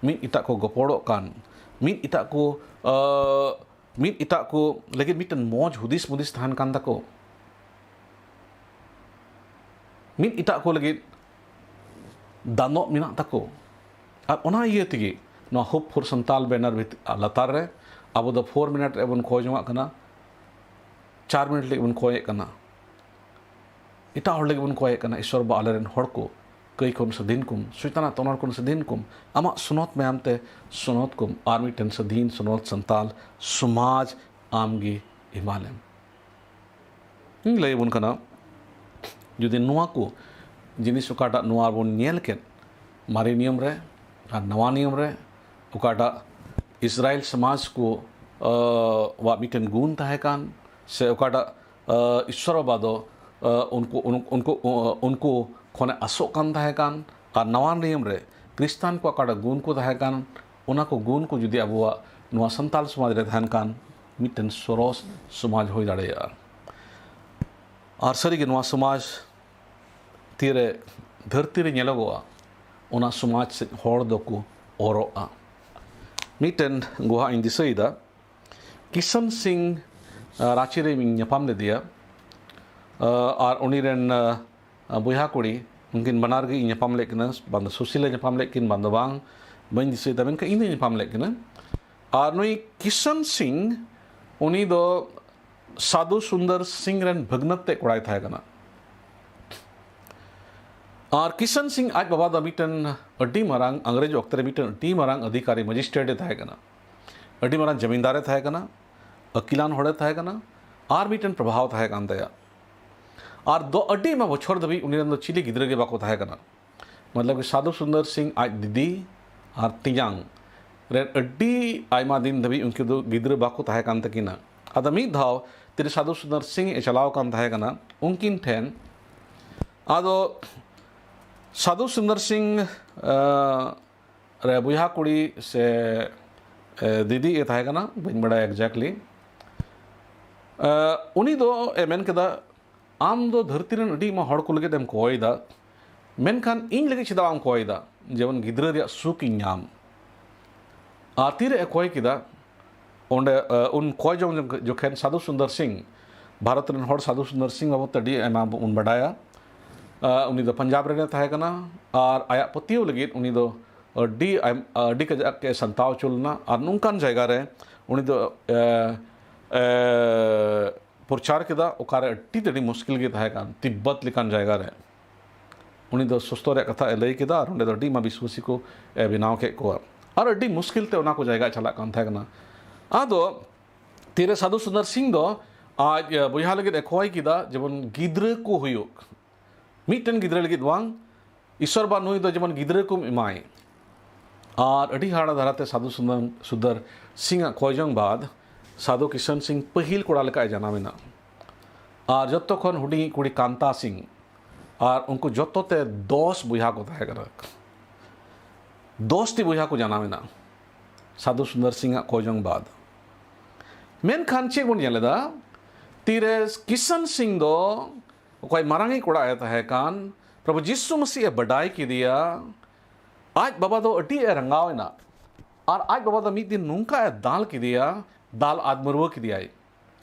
ᱢᱤᱫ ᱮᱴᱟᱜ ᱠᱚ ᱜᱚᱯᱚᱲᱚᱜ ᱠᱟᱱ, ᱢᱤᱫ ᱮᱴᱟᱜ ᱠᱚ, ᱟᱹ, ᱢᱤᱫ ᱮᱴᱟᱜ ᱠᱚ ᱞᱟᱹᱜᱤᱫ ᱢᱤᱫᱴᱮᱱ ᱢᱚᱡᱽ ᱦᱩᱫᱤᱥ ᱢᱩᱫᱤᱥ ᱛᱟᱦᱮᱱ ᱠᱟᱱ ᱛᱟᱠᱚ, ᱢᱤᱫ ᱮᱴᱟᱜ ᱠᱚ ᱞᱟᱹᱜᱤᱫ ᱫᱟᱱᱚᱜ ᱢᱮᱱᱟᱜ ᱛᱟᱠᱚ᱾ ᱟᱨ ᱚᱱᱟ ᱤᱭᱟᱹ ᱛᱮᱜᱮ ᱱᱚᱣᱟ Hope for Santal banner ᱵᱷᱤᱛ-, ᱞᱟᱛᱟᱨ ᱨᱮ ᱟᱵᱚ ᱫᱚ ᱯᱷᱳᱨ ᱢᱤᱱᱤᱴ ᱨᱮᱵᱚᱱ ᱠᱚᱭ ᱡᱚᱝᱟᱜ ᱠᱟᱱᱟ, ᱪᱟᱨ ᱢᱤᱱᱤᱴ ᱞᱟᱹᱜᱤᱫ ᱵᱚᱱ ᱠᱚᱭᱮᱫ ᱠᱟᱱᱟ, ᱮᱴᱟᱜ ᱦᱚᱲ ᱞᱟᱹᱜᱤᱫ ᱵᱚᱱ ᱠᱚᱭᱮᱫ ᱠᱟᱱᱟ, ᱤᱥᱥᱚᱨ ᱵᱟ ᱟᱞᱮᱨᱮᱱ ᱦᱚᱲ ᱠᱚ ᱠᱟᱹᱭ ᱠᱷᱚᱱ ᱥᱟᱹᱫᱷᱤᱱ ᱠᱚᱢ, ᱥᱚᱭᱛᱟᱱᱟᱜ ᱛᱚᱱᱚᱨ ᱠᱷᱚᱱ ᱥᱟᱹᱫᱷᱤᱱ ᱠᱚᱢ, ᱟᱢᱟᱜ ᱥᱚᱱᱚᱛ ᱢᱟᱭᱟᱢ ᱛᱮ ᱥᱚᱱᱚᱛ ᱠᱚᱢ, ᱟᱨ ᱢᱤᱫᱴᱮᱱ ᱥᱟᱹᱫᱷᱤᱱ ᱥᱚᱱᱚᱛ ᱥᱟᱱᱛᱟᱞ ᱥᱚᱢᱟᱡᱽ ᱟᱢ ᱜᱮ ᱮᱢᱟᱞᱮᱢ᱾ ᱤᱧ ᱞᱟᱹᱭ ᱟᱵᱚᱱ ᱠᱟᱱᱟ, ᱡᱩᱫᱤ ᱱᱚᱣᱟ ᱠᱚ ᱡᱤᱱᱤᱥ ᱚᱠᱟᱴᱟᱜ ᱱᱚᱣᱟ ᱵᱚᱱ ᱧᱮᱞ ᱠᱮᱫ, ᱢᱟᱨᱮ ᱱᱤᱭᱚᱢ ᱨᱮ ᱟᱨ ᱱᱟᱣᱟ ᱱᱤᱭᱚᱢ ᱨᱮ, ᱚᱠᱟᱴᱟᱜ ᱤᱥᱨᱟᱭᱮᱞ ᱥᱚᱢᱟᱡᱽ ᱠᱚ, ᱟᱹ, ᱣᱟᱜ ᱢᱤᱫᱴᱮᱱ ᱜᱩᱱ ᱛᱟᱦᱮᱸ ᱠᱟᱱ, ᱥᱮ ᱚᱠᱟᱴᱟᱜ, ᱟᱹ, ᱤᱥᱥᱚᱨ ᱵᱟᱵᱟ ᱫᱚ, ᱟᱹ, ᱩᱱᱠᱩ, ᱩᱱ-, ᱩᱱᱠᱩ, ᱟᱹ, ᱩᱱᱠᱩ ᱠᱷᱚᱱᱮ ᱟᱥᱚᱜ ᱠᱟᱱ ᱛᱟᱦᱮᱸ ᱠᱟᱱ, ᱟᱨ ᱱᱟᱣᱟ ᱱᱤᱭᱚᱢ ᱨᱮ ᱠᱷᱨᱤᱥᱴᱟᱱ ᱠᱚᱣᱟᱜ ᱚᱠᱟᱴᱟᱜ ᱜᱩᱱ ᱠᱚ ᱛᱟᱦᱮᱸ ᱠᱟᱱ, ᱚᱱᱟ ᱠᱚ ᱜᱩᱱ ᱠᱚ ᱡᱩᱫᱤ ᱟᱵᱚᱣᱟᱜ ᱱᱚᱣᱟ ᱥᱟᱱᱛᱟᱞ ᱥᱚᱢᱟᱡᱽ ᱨᱮ ᱛᱟᱦᱮᱱ ᱠᱷᱟᱱ, ᱢᱤᱫᱴᱮᱱ ᱥᱚᱨᱚᱥ ᱥᱚᱢᱟᱡᱽ ᱦᱩᱭ ᱫᱟᱲᱮᱭᱟᱜᱼᱟ᱾ ᱟᱨ ᱥᱟᱹᱨᱤᱜᱮ ᱱᱚᱣᱟ ᱥᱚᱢᱟᱡᱽ ᱛᱤᱨᱮ ᱫᱷᱟᱹᱨᱛᱤ ᱨᱮ ᱧᱮᱞᱚᱜᱚᱜᱼᱟ, ᱚᱱᱟ ᱥᱚᱢᱟᱡᱽ ᱥᱮᱫ ᱦᱚᱲ ᱫᱚᱠᱚ ᱚᱨᱚᱜᱼᱟ᱾ ᱢᱤᱫᱴᱮᱱ ᱜᱚᱦᱟᱜ ᱤᱧ ᱫᱤᱥᱟᱹᱭᱮᱫᱟ, ᱠᱤᱥᱟᱱ ᱥᱤᱝ, ᱟᱸ, ᱨᱟᱸᱪᱤ ᱨᱮ ᱤᱧ ᱧᱟᱯᱟᱢ ᱞᱮᱫᱮᱭᱟ᱾ ᱟᱸ, ᱟᱨ ᱩᱱᱤ ᱨᱮᱱ, ᱟᱸ, ᱵᱚᱭᱦᱟ ᱠᱩᱲᱤ, ᱩᱱᱠᱤᱱ ᱵᱟᱱᱟᱨ ᱜᱮ ᱤᱧ ᱧᱟᱯᱟᱢ ᱞᱮᱫ ᱠᱤᱱᱟ, ᱵᱟᱝ ᱫᱚ ᱥᱩᱥᱤᱞᱟ ᱧᱟᱯᱟᱢ ᱞᱮᱫ ᱠᱤᱱ, ᱵᱟᱝ ᱫᱚ ᱵᱟᱝ, ᱵᱟᱹᱧ ᱫᱤᱥᱟᱹᱭᱮᱫᱟ, ᱢᱮᱱᱠᱷᱟᱱ ᱤᱧ ᱫᱚᱧ ᱧᱟᱯᱟᱢ ᱞᱮᱫ ᱠᱤᱱᱟ᱾ ᱟᱨ ᱱᱩᱭ ᱠᱤᱥᱟᱱ ᱥᱤᱝ, ᱩᱱᱤ ᱫᱚ ᱥᱟᱫᱷᱩ ᱥᱩᱱᱫᱚᱨ ᱥᱤᱝ ᱨᱮᱱ ᱵᱷᱟᱹᱜᱽᱱᱟᱹᱛ ᱛᱮ ᱠᱚᱲᱟᱭ ᱛᱟᱦᱮᱸ ᱠᱟᱱᱟ᱾ ᱟᱨ ᱠᱤᱥᱟᱱ ᱥᱤᱝ ᱟᱡ ᱵᱟᱵᱟ ᱫᱚ ᱢᱤᱫᱴᱮᱱ ᱟᱹᱰᱤ ᱢᱟᱨᱟᱝ, ᱤᱝᱨᱮᱡᱽ ᱚᱠᱛᱮ ᱨᱮ ᱢᱤᱫᱴᱮᱱ ᱟᱹᱰᱤ ᱢᱟᱨᱟᱝ ᱚᱫᱷᱤᱠᱟᱨᱤ, ᱢᱮᱡᱤᱥᱴᱨᱮᱴ ᱮ ᱛᱟᱦᱮᱸ ᱠᱟᱱᱟ, ᱟᱹᱰᱤ ᱢᱟᱨᱟᱝ ᱡᱟᱢᱤᱱᱫᱟᱨ ᱮ ᱛᱟᱦᱮᱸ ᱠᱟᱱᱟ᱾ ᱟᱹᱠᱤᱞᱟᱱ ᱦᱚᱲᱮ ᱛᱟᱦᱮᱸ ᱠᱟᱱᱟ ᱟᱨ ᱢᱤᱫᱴᱮᱱ ᱯᱨᱚᱵᱷᱟᱣ ᱛᱟᱦᱮᱸ ᱠᱟᱱ ᱛᱟᱭᱟ᱾ ᱟᱨ ᱫᱚ ᱟᱹᱰᱤ ᱟᱭᱢᱟ ᱵᱚᱪᱷᱚᱨ ᱫᱷᱟᱹᱵᱤᱡ ᱩᱱᱤ ᱨᱮᱱ ᱫᱚ ᱪᱤᱞᱤ ᱜᱤᱫᱽᱨᱟᱹ ᱜᱮ ᱵᱟᱠᱚ ᱛᱟᱦᱮᱸ ᱠᱟᱱᱟ᱾ ᱢᱚᱛᱞᱚᱵ ᱠᱤ ᱥᱟᱫᱷᱩ ᱥᱩᱱᱫᱚᱨ ᱥᱤᱝ ᱟᱡ ᱫᱤᱫᱤ ᱟᱨ ᱛᱮᱧᱟᱝ ᱨᱮᱱ ᱟᱹᱰᱤ ᱟᱭᱢᱟ ᱫᱤᱱ ᱫᱷᱟᱹᱵᱤᱡ ᱩᱱᱠᱤᱱ ᱫᱚ ᱜᱤᱫᱽᱨᱟᱹ ᱵᱟᱠᱚ ᱛᱟᱦᱮᱸ ᱠᱟᱱ ᱛᱟᱹᱠᱤᱱᱟ᱾ ᱟᱫᱚ ᱢᱤᱫ ᱫᱷᱟᱣ ᱛᱤᱨᱮ ᱥᱟᱫᱷᱩ ᱥᱩᱱᱫᱚᱨ ᱥᱤᱝ ᱮ ᱪᱟᱞᱟᱣ ᱠᱟᱱ ᱛᱟᱦᱮᱸ ᱠᱟᱱᱟ ᱩᱱᱠᱤᱱ ᱴᱷᱮᱱ, ᱟᱫᱚ ᱥᱟᱫᱷᱩ ᱥᱩᱱᱫᱚᱨ ᱥᱤᱝ, ᱟᱸ, ᱨᱮ ᱵᱚᱭᱦᱟ ᱠᱩᱲᱤ ᱥᱮ, ᱮ, ᱫᱤᱫᱤ ᱮ ᱛᱟᱦᱮᱸ ᱠᱟᱱᱟ, ᱵᱟᱹᱧ ᱵᱟᱲᱟᱭᱟ exactly᱾ ᱮ, ᱩᱱᱤ ᱫᱚ ᱮ ᱢᱮᱱ ᱠᱮᱫᱟ, "ᱟᱢ ᱫᱚ ᱫᱷᱟᱹᱨᱛᱤ ᱨᱮᱱ ᱟᱹᱰᱤ ᱟᱭᱢᱟ ᱦᱚᱲ ᱠᱚ ᱞᱟᱹᱜᱤᱫ ᱮᱢ ᱠᱚᱭ ᱮᱫᱟ, ᱢᱮᱱᱠᱷᱟᱱ ᱤᱧ ᱞᱟᱹᱜᱤᱫ ᱪᱮᱫᱟᱜ ᱵᱟᱢ ᱠᱚᱭ ᱮᱫᱟ? ᱡᱮᱢᱚᱱ ᱜᱤᱫᱽᱨᱟᱹ ᱨᱮᱭᱟᱜ ᱥᱩᱠ ᱤᱧ ᱧᱟᱢ᱾" ᱟᱨ ᱛᱤᱨᱮ ᱮ ᱠᱚᱭ ᱠᱮᱫᱟ, ᱚᱸᱰᱮ, ᱮ, ᱩᱱ ᱠᱚᱭ ᱡᱚᱝ ᱡᱚᱠᱷᱮᱱ ᱥᱟᱫᱷᱩ ᱥᱩᱱᱫᱚᱨ ᱥᱤᱝ, ᱵᱷᱟᱨᱚᱛ ᱨᱮᱱ ᱦᱚᱲ ᱥᱟᱫᱷᱩ ᱥᱩᱱᱫᱚᱨ ᱥᱤᱝ ᱵᱟᱵᱚᱫ ᱛᱮ ᱟᱹᱰᱤ ᱟᱭᱢᱟ ᱵᱚᱱ ᱵᱟᱰᱟᱭᱟ᱾ ᱮ, ᱩᱱᱤ ᱫᱚ ᱯᱟᱧᱡᱟᱵᱽ ᱨᱮᱱᱮ ᱛᱟᱦᱮᱸ ᱠᱟᱱᱟ ᱟᱨ ᱟᱭᱟᱜ ᱯᱟᱹᱛᱭᱟᱹᱣ ᱞᱟᱹᱜᱤᱫ ᱩᱱᱤ ᱫᱚ ᱟᱹᱰᱤ ᱟᱭ-, ᱟᱹᱰᱤ ᱠᱟᱡᱟᱠ ᱮ ᱥᱟᱱᱛᱟᱣ ᱦᱚᱪᱚ ᱞᱮᱱᱟ᱾ ᱟᱨ ᱱᱚᱝᱠᱟᱱ ᱡᱟᱭᱜᱟ ᱨᱮ ᱩᱱᱤ ᱫᱚ, ᱮ, ᱮ, ᱯᱨᱚᱪᱟᱨ ᱠᱮᱫᱟ, ᱚᱠᱟᱨᱮ ᱟᱹᱰᱤ ᱛᱮᱫ ᱟᱹᱰᱤ ᱢᱩᱥᱠᱤᱞ ᱜᱮ ᱛᱟᱦᱮᱸ ᱠᱟᱱ, ᱛᱤᱵᱵᱚᱛ ᱞᱮᱠᱟᱱ ᱡᱟᱭᱜᱟ ᱨᱮ᱾ ᱩᱱᱤ ᱫᱚ ᱥᱩᱥᱛᱚ ᱨᱮᱭᱟᱜ ᱠᱟᱛᱷᱟ ᱮ ᱞᱟᱹᱭ ᱠᱮᱫᱟ ᱟᱨ ᱚᱸᱰᱮ ᱫᱚ ᱟᱹᱰᱤ ᱟᱭᱢᱟ ᱵᱤᱥᱣᱟᱥᱤ ᱠᱚ, ᱮ, ᱵᱮᱱᱟᱣ ᱠᱮᱫ ᱠᱚᱣᱟ᱾ ᱟᱨ ᱟᱹᱰᱤ ᱢᱩᱥᱠᱤᱞ ᱛᱮ ᱚᱱᱟ ᱠᱚ ᱡᱟᱭᱜᱟ ᱪᱟᱞᱟᱜ ᱠᱟᱱ ᱛᱟᱦᱮᱸ ᱠᱟᱱᱟ᱾ ᱟᱫᱚ ᱛᱤᱨᱮ ᱥᱟᱫᱷᱩ ᱥᱩᱱᱫᱚᱨ ᱥᱤᱝ ᱫᱚ ᱟᱡ, ᱮ, ᱵᱚᱭᱦᱟ ᱞᱟᱹᱜᱤᱫ ᱮ ᱠᱚᱭ ᱠᱮᱫᱟ, ᱡᱮᱢᱚᱱ ᱜᱤᱫᱽᱨᱟᱹ ᱠᱚ ᱦᱩᱭᱩᱜ, ᱢᱤᱫᱴᱮᱱ ᱜᱤᱫᱽᱨᱟᱹ ᱞᱟᱹᱜᱤᱫ ᱵᱟᱝ, ᱤᱥᱚᱨ ᱵᱟ ᱱᱩᱭ ᱫᱚ ᱡᱮᱢᱚᱱ ᱜᱤᱫᱽᱨᱟᱹ ᱠᱚᱢ ᱮᱢᱟᱭ᱾ ᱟᱨ ᱟᱹᱰᱤ ᱦᱟᱦᱟᱲᱟ ᱫᱷᱟᱨᱟᱛᱮ ᱥᱟᱫᱷᱩ ᱥᱩᱱᱫᱚᱨ, ᱥᱩᱱᱫᱚᱨ ᱥᱤᱝ ᱟᱜ ᱠᱚᱭ ᱡᱚᱝ ᱵᱟᱫ ᱥᱟᱫᱷᱩ ᱠᱤᱥᱚᱱ ᱥᱤᱝ ᱯᱟᱹᱦᱤᱞ ᱠᱚᱲᱟ ᱞᱮᱠᱟᱭ ᱡᱟᱱᱟᱢ ᱮᱱᱟ᱾ ᱟᱨ ᱡᱚᱛᱚ ᱠᱷᱚᱱ ᱦᱩᱰᱤᱧ ᱠᱩᱲᱤ ᱠᱟᱱᱛᱟ ᱥᱤᱝ, ᱟᱨ ᱩᱱᱠᱩ ᱡᱚᱛᱚ ᱛᱮ ᱫᱚᱥ ᱵᱚᱭᱦᱟ ᱠᱚ ᱛᱟᱦᱮᱸ ᱠᱟᱱᱟ᱾ ᱫᱚᱥ ᱴᱤ ᱵᱚᱭᱦᱟ ᱠᱚ ᱡᱟᱱᱟᱢ ᱮᱱᱟ ᱥᱟᱫᱷᱩ ᱥᱩᱱᱫᱚᱨ ᱥᱤᱝ ᱟᱜ ᱠᱚᱭ ᱡᱚᱝ ᱵᱟᱫ᱾ ᱢᱮᱱᱠᱷᱟᱱ ᱪᱮᱫ ᱵᱚᱱ ᱧᱮᱞ ᱮᱫᱟ, ᱛᱤᱨᱮ ᱠᱤᱥᱚᱱ ᱥᱤᱝ ᱫᱚ ᱚᱠᱚᱭ ᱢᱟᱨᱟᱝᱤᱡ ᱠᱚᱲᱟ ᱮ ᱛᱟᱦᱮᱸ ᱠᱟᱱ, ᱯᱨᱚᱵᱷᱩ ᱡᱤᱥᱩ ᱢᱟᱹᱥᱤ ᱮ ᱵᱟᱰᱟᱭ ᱠᱮᱫᱮᱭᱟ᱾ ᱟᱡ ᱵᱟᱵᱟ ᱫᱚ ᱟᱹᱰᱤ ᱮ ᱨᱟᱸᱜᱟᱣ ᱮᱱᱟ ᱟᱨ ᱟᱡ ᱵᱟᱵᱟ ᱫᱚ ᱢᱤᱫ ᱫᱤᱱ ᱱᱚᱝᱠᱟ ᱮ ᱫᱟᱞ ᱠᱮᱫᱮᱭᱟ, ᱫᱟᱞ ᱟᱫ ᱢᱟᱹᱨᱣᱟᱹ ᱠᱮᱫᱮᱭᱟᱭ᱾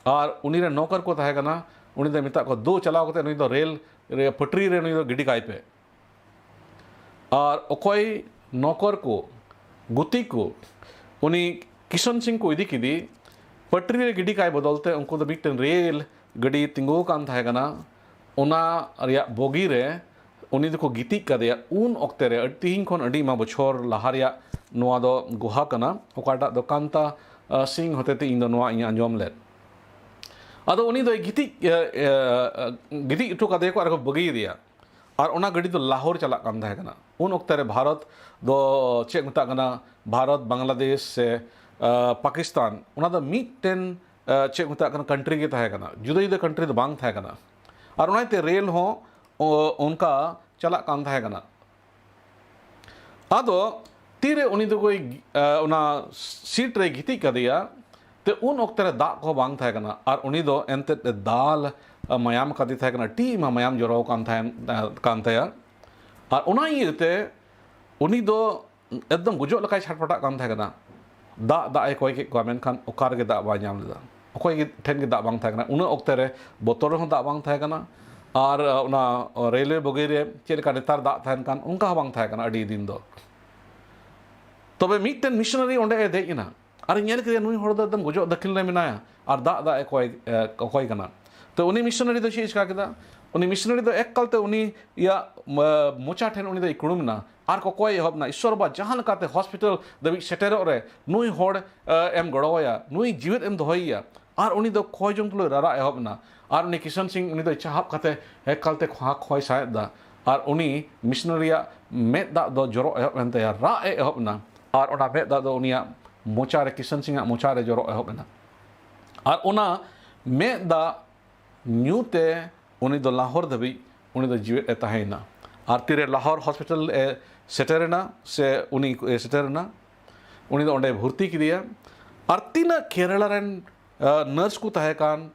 ᱟᱨ ᱩᱱᱤ ᱨᱮᱱ ᱱᱚᱠᱚᱨ ᱠᱚ ᱛᱟᱦᱮᱸ ᱠᱟᱱᱟ, ᱩᱱᱤ ᱫᱚᱭ ᱢᱮᱛᱟᱜ ᱠᱚᱣᱟ, "ᱫᱩ, ᱪᱟᱞᱟᱣ ᱠᱟᱛᱮ ᱱᱩᱭ ᱫᱚ ᱨᱮᱞ ᱨᱮ, ᱯᱟᱹᱴᱨᱤ ᱨᱮ ᱱᱩᱭ ᱫᱚ ᱜᱤᱰᱤ ᱠᱟᱭ ᱯᱮ᱾" ᱟᱨ ᱚᱠᱚᱭ ᱱᱚᱠᱚᱨ ᱠᱚ, ᱜᱩᱛᱤ ᱠᱚ, ᱩᱱᱤ ᱠᱤᱥᱚᱱ ᱥᱤᱝ ᱠᱚ ᱤᱫᱤ ᱠᱮᱫᱮ, ᱯᱟᱹᱴᱨᱤ ᱨᱮ ᱜᱤᱰᱤ ᱠᱟᱭ ᱵᱚᱫᱚᱞ ᱛᱮ ᱩᱱᱠᱩ ᱫᱚ ᱢᱤᱫᱴᱮᱱ ᱨᱮᱞ ᱜᱟᱹᱰᱤ ᱛᱤᱸᱜᱩ ᱟᱠᱟᱱ ᱛᱟᱦᱮᱸ ᱠᱟᱱᱟ, ᱚᱱᱟ ᱨᱮᱭᱟᱜ ᱵᱚᱜᱤ ᱨᱮ ᱩᱱᱤ ᱫᱚᱠᱚ ᱜᱤᱛᱤᱡ ᱠᱟᱫᱮᱭᱟ᱾ ᱩᱱ ᱚᱠᱛᱮ ᱨᱮ, ᱟᱹᱰᱤ, ᱛᱤᱦᱤᱧ ᱠᱷᱚᱱ ᱟᱹᱰᱤ ᱟᱭᱢᱟ ᱵᱚᱪᱷᱚᱨ ᱞᱟᱦᱟ ᱨᱮᱭᱟᱜ ᱱᱚᱣᱟ ᱫᱚ ᱜᱩᱦᱟ ᱠᱟᱱᱟ, ᱚᱠᱟᱴᱟᱜ ᱫᱚ ᱠᱟᱱᱛᱟ ᱥᱤᱝ ᱦᱚᱛᱮᱛᱮ ᱤᱧ ᱫᱚ ᱱᱚᱣᱟ ᱤᱧ ᱟᱸᱡᱚᱢ ᱞᱮᱫ᱾ ᱟᱫᱚ ᱩᱱᱤ ᱫᱚᱭ ᱜᱤᱛᱤᱡ ᱜᱤᱛᱤᱡ ᱦᱚᱴᱚ ᱠᱟᱫᱮᱭᱟᱠᱚ ᱟᱨ ᱠᱚ ᱵᱟᱹᱜᱤᱭᱮᱫᱮᱭᱟ᱾ ᱟᱨ ᱚᱱᱟ ᱜᱟᱹᱰᱤ ᱫᱚ ᱞᱟᱦᱳᱨ ᱪᱟᱞᱟᱜ ᱠᱟᱱ ᱛᱟᱦᱮᱸ ᱠᱟᱱᱟ᱾ ᱩᱱ ᱚᱠᱛᱮ ᱨᱮ ᱵᱷᱟᱨᱚᱛ ᱫᱚ ᱪᱮᱫ ᱢᱮᱛᱟᱜ ᱠᱟᱱᱟ, ᱵᱷᱟᱨᱚᱛ, ᱵᱟᱝᱞᱟᱫᱮᱥ ᱥᱮ ᱯᱟᱠᱤᱥᱛᱟᱱ, ᱚᱱᱟ ᱫᱚ ᱢᱤᱫᱴᱮᱱ ᱪᱮᱫ ᱢᱮᱛᱟᱜ ᱠᱟᱱᱟ, ᱠᱟᱱᱴᱨᱤ ᱜᱮ ᱛᱟᱦᱮᱸ ᱠᱟᱱᱟ, ᱡᱩᱫᱟᱹ ᱡᱩᱫᱟᱹ ᱠᱟᱱᱴᱨᱤ ᱫᱚ ᱵᱟᱝ ᱛᱟᱦᱮᱸ ᱠᱟᱱᱟ᱾ ᱟᱨ ᱚᱱᱟᱛᱮ ᱨᱮᱞ ᱦᱚᱸ ᱚᱱᱠᱟ ᱪᱟᱞᱟᱜ ᱠᱟᱱ ᱛᱟᱦᱮᱸ ᱠᱟᱱᱟ᱾ ᱟᱫᱚ ᱛᱤᱨᱮ ᱩᱱᱤ ᱫᱚᱠᱚ ᱚᱱᱟ ᱥᱤᱴ ᱨᱮ ᱜᱤᱛᱤᱡ ᱠᱟᱫᱮᱭᱟ, ᱛᱮ ᱩᱱ ᱚᱠᱛᱮ ᱨᱮ ᱫᱟᱜ ᱠᱚᱦᱚᱸ ᱵᱟᱝ ᱛᱟᱦᱮᱸ ᱠᱟᱱᱟ᱾ ᱟᱨ ᱩᱱᱤ ᱫᱚ ᱮᱱᱛᱮᱫ ᱫᱟᱞ ᱢᱟᱭᱟᱢ ᱠᱟᱫᱮ ᱛᱟᱦᱮᱸ ᱠᱟᱱᱟ, ᱟᱹᱰᱤ ᱟᱭᱢᱟ ᱢᱟᱭᱟᱢ ᱡᱚᱨᱚ ᱠᱟᱱ ᱛᱟᱦᱮᱸ ᱠᱟᱱ ᱛᱟᱭᱟ᱾ ᱟᱨ ᱚᱱᱟ ᱤᱭᱟᱹᱛᱮ ᱩᱱᱤ ᱫᱚ ᱮᱠᱫᱚᱢ ᱜᱩᱡᱩᱜ ᱞᱮᱠᱟᱭ ᱪᱷᱟᱴᱯᱟᱴᱟᱜ ᱠᱟᱱ ᱛᱟᱦᱮᱸ ᱠᱟᱱᱟ᱾ ᱫᱟᱜ ᱫᱟᱜ ᱮ ᱠᱚᱭ ᱠᱮᱫ ᱠᱚᱣᱟ, ᱢᱮᱱᱠᱷᱟᱱ ᱚᱠᱟ ᱨᱮᱜᱮ ᱫᱟᱜ ᱵᱟᱭ ᱧᱟᱢ ᱞᱮᱫᱟ᱾ ᱚᱠᱚᱭ ᱜᱮ ᱴᱷᱮᱱ ᱜᱮ ᱫᱟᱜ ᱵᱟᱝ ᱛᱟᱦᱮᱸ ᱠᱟᱱᱟ᱾ ᱩᱱᱟᱹᱜ ᱚᱠᱛᱮ ᱨᱮ ᱵᱚᱛᱚᱞ ᱨᱮᱦᱚᱸ ᱫᱟᱜ ᱵᱟᱝ ᱛᱟᱦᱮᱸ ᱠᱟᱱᱟ᱾ ᱟᱨ ᱚᱱᱟ ᱨᱮᱞᱣᱮ ᱵᱚᱜᱤ ᱨᱮ ᱪᱮᱫ ᱞᱮᱠᱟ ᱱᱮᱛᱟᱨ ᱫᱟᱜ ᱛᱟᱦᱮᱱ ᱠᱟᱱ, ᱚᱱᱠᱟ ᱦᱚᱸ ᱵᱟᱝ ᱛᱟᱦᱮᱸ ᱠᱟᱱᱟ ᱟᱹᱰᱤ ᱫᱤᱱ ᱫᱚ᱾ ᱛᱚᱵᱮ ᱢᱤᱫᱴᱮᱱ ᱢᱤᱥᱚᱱᱟᱨᱤ ᱚᱸᱰᱮ ᱮ ᱫᱮᱡ ᱮᱱᱟ᱾ ᱟᱨ ᱧᱮᱞ ᱠᱮᱫᱮᱭᱟ, ᱱᱩᱭ ᱦᱚᱲ ᱫᱚ ᱮᱠᱫᱚᱢ ᱜᱩᱡᱩᱜ ᱫᱟᱹᱠᱷᱤᱞ ᱨᱮ ᱢᱮᱱᱟᱭᱟ ᱟᱨ ᱫᱟᱜ ᱫᱟᱜ ᱮ ᱠᱚᱭ ᱮ, ᱠᱚᱠᱚᱭ ᱠᱟᱱᱟ᱾ ᱛᱚ ᱩᱱᱤ ᱢᱤᱥᱚᱱᱟᱨᱤ ᱫᱚ ᱪᱮᱫ ᱮ ᱪᱤᱠᱟ ᱠᱮᱫᱟ? ᱩᱱᱤ ᱢᱤᱥᱚᱱᱟᱨᱤ ᱫᱚ ᱮᱠᱟᱞᱛᱮ ᱩᱱᱤᱭᱟᱜ ᱢᱚᱪᱟ ᱴᱷᱮᱱ ᱩᱱᱤ ᱫᱚᱭ ᱠᱩᱲᱩᱢ ᱮᱱᱟ ᱟᱨ ᱠᱚᱠᱚᱭ ᱮᱦᱚᱵ ᱮᱱᱟ, ᱤᱥᱥᱚᱨ ᱵᱟᱵᱟ, ᱡᱟᱦᱟᱸ ᱞᱮᱠᱟᱛᱮ ᱦᱚᱥᱯᱤᱴᱟᱞ ᱫᱷᱟᱹᱵᱤᱡ ᱥᱮᱴᱮᱨᱚᱜ ᱨᱮ ᱱᱩᱭ ᱦᱚᱲ ᱮ, ᱮᱢ ᱜᱚᱲᱚᱣᱟᱭᱟ, ᱱᱩᱭ ᱡᱤᱣᱮᱫ ᱮᱢ ᱫᱚᱦᱚᱭᱮᱭᱟ᱾ ᱟᱨ ᱩᱱᱤ ᱫᱚ ᱠᱚᱭ ᱡᱚᱝ ᱛᱩᱞᱩᱡ ᱨᱟᱨᱟᱜ ᱮᱦᱚᱵ ᱮᱱᱟ᱾ ᱟᱨ ᱩᱱᱤ ᱠᱤᱥᱟᱱ ᱥᱤᱝ ᱩᱱᱤ ᱫᱚᱭ ᱪᱟᱦᱟᱵ ᱠᱟᱛᱮ ᱮᱠᱟᱞᱛᱮ ᱠᱷᱚᱦᱟ ᱠᱷᱚᱭ ᱥᱟᱦᱮᱫ ᱮᱫᱟ᱾ ᱟᱨ ᱩᱱᱤ ᱢᱤᱥᱚᱱᱟᱨᱤᱭᱟᱜ ᱢᱮᱫ ᱫᱟᱜ ᱫᱚ ᱡᱚᱨᱚᱜ ᱮᱦᱚᱵ ᱮᱱ ᱛᱟᱭᱟ, ᱨᱟᱜ ᱮ ᱮᱦᱚᱵ ᱮᱱᱟ᱾ ᱟᱨ ᱚᱱᱟ ᱢᱮᱫ ᱫᱟᱜ ᱫᱚ ᱩᱱᱤᱭᱟᱜ ᱢᱚᱪᱟ ᱨᱮ, ᱠᱤᱥᱟᱱ ᱥᱤᱝ ᱟᱜ ᱢᱚᱪᱟ ᱨᱮ ᱡᱚᱨᱚᱜ ᱮᱦᱚᱵ ᱮᱱᱟ᱾ ᱟᱨ ᱚᱱᱟ ᱢᱮᱫ ᱫᱟᱜ ᱧᱩ ᱛᱮ ᱩᱱᱤ ᱫᱚ ᱞᱟᱦᱳᱨ ᱫᱷᱟᱹᱵᱤᱡ ᱩᱱᱤ ᱫᱚ ᱡᱤᱣᱮᱫ ᱮ ᱛᱟᱦᱮᱸᱭᱮᱱᱟ᱾ ᱟᱨ ᱛᱤᱨᱮ ᱞᱟᱦᱳᱨ ᱦᱚᱥᱯᱤᱴᱟᱞ ᱮ ᱥᱮᱴᱮᱨᱮᱱᱟ, ᱥᱮ ᱩᱱᱤ ᱮ ᱥᱮᱴᱮᱨᱮᱱᱟ, ᱩᱱᱤ ᱫᱚ ᱚᱸᱰᱮ ᱵᱷᱚᱨᱛᱤ ᱠᱮᱫᱮᱭᱟ᱾ ᱟᱨ ᱛᱤᱱᱟᱹᱜ ᱠᱮᱨᱟᱞᱟ ᱨᱮᱱ ᱱᱟᱨᱥ ᱠᱚ ᱛᱟᱦᱮᱸ ᱠᱟᱱ,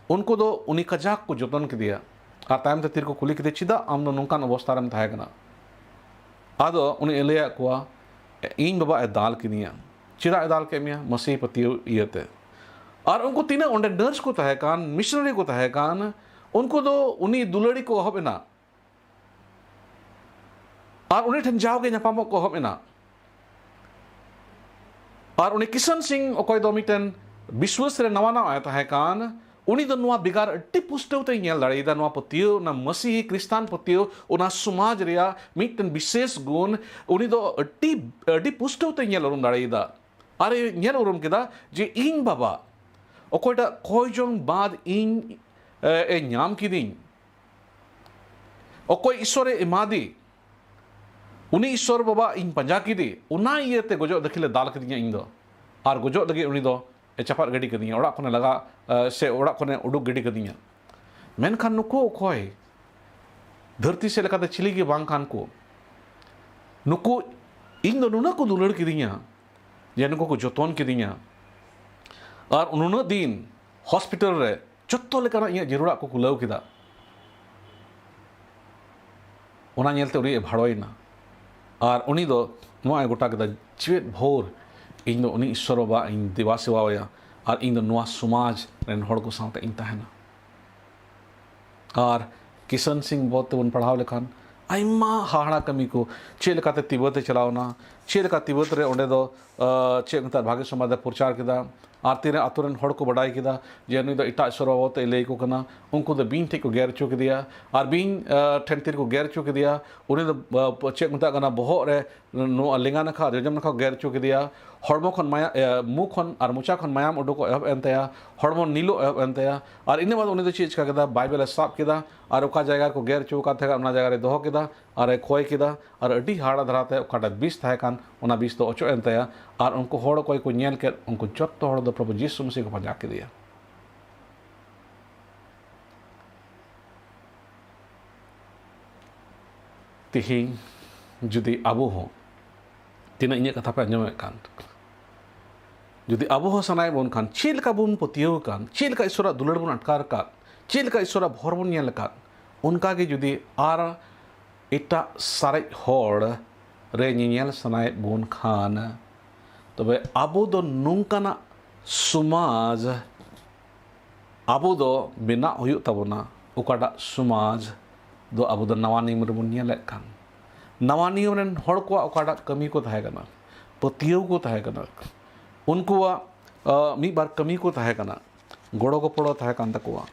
ᱩᱱᱠᱩ ᱫᱚ ᱩᱱᱤ ᱠᱟᱡᱟᱠ ᱠᱚ ᱡᱚᱛᱚᱱ ᱠᱮᱫᱮᱭᱟ᱾ ᱟᱨ ᱛᱟᱭᱚᱢ ᱛᱮ ᱛᱤᱨᱮ ᱠᱚ ᱠᱩᱞᱤ ᱠᱮᱫᱮᱭᱟ, "ᱪᱮᱫᱟᱜ ᱟᱢ ᱫᱚ ᱱᱚᱝᱠᱟᱱ ᱚᱵᱚᱥᱛᱟ ᱨᱮᱢ ᱛᱟᱦᱮᱸ ᱠᱟᱱᱟ?" ᱟᱫᱚ ᱩᱱᱤ ᱞᱟᱹᱭᱟᱫ ᱠᱚᱣᱟ, "ᱤᱧ ᱵᱟᱵᱟ ᱮ ᱫᱟᱞ ᱠᱤᱫᱤᱧᱟ᱾ ᱪᱮᱫᱟᱜ ᱮ ᱫᱟᱞ ᱠᱮᱫ ᱢᱮᱭᱟ?" ᱢᱟᱹᱥᱤ ᱯᱟᱹᱛᱭᱟᱹᱣ ᱤᱭᱟᱹᱛᱮ᱾ ᱟᱨ ᱩᱱᱠᱩ ᱛᱤᱱᱟᱹᱜ ᱚᱸᱰᱮ ᱱᱟᱨᱥ ᱠᱚ ᱛᱟᱦᱮᱸ ᱠᱟᱱ, ᱢᱤᱥᱚᱱᱟᱨᱤ ᱠᱚ ᱛᱟᱦᱮᱸ ᱠᱟᱱ, ᱩᱱᱠᱩ ᱫᱚ ᱩᱱᱤ ᱫᱩᱞᱟᱹᱲᱤ ᱠᱚ ᱮᱦᱚᱵ ᱮᱱᱟ᱾ ᱟᱨ ᱩᱱᱤ ᱴᱷᱮᱱ ᱡᱟᱣᱜᱮ ᱧᱟᱯᱟᱢᱚᱜ ᱠᱚ ᱮᱦᱚᱵ ᱮᱱᱟ᱾ ᱟᱨ ᱩᱱᱤ ᱠᱤᱥᱟᱱ ᱥᱤᱝ, ᱚᱠᱚᱭ ᱫᱚ ᱢᱤᱫᱴᱮᱱ ᱵᱤᱥᱣᱟᱹᱥ ᱨᱮ ᱱᱟᱣᱟ ᱱᱟᱣᱟ ᱮ ᱛᱟᱦᱮᱸ ᱠᱟᱱ, ᱩᱱᱤ ᱫᱚ ᱱᱚᱣᱟ ᱵᱮᱜᱟᱨ ᱟᱹᱰᱤ ᱯᱩᱥᱴᱟᱹᱣ ᱛᱮᱭ ᱧᱮᱞ ᱫᱟᱲᱮᱭᱟᱫᱟ᱾ ᱱᱚᱣᱟ ᱯᱟᱹᱛᱭᱟᱹᱣ, ᱚᱱᱟ ᱢᱟᱹᱥᱤᱦᱤ ᱠᱷᱨᱤᱥᱴᱟᱱ ᱯᱟᱹᱛᱭᱟᱹᱣ, ᱚᱱᱟ ᱥᱚᱢᱟᱡᱽ ᱨᱮᱭᱟᱜ ᱢᱤᱫᱴᱮᱱ ᱵᱤᱥᱮᱥ ᱜᱩᱱ, ᱩᱱᱤ ᱫᱚ ᱟᱹᱰᱤ, ᱟᱹᱰᱤ ᱯᱩᱥᱴᱟᱹᱣ ᱛᱮᱭ ᱧᱮᱞ ᱩᱨᱩᱢ ᱫᱟᱲᱮᱭᱟᱫᱟ᱾ ᱟᱨᱮ ᱧᱮᱞ ᱩᱨᱩᱢ ᱠᱮᱫᱟ ᱡᱮ ᱤᱧ ᱵᱟᱵᱟ ᱚᱠᱚᱭᱴᱟᱜ ᱠᱚᱭ ᱡᱚᱝ ᱵᱟᱫ ᱤᱧ, ᱮ, ᱮ ᱧᱟᱢ ᱠᱤᱫᱤᱧ, ᱚᱠᱚᱭ ᱤᱥᱥᱚᱨᱮ ᱮᱢᱟᱫᱮ, ᱩᱱᱤ ᱤᱥᱥᱚᱨ ᱵᱟᱵᱟ ᱤᱧ ᱯᱟᱸᱡᱟ ᱠᱮᱫᱮ, ᱚᱱᱟ ᱤᱭᱟᱹᱛᱮ ᱜᱚᱡᱚᱜ ᱫᱟᱹᱠᱷᱤᱞᱮ ᱫᱟᱞ ᱠᱤᱫᱤᱧᱟ ᱤᱧ ᱫᱚ, ᱟᱨ ᱜᱚᱡᱚᱜ ᱞᱟᱹᱜᱤᱫ ᱩᱱᱤ ᱫᱚ ᱮ ᱪᱟᱯᱟᱫ ᱜᱤᱰᱤ ᱠᱟᱫᱤᱧᱟ, ᱚᱲᱟᱜ ᱠᱷᱚᱱᱮ ᱞᱟᱜᱟ, ᱮ, ᱥᱮ ᱚᱲᱟᱜ ᱠᱷᱚᱱᱮ ᱩᱰᱩᱠ ᱜᱤᱰᱤ ᱠᱟᱫᱤᱧᱟ᱾ ᱢᱮᱱᱠᱷᱟᱱ ᱱᱩᱠᱩ ᱚᱠᱚᱭ? ᱫᱷᱟᱹᱨᱛᱤ ᱥᱮᱫ ᱞᱮᱠᱟᱛᱮ ᱪᱤᱞᱤ ᱜᱮ ᱵᱟᱝ ᱠᱟᱱ ᱠᱚ᱾ ᱱᱩᱠᱩ ᱤᱧ ᱫᱚ ᱱᱩᱱᱟᱹᱜ ᱠᱚ ᱫᱩᱞᱟᱹᱲ ᱠᱤᱫᱤᱧᱟ ᱡᱮ ᱱᱩᱠᱩ ᱠᱚ ᱡᱚᱛᱚᱱ ᱠᱤᱫᱤᱧᱟ, ᱟᱨ ᱱᱩᱱᱟᱹᱜ ᱫᱤᱱ ᱦᱚᱥᱯᱤᱴᱟᱞ ᱨᱮ ᱡᱚᱛᱚ ᱞᱮᱠᱟᱱᱟᱜ ᱤᱧᱟᱹᱜ ᱡᱟᱹᱨᱩᱲᱟᱜ ᱠᱚ ᱠᱩᱞᱟᱹᱣ ᱠᱮᱫᱟ᱾ ᱚᱱᱟ ᱧᱮᱞᱛᱮ ᱩᱱᱤ ᱮ ᱵᱷᱟᱲᱚᱭᱮᱱᱟ᱾ ᱟᱨ ᱩᱱᱤ ᱫᱚ ᱱᱚᱣᱟ ᱮ ᱜᱚᱴᱟ ᱠᱮᱫᱟ, ᱡᱮᱣᱮᱫ ᱵᱷᱳᱨ ᱤᱧ ᱫᱚ ᱩᱱᱤ ᱤᱥᱥᱚᱨ ᱵᱟᱵᱟ ᱤᱧ ᱫᱮᱵᱟ ᱥᱮᱵᱟᱣᱟᱭᱟ, ᱟᱨ ᱤᱧ ᱫᱚ ᱱᱚᱣᱟ ᱥᱚᱢᱟᱡᱽ ᱨᱮᱱ ᱦᱚᱲ ᱠᱚ ᱥᱟᱶᱛᱮ ᱤᱧ ᱛᱟᱦᱮᱱᱟ᱾ ᱟᱨ ᱠᱤᱥᱟᱱ ᱥᱤᱝ ᱵᱚᱫ ᱛᱮᱵᱚᱱ ᱯᱟᱲᱦᱟᱣ ᱞᱮᱠᱷᱟᱱ ᱟᱭᱢᱟ ᱦᱟᱦᱟᱲᱟ ᱠᱟᱹᱢᱤ ᱠᱚ, ᱪᱮᱫ ᱞᱮᱠᱟᱛᱮ ᱛᱤᱵᱟᱹᱛ ᱮ ᱪᱟᱞᱟᱣᱱᱟ, ᱪᱮᱫ ᱞᱮᱠᱟ ᱛᱤᱵᱟᱹᱛ ᱨᱮ ᱚᱸᱰᱮ ᱫᱚ, ᱟᱸ, ᱪᱮᱫ ᱢᱮᱛᱟᱜ, ᱵᱷᱟᱜᱮ ᱥᱚᱢᱵᱟᱫ ᱮ ᱯᱨᱚᱪᱟᱨ ᱠᱮᱫᱟ᱾ ᱟᱨ ᱛᱤᱱᱟᱹᱜ ᱟᱛᱳ ᱨᱮᱱ ᱦᱚᱲ ᱠᱚ ᱵᱟᱰᱟᱭ ᱠᱮᱫᱟ ᱡᱮ ᱱᱩᱭ ᱫᱚ ᱮᱴᱟᱜ ᱤᱥᱚᱨ ᱵᱟᱵᱚᱫ ᱛᱮ ᱞᱟᱹᱭ ᱟᱠᱚ ᱠᱟᱱᱟ, ᱩᱱᱠᱩ ᱫᱚ ᱵᱤᱧ ᱴᱷᱮᱱ ᱠᱚ ᱜᱮᱨ ᱦᱚᱪᱚ ᱠᱮᱫᱮᱭᱟ᱾ ᱟᱨ ᱵᱤᱧ, ᱟᱸ, ᱴᱷᱮᱱ ᱛᱤᱨᱮᱠᱚ ᱜᱮᱨ ᱦᱚᱪᱚ ᱠᱮᱫᱮᱭᱟ, ᱩᱱᱤ ᱫᱚ, ᱟᱸ, ᱪᱮᱫ ᱢᱮᱛᱟᱜ ᱠᱟᱱᱟ, ᱵᱚᱦᱚᱜ ᱨᱮ ᱱᱚᱣᱟ ᱞᱮᱸᱜᱟ ᱱᱟᱠᱷᱟ ᱟᱨ ᱡᱚᱡᱚᱢ ᱱᱟᱠᱷᱟ ᱠᱚ ᱜᱮᱨ ᱦᱚᱪᱚ ᱠᱮᱫᱮᱭᱟ᱾ ᱦᱚᱲᱢᱚ ᱠᱷᱚᱱ ᱢᱟᱭᱟ-, ᱮ, ᱢᱩ ᱠᱷᱚᱱ ᱟᱨ ᱢᱚᱪᱟ ᱠᱷᱚᱱ ᱢᱟᱭᱟᱢ ᱩᱰᱩᱠᱚᱜ ᱮᱦᱚᱵ ᱮᱱ ᱛᱟᱭᱟ, ᱦᱚᱲᱢᱚ ᱱᱤᱞᱚᱜ ᱮᱦᱚᱵ ᱮᱱ ᱛᱟᱭᱟ᱾ ᱟᱨ ᱤᱱᱟᱹ ᱵᱟᱫᱽ ᱩᱱᱤ ᱫᱚ ᱪᱮᱫ ᱮ ᱪᱤᱠᱟ ᱠᱮᱫᱟ? ᱵᱟᱭᱵᱮᱞ ᱮ ᱥᱟᱵ ᱠᱮᱫᱟ ᱟᱨ ᱚᱠᱟ ᱡᱟᱭᱜᱟ ᱨᱮᱠᱚ ᱜᱮᱨ ᱦᱚᱪᱚ ᱟᱠᱟᱫ ᱛᱟᱦᱮᱸ ᱠᱟᱱᱟ, ᱚᱱᱟ ᱡᱟᱭᱜᱟ ᱨᱮᱭ ᱫᱚᱦᱚ ᱠᱮᱫᱟ ᱟᱨ ᱮ ᱠᱷᱚᱭ ᱠᱮᱫᱟ᱾ ᱟᱨ ᱟᱹᱰᱤ ᱦᱟᱦᱟᱲᱟ ᱫᱷᱟᱨᱟᱛᱮ ᱚᱠᱟᱴᱟᱜ ᱵᱤᱥ ᱛᱟᱦᱮᱸ ᱠᱟᱱ, ᱚᱱᱟ ᱵᱤᱥ ᱫᱚ ᱚᱪᱚᱜ ᱮᱱ ᱛᱟᱭᱟ᱾ ᱟᱨ ᱩᱱᱠᱩ ᱦᱚᱲ ᱚᱠᱚᱭ ᱠᱚ ᱧᱮᱞ ᱠᱮᱫ, ᱩᱱᱠᱩ ᱡᱚᱛᱚ ᱦᱚᱲ ᱫᱚ ᱯᱨᱚᱵᱷᱩ ᱡᱤᱥᱩ ᱢᱟᱹᱥᱤ ᱠᱚ ᱯᱟᱸᱡᱟ ᱠᱮᱫᱮᱭᱟ᱾ ᱛᱤᱦᱤᱧ ᱡᱩᱫᱤ ᱟᱵᱚ ᱦᱚᱸ, ᱛᱤᱱᱟᱹᱜ ᱤᱧᱟᱹᱜ ᱠᱟᱛᱷᱟ ᱯᱮ ᱟᱸᱡᱚᱢᱮᱫ ᱠᱟᱱ, ᱡᱩᱫᱤ ᱟᱵᱚ ᱦᱚᱸ ᱥᱟᱱᱟᱭᱮᱫ ᱵᱚᱱ ᱠᱷᱟᱱ, ᱪᱮᱫ ᱞᱮᱠᱟ ᱵᱚᱱ ᱯᱟᱹᱛᱭᱟᱹᱣ ᱟᱠᱟᱱ, ᱪᱮᱫ ᱞᱮᱠᱟ ᱤᱥᱚᱨᱟᱜ ᱫᱩᱞᱟᱹᱲ ᱵᱚᱱ ᱟᱴᱠᱟᱨ ᱟᱠᱟᱫ, ᱪᱮᱫ ᱞᱮᱠᱟ ᱤᱥᱚᱨᱟᱜ ᱵᱷᱚᱨ ᱵᱚᱱ ᱧᱮᱞ ᱟᱠᱟᱫ, ᱚᱱᱠᱟ ᱜᱮ ᱡᱩᱫᱤ ᱟᱨ ᱮᱴᱟᱜ ᱥᱟᱨᱮᱡ ᱦᱚᱲ ᱨᱮ ᱧᱮᱧᱮᱞ ᱥᱟᱱᱟᱭᱮᱫ ᱵᱚᱱ ᱠᱷᱟᱱ, ᱛᱚᱵᱮ ᱟᱵᱚ ᱫᱚ ᱱᱚᱝᱠᱟᱱᱟᱜ ᱥᱚᱢᱟᱡᱽ ᱟᱵᱚ ᱫᱚ ᱵᱮᱱᱟᱣ ᱦᱩᱭᱩᱜ ᱛᱟᱵᱚᱱᱟ, ᱚᱠᱟᱴᱟᱜ ᱥᱚᱢᱟᱡᱽ ᱫᱚ ᱟᱵᱚ ᱫᱚ ᱱᱟᱣᱟ ᱱᱤᱭᱚᱢ ᱨᱮᱵᱚᱱ ᱧᱮᱞᱮᱫ ᱠᱟᱱ᱾ ᱱᱟᱣᱟ ᱱᱤᱭᱚᱢ ᱨᱮᱱ ᱦᱚᱲ ᱠᱚᱣᱟᱜ ᱚᱠᱟᱴᱟᱜ ᱠᱟᱹᱢᱤ ᱠᱚ ᱛᱟᱦᱮᱸ ᱠᱟᱱᱟ, ᱯᱟᱹᱛᱭᱟᱹᱣ ᱠᱚ ᱛᱟᱦᱮᱸ ᱠᱟᱱᱟ, ᱩᱱᱠᱩᱣᱟᱜ, ᱟᱹ, ᱢᱤᱫ ᱵᱟᱨ ᱠᱟᱹᱢᱤ ᱠᱚ ᱛᱟᱦᱮᱸ ᱠᱟᱱᱟ, ᱜᱚᱲᱚ ᱜᱚᱯᱚᱲᱚ ᱛᱟᱦᱮᱸ ᱠᱟᱱ ᱛᱟᱠᱚᱣᱟ,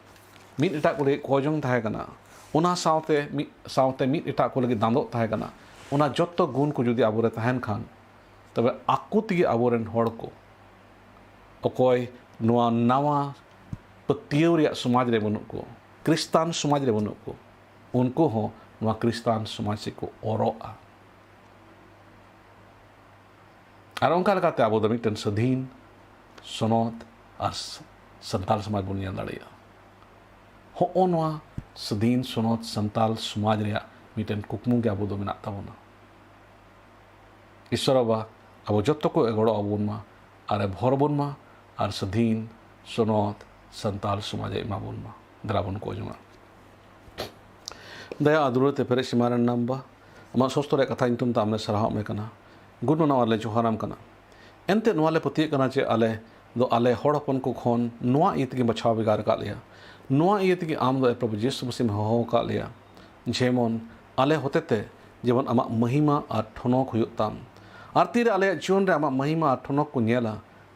ᱢᱤᱫ ᱮᱴᱟᱜ ᱠᱚ ᱞᱟᱹᱜᱤᱫ ᱠᱚᱭ ᱡᱚᱝ ᱛᱟᱦᱮᱸ ᱠᱟᱱᱟ, ᱚᱱᱟ ᱥᱟᱶᱛᱮ ᱢᱤᱫ, ᱥᱟᱶᱛᱮ ᱢᱤᱫ ᱮᱴᱟᱜ ᱠᱚ ᱞᱟᱹᱜᱤᱫ ᱫᱟᱸᱫᱚᱜ ᱛᱟᱦᱮᱸ ᱠᱟᱱᱟ᱾ ᱚᱱᱟ ᱡᱚᱛᱚ ᱜᱩᱱ ᱠᱚ ᱡᱩᱫᱤ ᱟᱵᱚᱨᱮ ᱛᱟᱦᱮᱱ ᱠᱷᱟᱱ, ᱛᱚᱵᱮ ᱟᱠᱚ ᱛᱮᱜᱮ ᱟᱵᱚᱨᱮᱱ ᱦᱚᱲ ᱠᱚ, ᱚᱠᱚᱭ ᱱᱚᱣᱟ ᱱᱟᱣᱟ ᱯᱟᱹᱛᱭᱟᱹᱣ ᱨᱮᱭᱟᱜ ᱥᱚᱢᱟᱡᱽ ᱨᱮ ᱵᱟᱹᱱᱩᱜ ᱠᱚ, ᱠᱷᱨᱤᱥᱴᱟᱱ ᱥᱚᱢᱟᱡᱽ ᱨᱮ ᱵᱟᱹᱱᱩᱜ ᱠᱚ, ᱩᱱᱠᱩ ᱦᱚᱸ ᱱᱚᱣᱟ ᱠᱷᱨᱤᱥᱴᱟᱱ ᱥᱚᱢᱟᱡᱽ ᱥᱮᱫ ᱠᱚ ᱚᱨᱚᱜᱼᱟ᱾ ᱟᱨ ᱚᱱᱠᱟ ᱞᱮᱠᱟᱛᱮ ᱟᱵᱚ ᱫᱚ ᱢᱤᱫᱴᱮᱱ ᱥᱟᱹᱫᱷᱤᱱ, ᱥᱚᱱᱚᱛ ᱟᱨ ᱥ-, ᱥᱟᱱᱛᱟᱲ ᱥᱚᱢᱟᱡᱽ ᱵᱚᱱ ᱧᱮᱞ ᱫᱟᱲᱮᱭᱟᱜᱼᱟ᱾ ᱦᱚᱸᱜᱼᱚ ᱱᱚᱣᱟ ᱥᱟᱹᱫᱷᱤᱱ, ᱥᱚᱱᱚᱛ, ᱥᱟᱱᱛᱟᱲ ᱥᱚᱢᱟᱡᱽ ᱨᱮᱭᱟᱜ ᱢᱤᱫᱴᱮᱱ ᱠᱩᱠᱢᱩ ᱜᱮ ᱟᱵᱚ ᱫᱚ ᱢᱮᱱᱟᱜ ᱛᱟᱵᱚᱱᱟ᱾ ᱤᱥᱥᱚᱨ ᱵᱟᱵᱟ ᱟᱵᱚ ᱡᱚᱛᱚ ᱠᱚ ᱜᱚᱲᱚ ᱟᱵᱚᱱ ᱢᱟ, ᱟᱨ ᱮ ᱵᱷᱚᱨ ᱵᱚᱱ ᱢᱟ, ᱟᱨ ᱥᱟᱹᱫᱷᱤᱱ, ᱥᱚᱱᱚᱛ, ᱥᱟᱱᱛᱟᱲ ᱥᱚᱢᱟᱡᱽ ᱮ ᱮᱢᱟ ᱵᱚᱱ ᱢᱟ᱾ ᱫᱮᱞᱟ ᱵᱚᱱ ᱠᱚᱭ ᱡᱚᱝᱟ᱾ ᱫᱟᱭᱟ ᱟᱨ ᱫᱩᱞᱟᱹᱲ ᱛᱮ ᱯᱮᱨᱮᱡ ᱥᱤᱢᱟ ᱨᱮᱱ ᱱᱟᱢᱵᱟ, ᱟᱢᱟᱜ ᱥᱚᱥᱛᱚ ᱨᱮᱭᱟᱜ ᱠᱟᱛᱷᱟ ᱧᱩᱛᱩᱢ ᱛᱮ ᱟᱢ ᱞᱮ ᱥᱟᱨᱦᱟᱣ ᱮᱢ ᱠᱟᱱᱟ᱾ ᱜᱩᱱ ᱢᱟᱱᱟᱣ ᱟᱨ ᱞᱮ ᱡᱚᱦᱟᱨᱟᱢ ᱠᱟᱱᱟ᱾ ᱮᱱᱛᱮ ᱱᱚᱣᱟ ᱞᱮ ᱯᱟᱹᱛᱭᱟᱹᱜ ᱠᱟᱱᱟ ᱡᱮ ᱟᱞᱮ ᱫᱚ ᱟᱞᱮ ᱦᱚᱲ ᱦᱚᱯᱚᱱ ᱠᱚ ᱠᱷᱚᱱ ᱱᱚᱣᱟ ᱤᱭᱟᱹ ᱛᱮᱜᱮ ᱵᱟᱪᱷᱟᱣ ᱵᱷᱮᱜᱟᱨ ᱟᱠᱟᱫ ᱞᱮᱭᱟ᱾ ᱱᱚᱣᱟ ᱤᱭᱟᱹ ᱛᱮᱜᱮ ᱟᱢ ᱫᱚ, ᱮ ᱯᱨᱚᱵᱷᱩ ᱡᱤᱥᱩ ᱢᱟᱹᱥᱤᱢ ᱦᱚᱦᱚ ᱟᱠᱟᱫ ᱞᱮᱭᱟ, ᱡᱮᱢᱚᱱ ᱟᱞᱮ ᱦᱚᱛᱮᱛᱮ ᱡᱮᱢᱚᱱ ᱟᱢᱟᱜ ᱢᱟᱹᱦᱤᱢᱟ ᱟᱨ ᱴᱷᱚᱱᱚᱠ ᱦᱩᱭᱩᱜ ᱛᱟᱢ᱾ ᱟᱨ ᱛᱤᱨᱮ ᱟᱞᱮᱭᱟᱜ ᱡᱤᱭᱚᱱ ᱨᱮ ᱟᱢᱟᱜ ᱢᱟᱹᱦᱤᱢᱟ ᱟᱨ ᱴᱷᱚᱱᱚᱠ ᱠᱚ ᱧᱮᱞᱟ,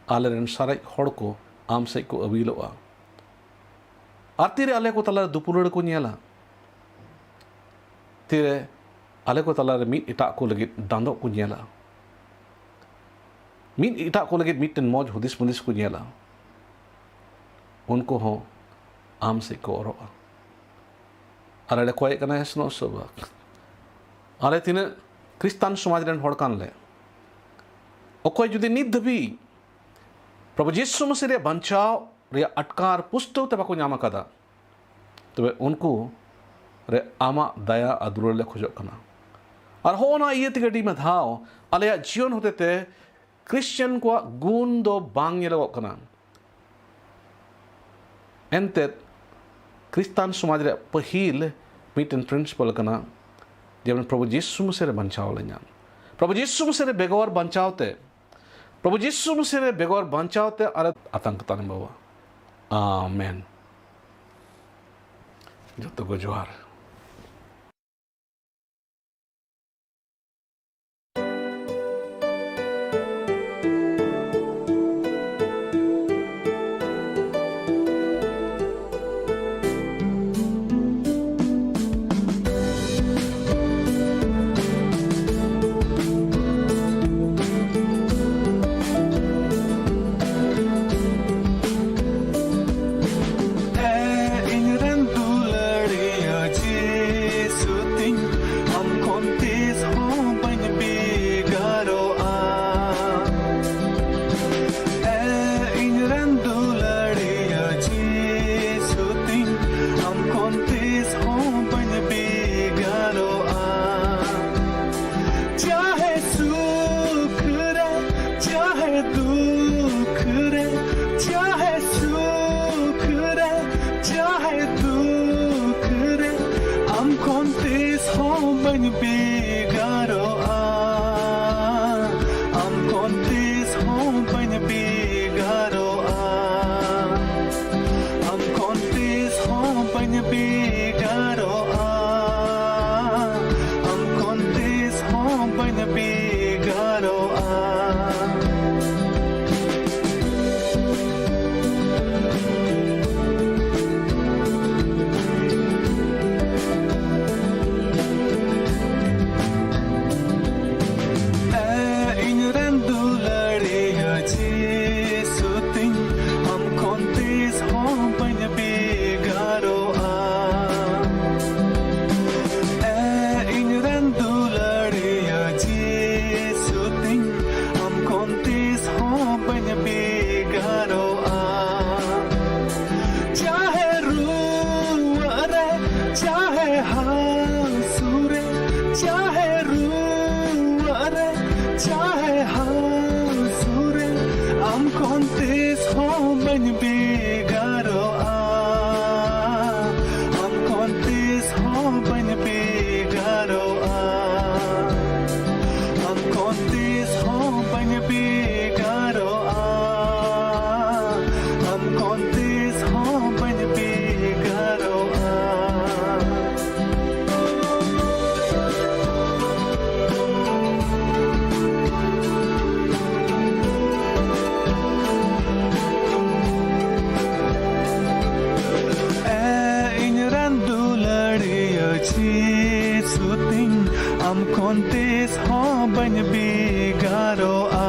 ᱟᱞᱮᱨᱮᱱ ᱥᱟᱨᱮᱡ ᱦᱚᱲ ᱠᱚ ᱟᱢ ᱥᱮᱫ ᱠᱚ ᱟᱹᱣᱤᱞᱚᱜᱼᱟ᱾ ᱟᱨ ᱛᱤᱨᱮ ᱟᱞᱮ ᱠᱚ ᱛᱟᱞᱟᱨᱮ ᱫᱩᱯᱩᱞᱟᱹᱲ ᱠᱚ ᱧᱮᱞᱟ, ᱛᱤᱨᱮ ᱟᱞᱮ ᱠᱚ ᱛᱟᱞᱟᱨᱮ ᱢᱤᱫ ᱮᱴᱟᱜ ᱠᱚ ᱞᱟᱹᱜᱤᱫ ᱫᱟᱸᱫᱚᱜ ᱠᱚ ᱧᱮᱞᱟ, ᱢᱤᱫ ᱮᱴᱟᱜ ᱠᱚ ᱞᱟᱹᱜᱤᱫ ᱢᱤᱫᱴᱮᱱ ᱢᱚᱡᱽ ᱦᱩᱫᱤᱥ ᱢᱩᱫᱤᱥ ᱠᱚ ᱧᱮᱞᱟ, ᱩᱱᱠᱩ ᱦᱚᱸ ᱟᱢ ᱥᱮᱫ ᱠᱚ ᱚᱨᱚᱜᱼᱟ᱾ ᱟᱞᱮ ᱞᱮ ᱠᱚᱭᱮᱜ ᱠᱟᱱᱟ, ᱦᱮᱸ ᱥᱮᱱᱚᱜ ᱥᱚᱵᱷᱟ, ᱟᱞᱮ ᱛᱤᱱᱟᱹᱜ ᱠᱷᱨᱤᱥᱴᱟᱱ ᱥᱚᱢᱟᱡᱽ ᱨᱮᱱ ᱦᱚᱲ ᱠᱟᱱ ᱞᱮ, ᱚᱠᱚᱭ ᱡᱩᱫᱤ ᱱᱤᱛ ᱫᱷᱟᱹᱵᱤᱡ ᱯᱨᱚᱵᱷᱩ ᱡᱤᱥᱩ ᱢᱟᱹᱥᱤ ᱨᱮᱭᱟᱜ ᱵᱟᱧᱪᱟᱣ ᱨᱮᱭᱟᱜ ᱟᱴᱠᱟᱨ ᱯᱩᱥᱴᱟᱹᱣ ᱛᱮ ᱵᱟᱠᱚ ᱧᱟᱢ ᱟᱠᱟᱫᱟ, ᱛᱚᱵᱮ ᱩᱱᱠᱩ ᱨᱮ ᱟᱢᱟᱜ ᱫᱟᱭᱟ ᱟᱨ ᱫᱩᱞᱟᱹᱲ ᱞᱮ ᱠᱷᱚᱡᱚᱜ ᱠᱟᱱᱟ᱾ ᱟᱨ ᱦᱚᱸᱜᱼᱚ ᱱᱟ ᱤᱭᱟᱹ ᱛᱮᱜᱮ ᱟᱹᱰᱤ ᱢᱟ ᱫᱷᱟᱣ ᱟᱞᱮᱭᱟᱜ ᱡᱤᱭᱚᱱ ᱦᱚᱛᱮᱛᱮ ᱠᱷᱨᱤᱥᱪᱟᱱ ᱠᱚᱣᱟᱜ ᱜᱩᱱ ᱫᱚ ᱵᱟᱝ ᱧᱮᱞᱚᱜᱚᱜ ᱠᱟᱱᱟ᱾ ᱮᱱᱛᱮᱫ ᱠᱷᱨᱤᱥᱴᱟᱱ ᱥᱚᱢᱟᱡᱽ ᱨᱮᱭᱟᱜ ᱯᱟᱹᱦᱤᱞ ᱢᱤᱫᱴᱮᱱ ᱯᱨᱤᱱᱥᱤᱯᱟᱞ ᱠᱟᱱᱟ, ᱡᱮᱢᱚᱱ ᱯᱨᱚᱵᱷᱩ ᱡᱤᱥᱩ ᱢᱟᱹᱥᱤ ᱨᱮ ᱵᱟᱧᱪᱟᱣ ᱞᱮ ᱧᱟᱢ᱾ ᱯᱨᱚᱵᱷᱩ ᱡᱤᱥᱩ ᱢᱟᱹᱥᱤ ᱨᱮ ᱵᱮᱜᱚᱨ ᱵᱟᱧᱪᱟᱣ ᱛᱮ, ᱯᱨᱚᱵᱷᱩ ᱡᱤᱥᱩ ᱢᱟᱹᱥᱤ ᱨᱮ ᱵᱮᱜᱚᱨ ᱵᱟᱧᱪᱟᱣ ᱛᱮ ᱟᱞᱮ ᱟᱛᱟᱝ ᱠᱟᱛᱟᱞᱮᱢ ᱵᱟᱵᱟ᱾ ᱟᱢᱮᱱ᱾ ᱡᱚᱛᱚ ᱠᱚ ᱡᱚᱦᱟᱨ᱾ ᱦᱚᱸ ᱵᱟᱹᱧ ᱵᱷᱮᱜᱟᱨᱚᱜᱼᱟ, ᱟᱢ ᱠᱷᱚᱱ ᱛᱤᱥ ᱦᱚᱸ ᱵᱟᱹᱧ ᱵᱷᱮᱜᱟᱨᱚᱜᱼᱟ, ᱟᱢ ᱠᱷᱚᱱ ᱛᱤᱥ ᱦᱚᱸ ᱵᱟᱹᱧ ᱵᱷᱮᱜᱟᱨᱚᱜᱼᱟ, ᱟᱢ ᱠᱷᱚᱱ ᱛᱤᱥ ᱦᱚᱸ ᱵᱟᱹᱧ ᱵᱷᱮᱜᱟᱨᱚᱜᱼᱟ᱾ ᱮ ᱤᱧ ᱨᱮᱱ ᱫᱩᱞᱟᱹᱲᱤᱭᱟᱹ ᱡᱤᱥᱩ ᱛᱤᱧ, ᱟᱢ ᱠᱷᱚᱱ ᱛᱤᱥ ᱦᱚᱸ ᱵᱟᱹᱧ ᱵᱷᱮᱜᱟᱨᱚᱜᱼᱟ᱾ ᱮ ᱤᱧ ᱨᱮᱱ ᱫᱩᱞᱟᱹᱲᱤᱭᱟᱹ ᱡᱤᱥᱩ ᱛᱤᱧ, ᱟᱢ ᱠᱷᱚᱱ ᱛᱤᱥ ᱦᱚᱸ ᱵᱟᱹᱧ ᱵᱷᱮᱜᱟᱨᱚᱜᱼᱟ᱾ ᱪᱟᱦᱮ ᱨᱩᱣᱟᱹᱜ ᱨᱮ, ᱪᱟᱦᱮ ᱦᱟᱹᱥᱩ ᱨᱮ, ᱪᱟᱦᱮ ᱨᱩᱣᱟᱹᱜ ᱨᱮ, ᱪᱟᱦᱮ ᱦᱟᱹᱥᱩ ᱨᱮ, ᱟᱢ ᱠᱷᱚᱱ ᱛᱤᱥ ᱦᱚᱸ ᱵᱟᱹᱧ ᱵᱷᱮᱜᱟᱨᱚᱜᱼᱟ, ᱟᱢ ᱠᱷᱚᱱ ᱛᱤᱥ ᱦᱚᱸ ᱵᱟᱹᱧ ᱵᱷᱮᱜᱟᱨᱚᱜᱼᱟ, ᱟᱢ ᱠᱷᱚᱱ ᱛᱤᱥ ᱦᱚᱸ ᱵᱟᱹᱧ ᱵᱷᱮᱜᱟᱨᱚᱜᱼᱟ, ᱟᱢ ᱠᱷᱚᱱ ᱛᱤᱥ ᱦᱚᱸ ᱵᱟᱹᱧ ᱵᱷᱮᱜᱟᱨᱚᱜᱼᱟ᱾ ᱮ ᱤᱧ ᱨᱮᱱ ᱫᱩᱞᱟᱹᱲᱤᱭᱟᱹ ᱡᱤᱥᱩ ᱛᱤᱧ, ᱟᱢ ᱠᱷᱚᱱ ᱛᱤᱥ ᱦᱚᱸ ᱵᱟᱹᱧ ᱵᱷᱮᱜᱟᱨᱚᱜᱼᱟ᱾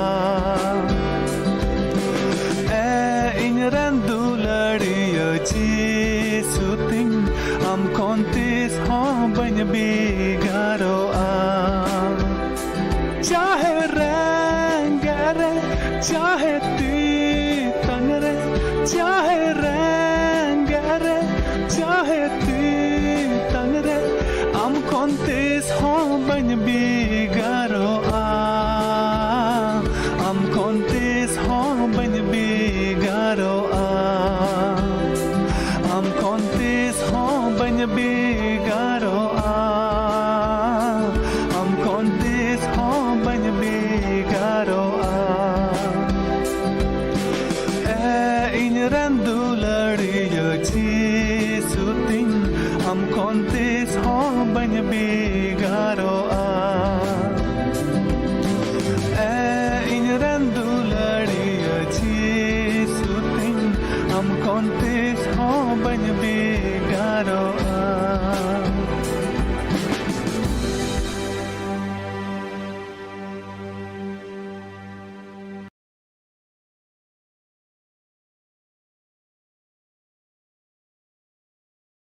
ᱮ ᱤᱧ ᱨᱮᱱ ᱫᱩᱞᱟᱹᱲᱤᱭᱟᱹ ᱡᱤᱥᱩ ᱛᱤᱧ, ᱟᱢ ᱠᱷᱚᱱ ᱛᱤᱥ ᱦᱚᱸ ᱵᱟᱹᱧ ᱵᱷᱮᱜᱟᱨᱚᱜᱼᱟ᱾ ᱪᱟᱦᱮ ᱨᱮᱸᱜᱮᱡ ᱨᱮ, ᱪᱟᱦᱮ ᱛᱮᱛᱟᱝ ᱨᱮ, ᱪᱟᱦᱮ ᱨᱮᱸᱜᱮᱡ ᱨᱮ, ᱪᱟᱦᱮ ᱛᱮᱛᱟᱝ ᱨᱮ, ᱟᱢ ᱠᱷᱚᱱ ᱛᱤᱥ ᱦᱚᱸ ᱵᱟᱹᱧ ᱵᱷᱮᱜᱟᱨᱚᱜᱼᱟ, ᱟᱢ ᱠᱷᱚᱱ ᱛᱤᱥ ᱦᱚᱸ ᱵᱟᱹᱧ ᱵᱷᱮᱜᱟᱨᱚᱜᱼᱟ, ᱟᱢ ᱠᱷᱚᱱ ᱛᱤᱥ ᱦᱚᱸ ᱵᱟᱹᱧ ᱵᱷᱮᱜᱟᱨᱚᱜᱼᱟ᱾ ᱠᱷᱚᱱ ᱛᱤᱥ ᱦᱚᱸ ᱵᱟᱹᱧ ᱵᱷᱮᱜᱟᱨᱚᱜᱼᱟ᱾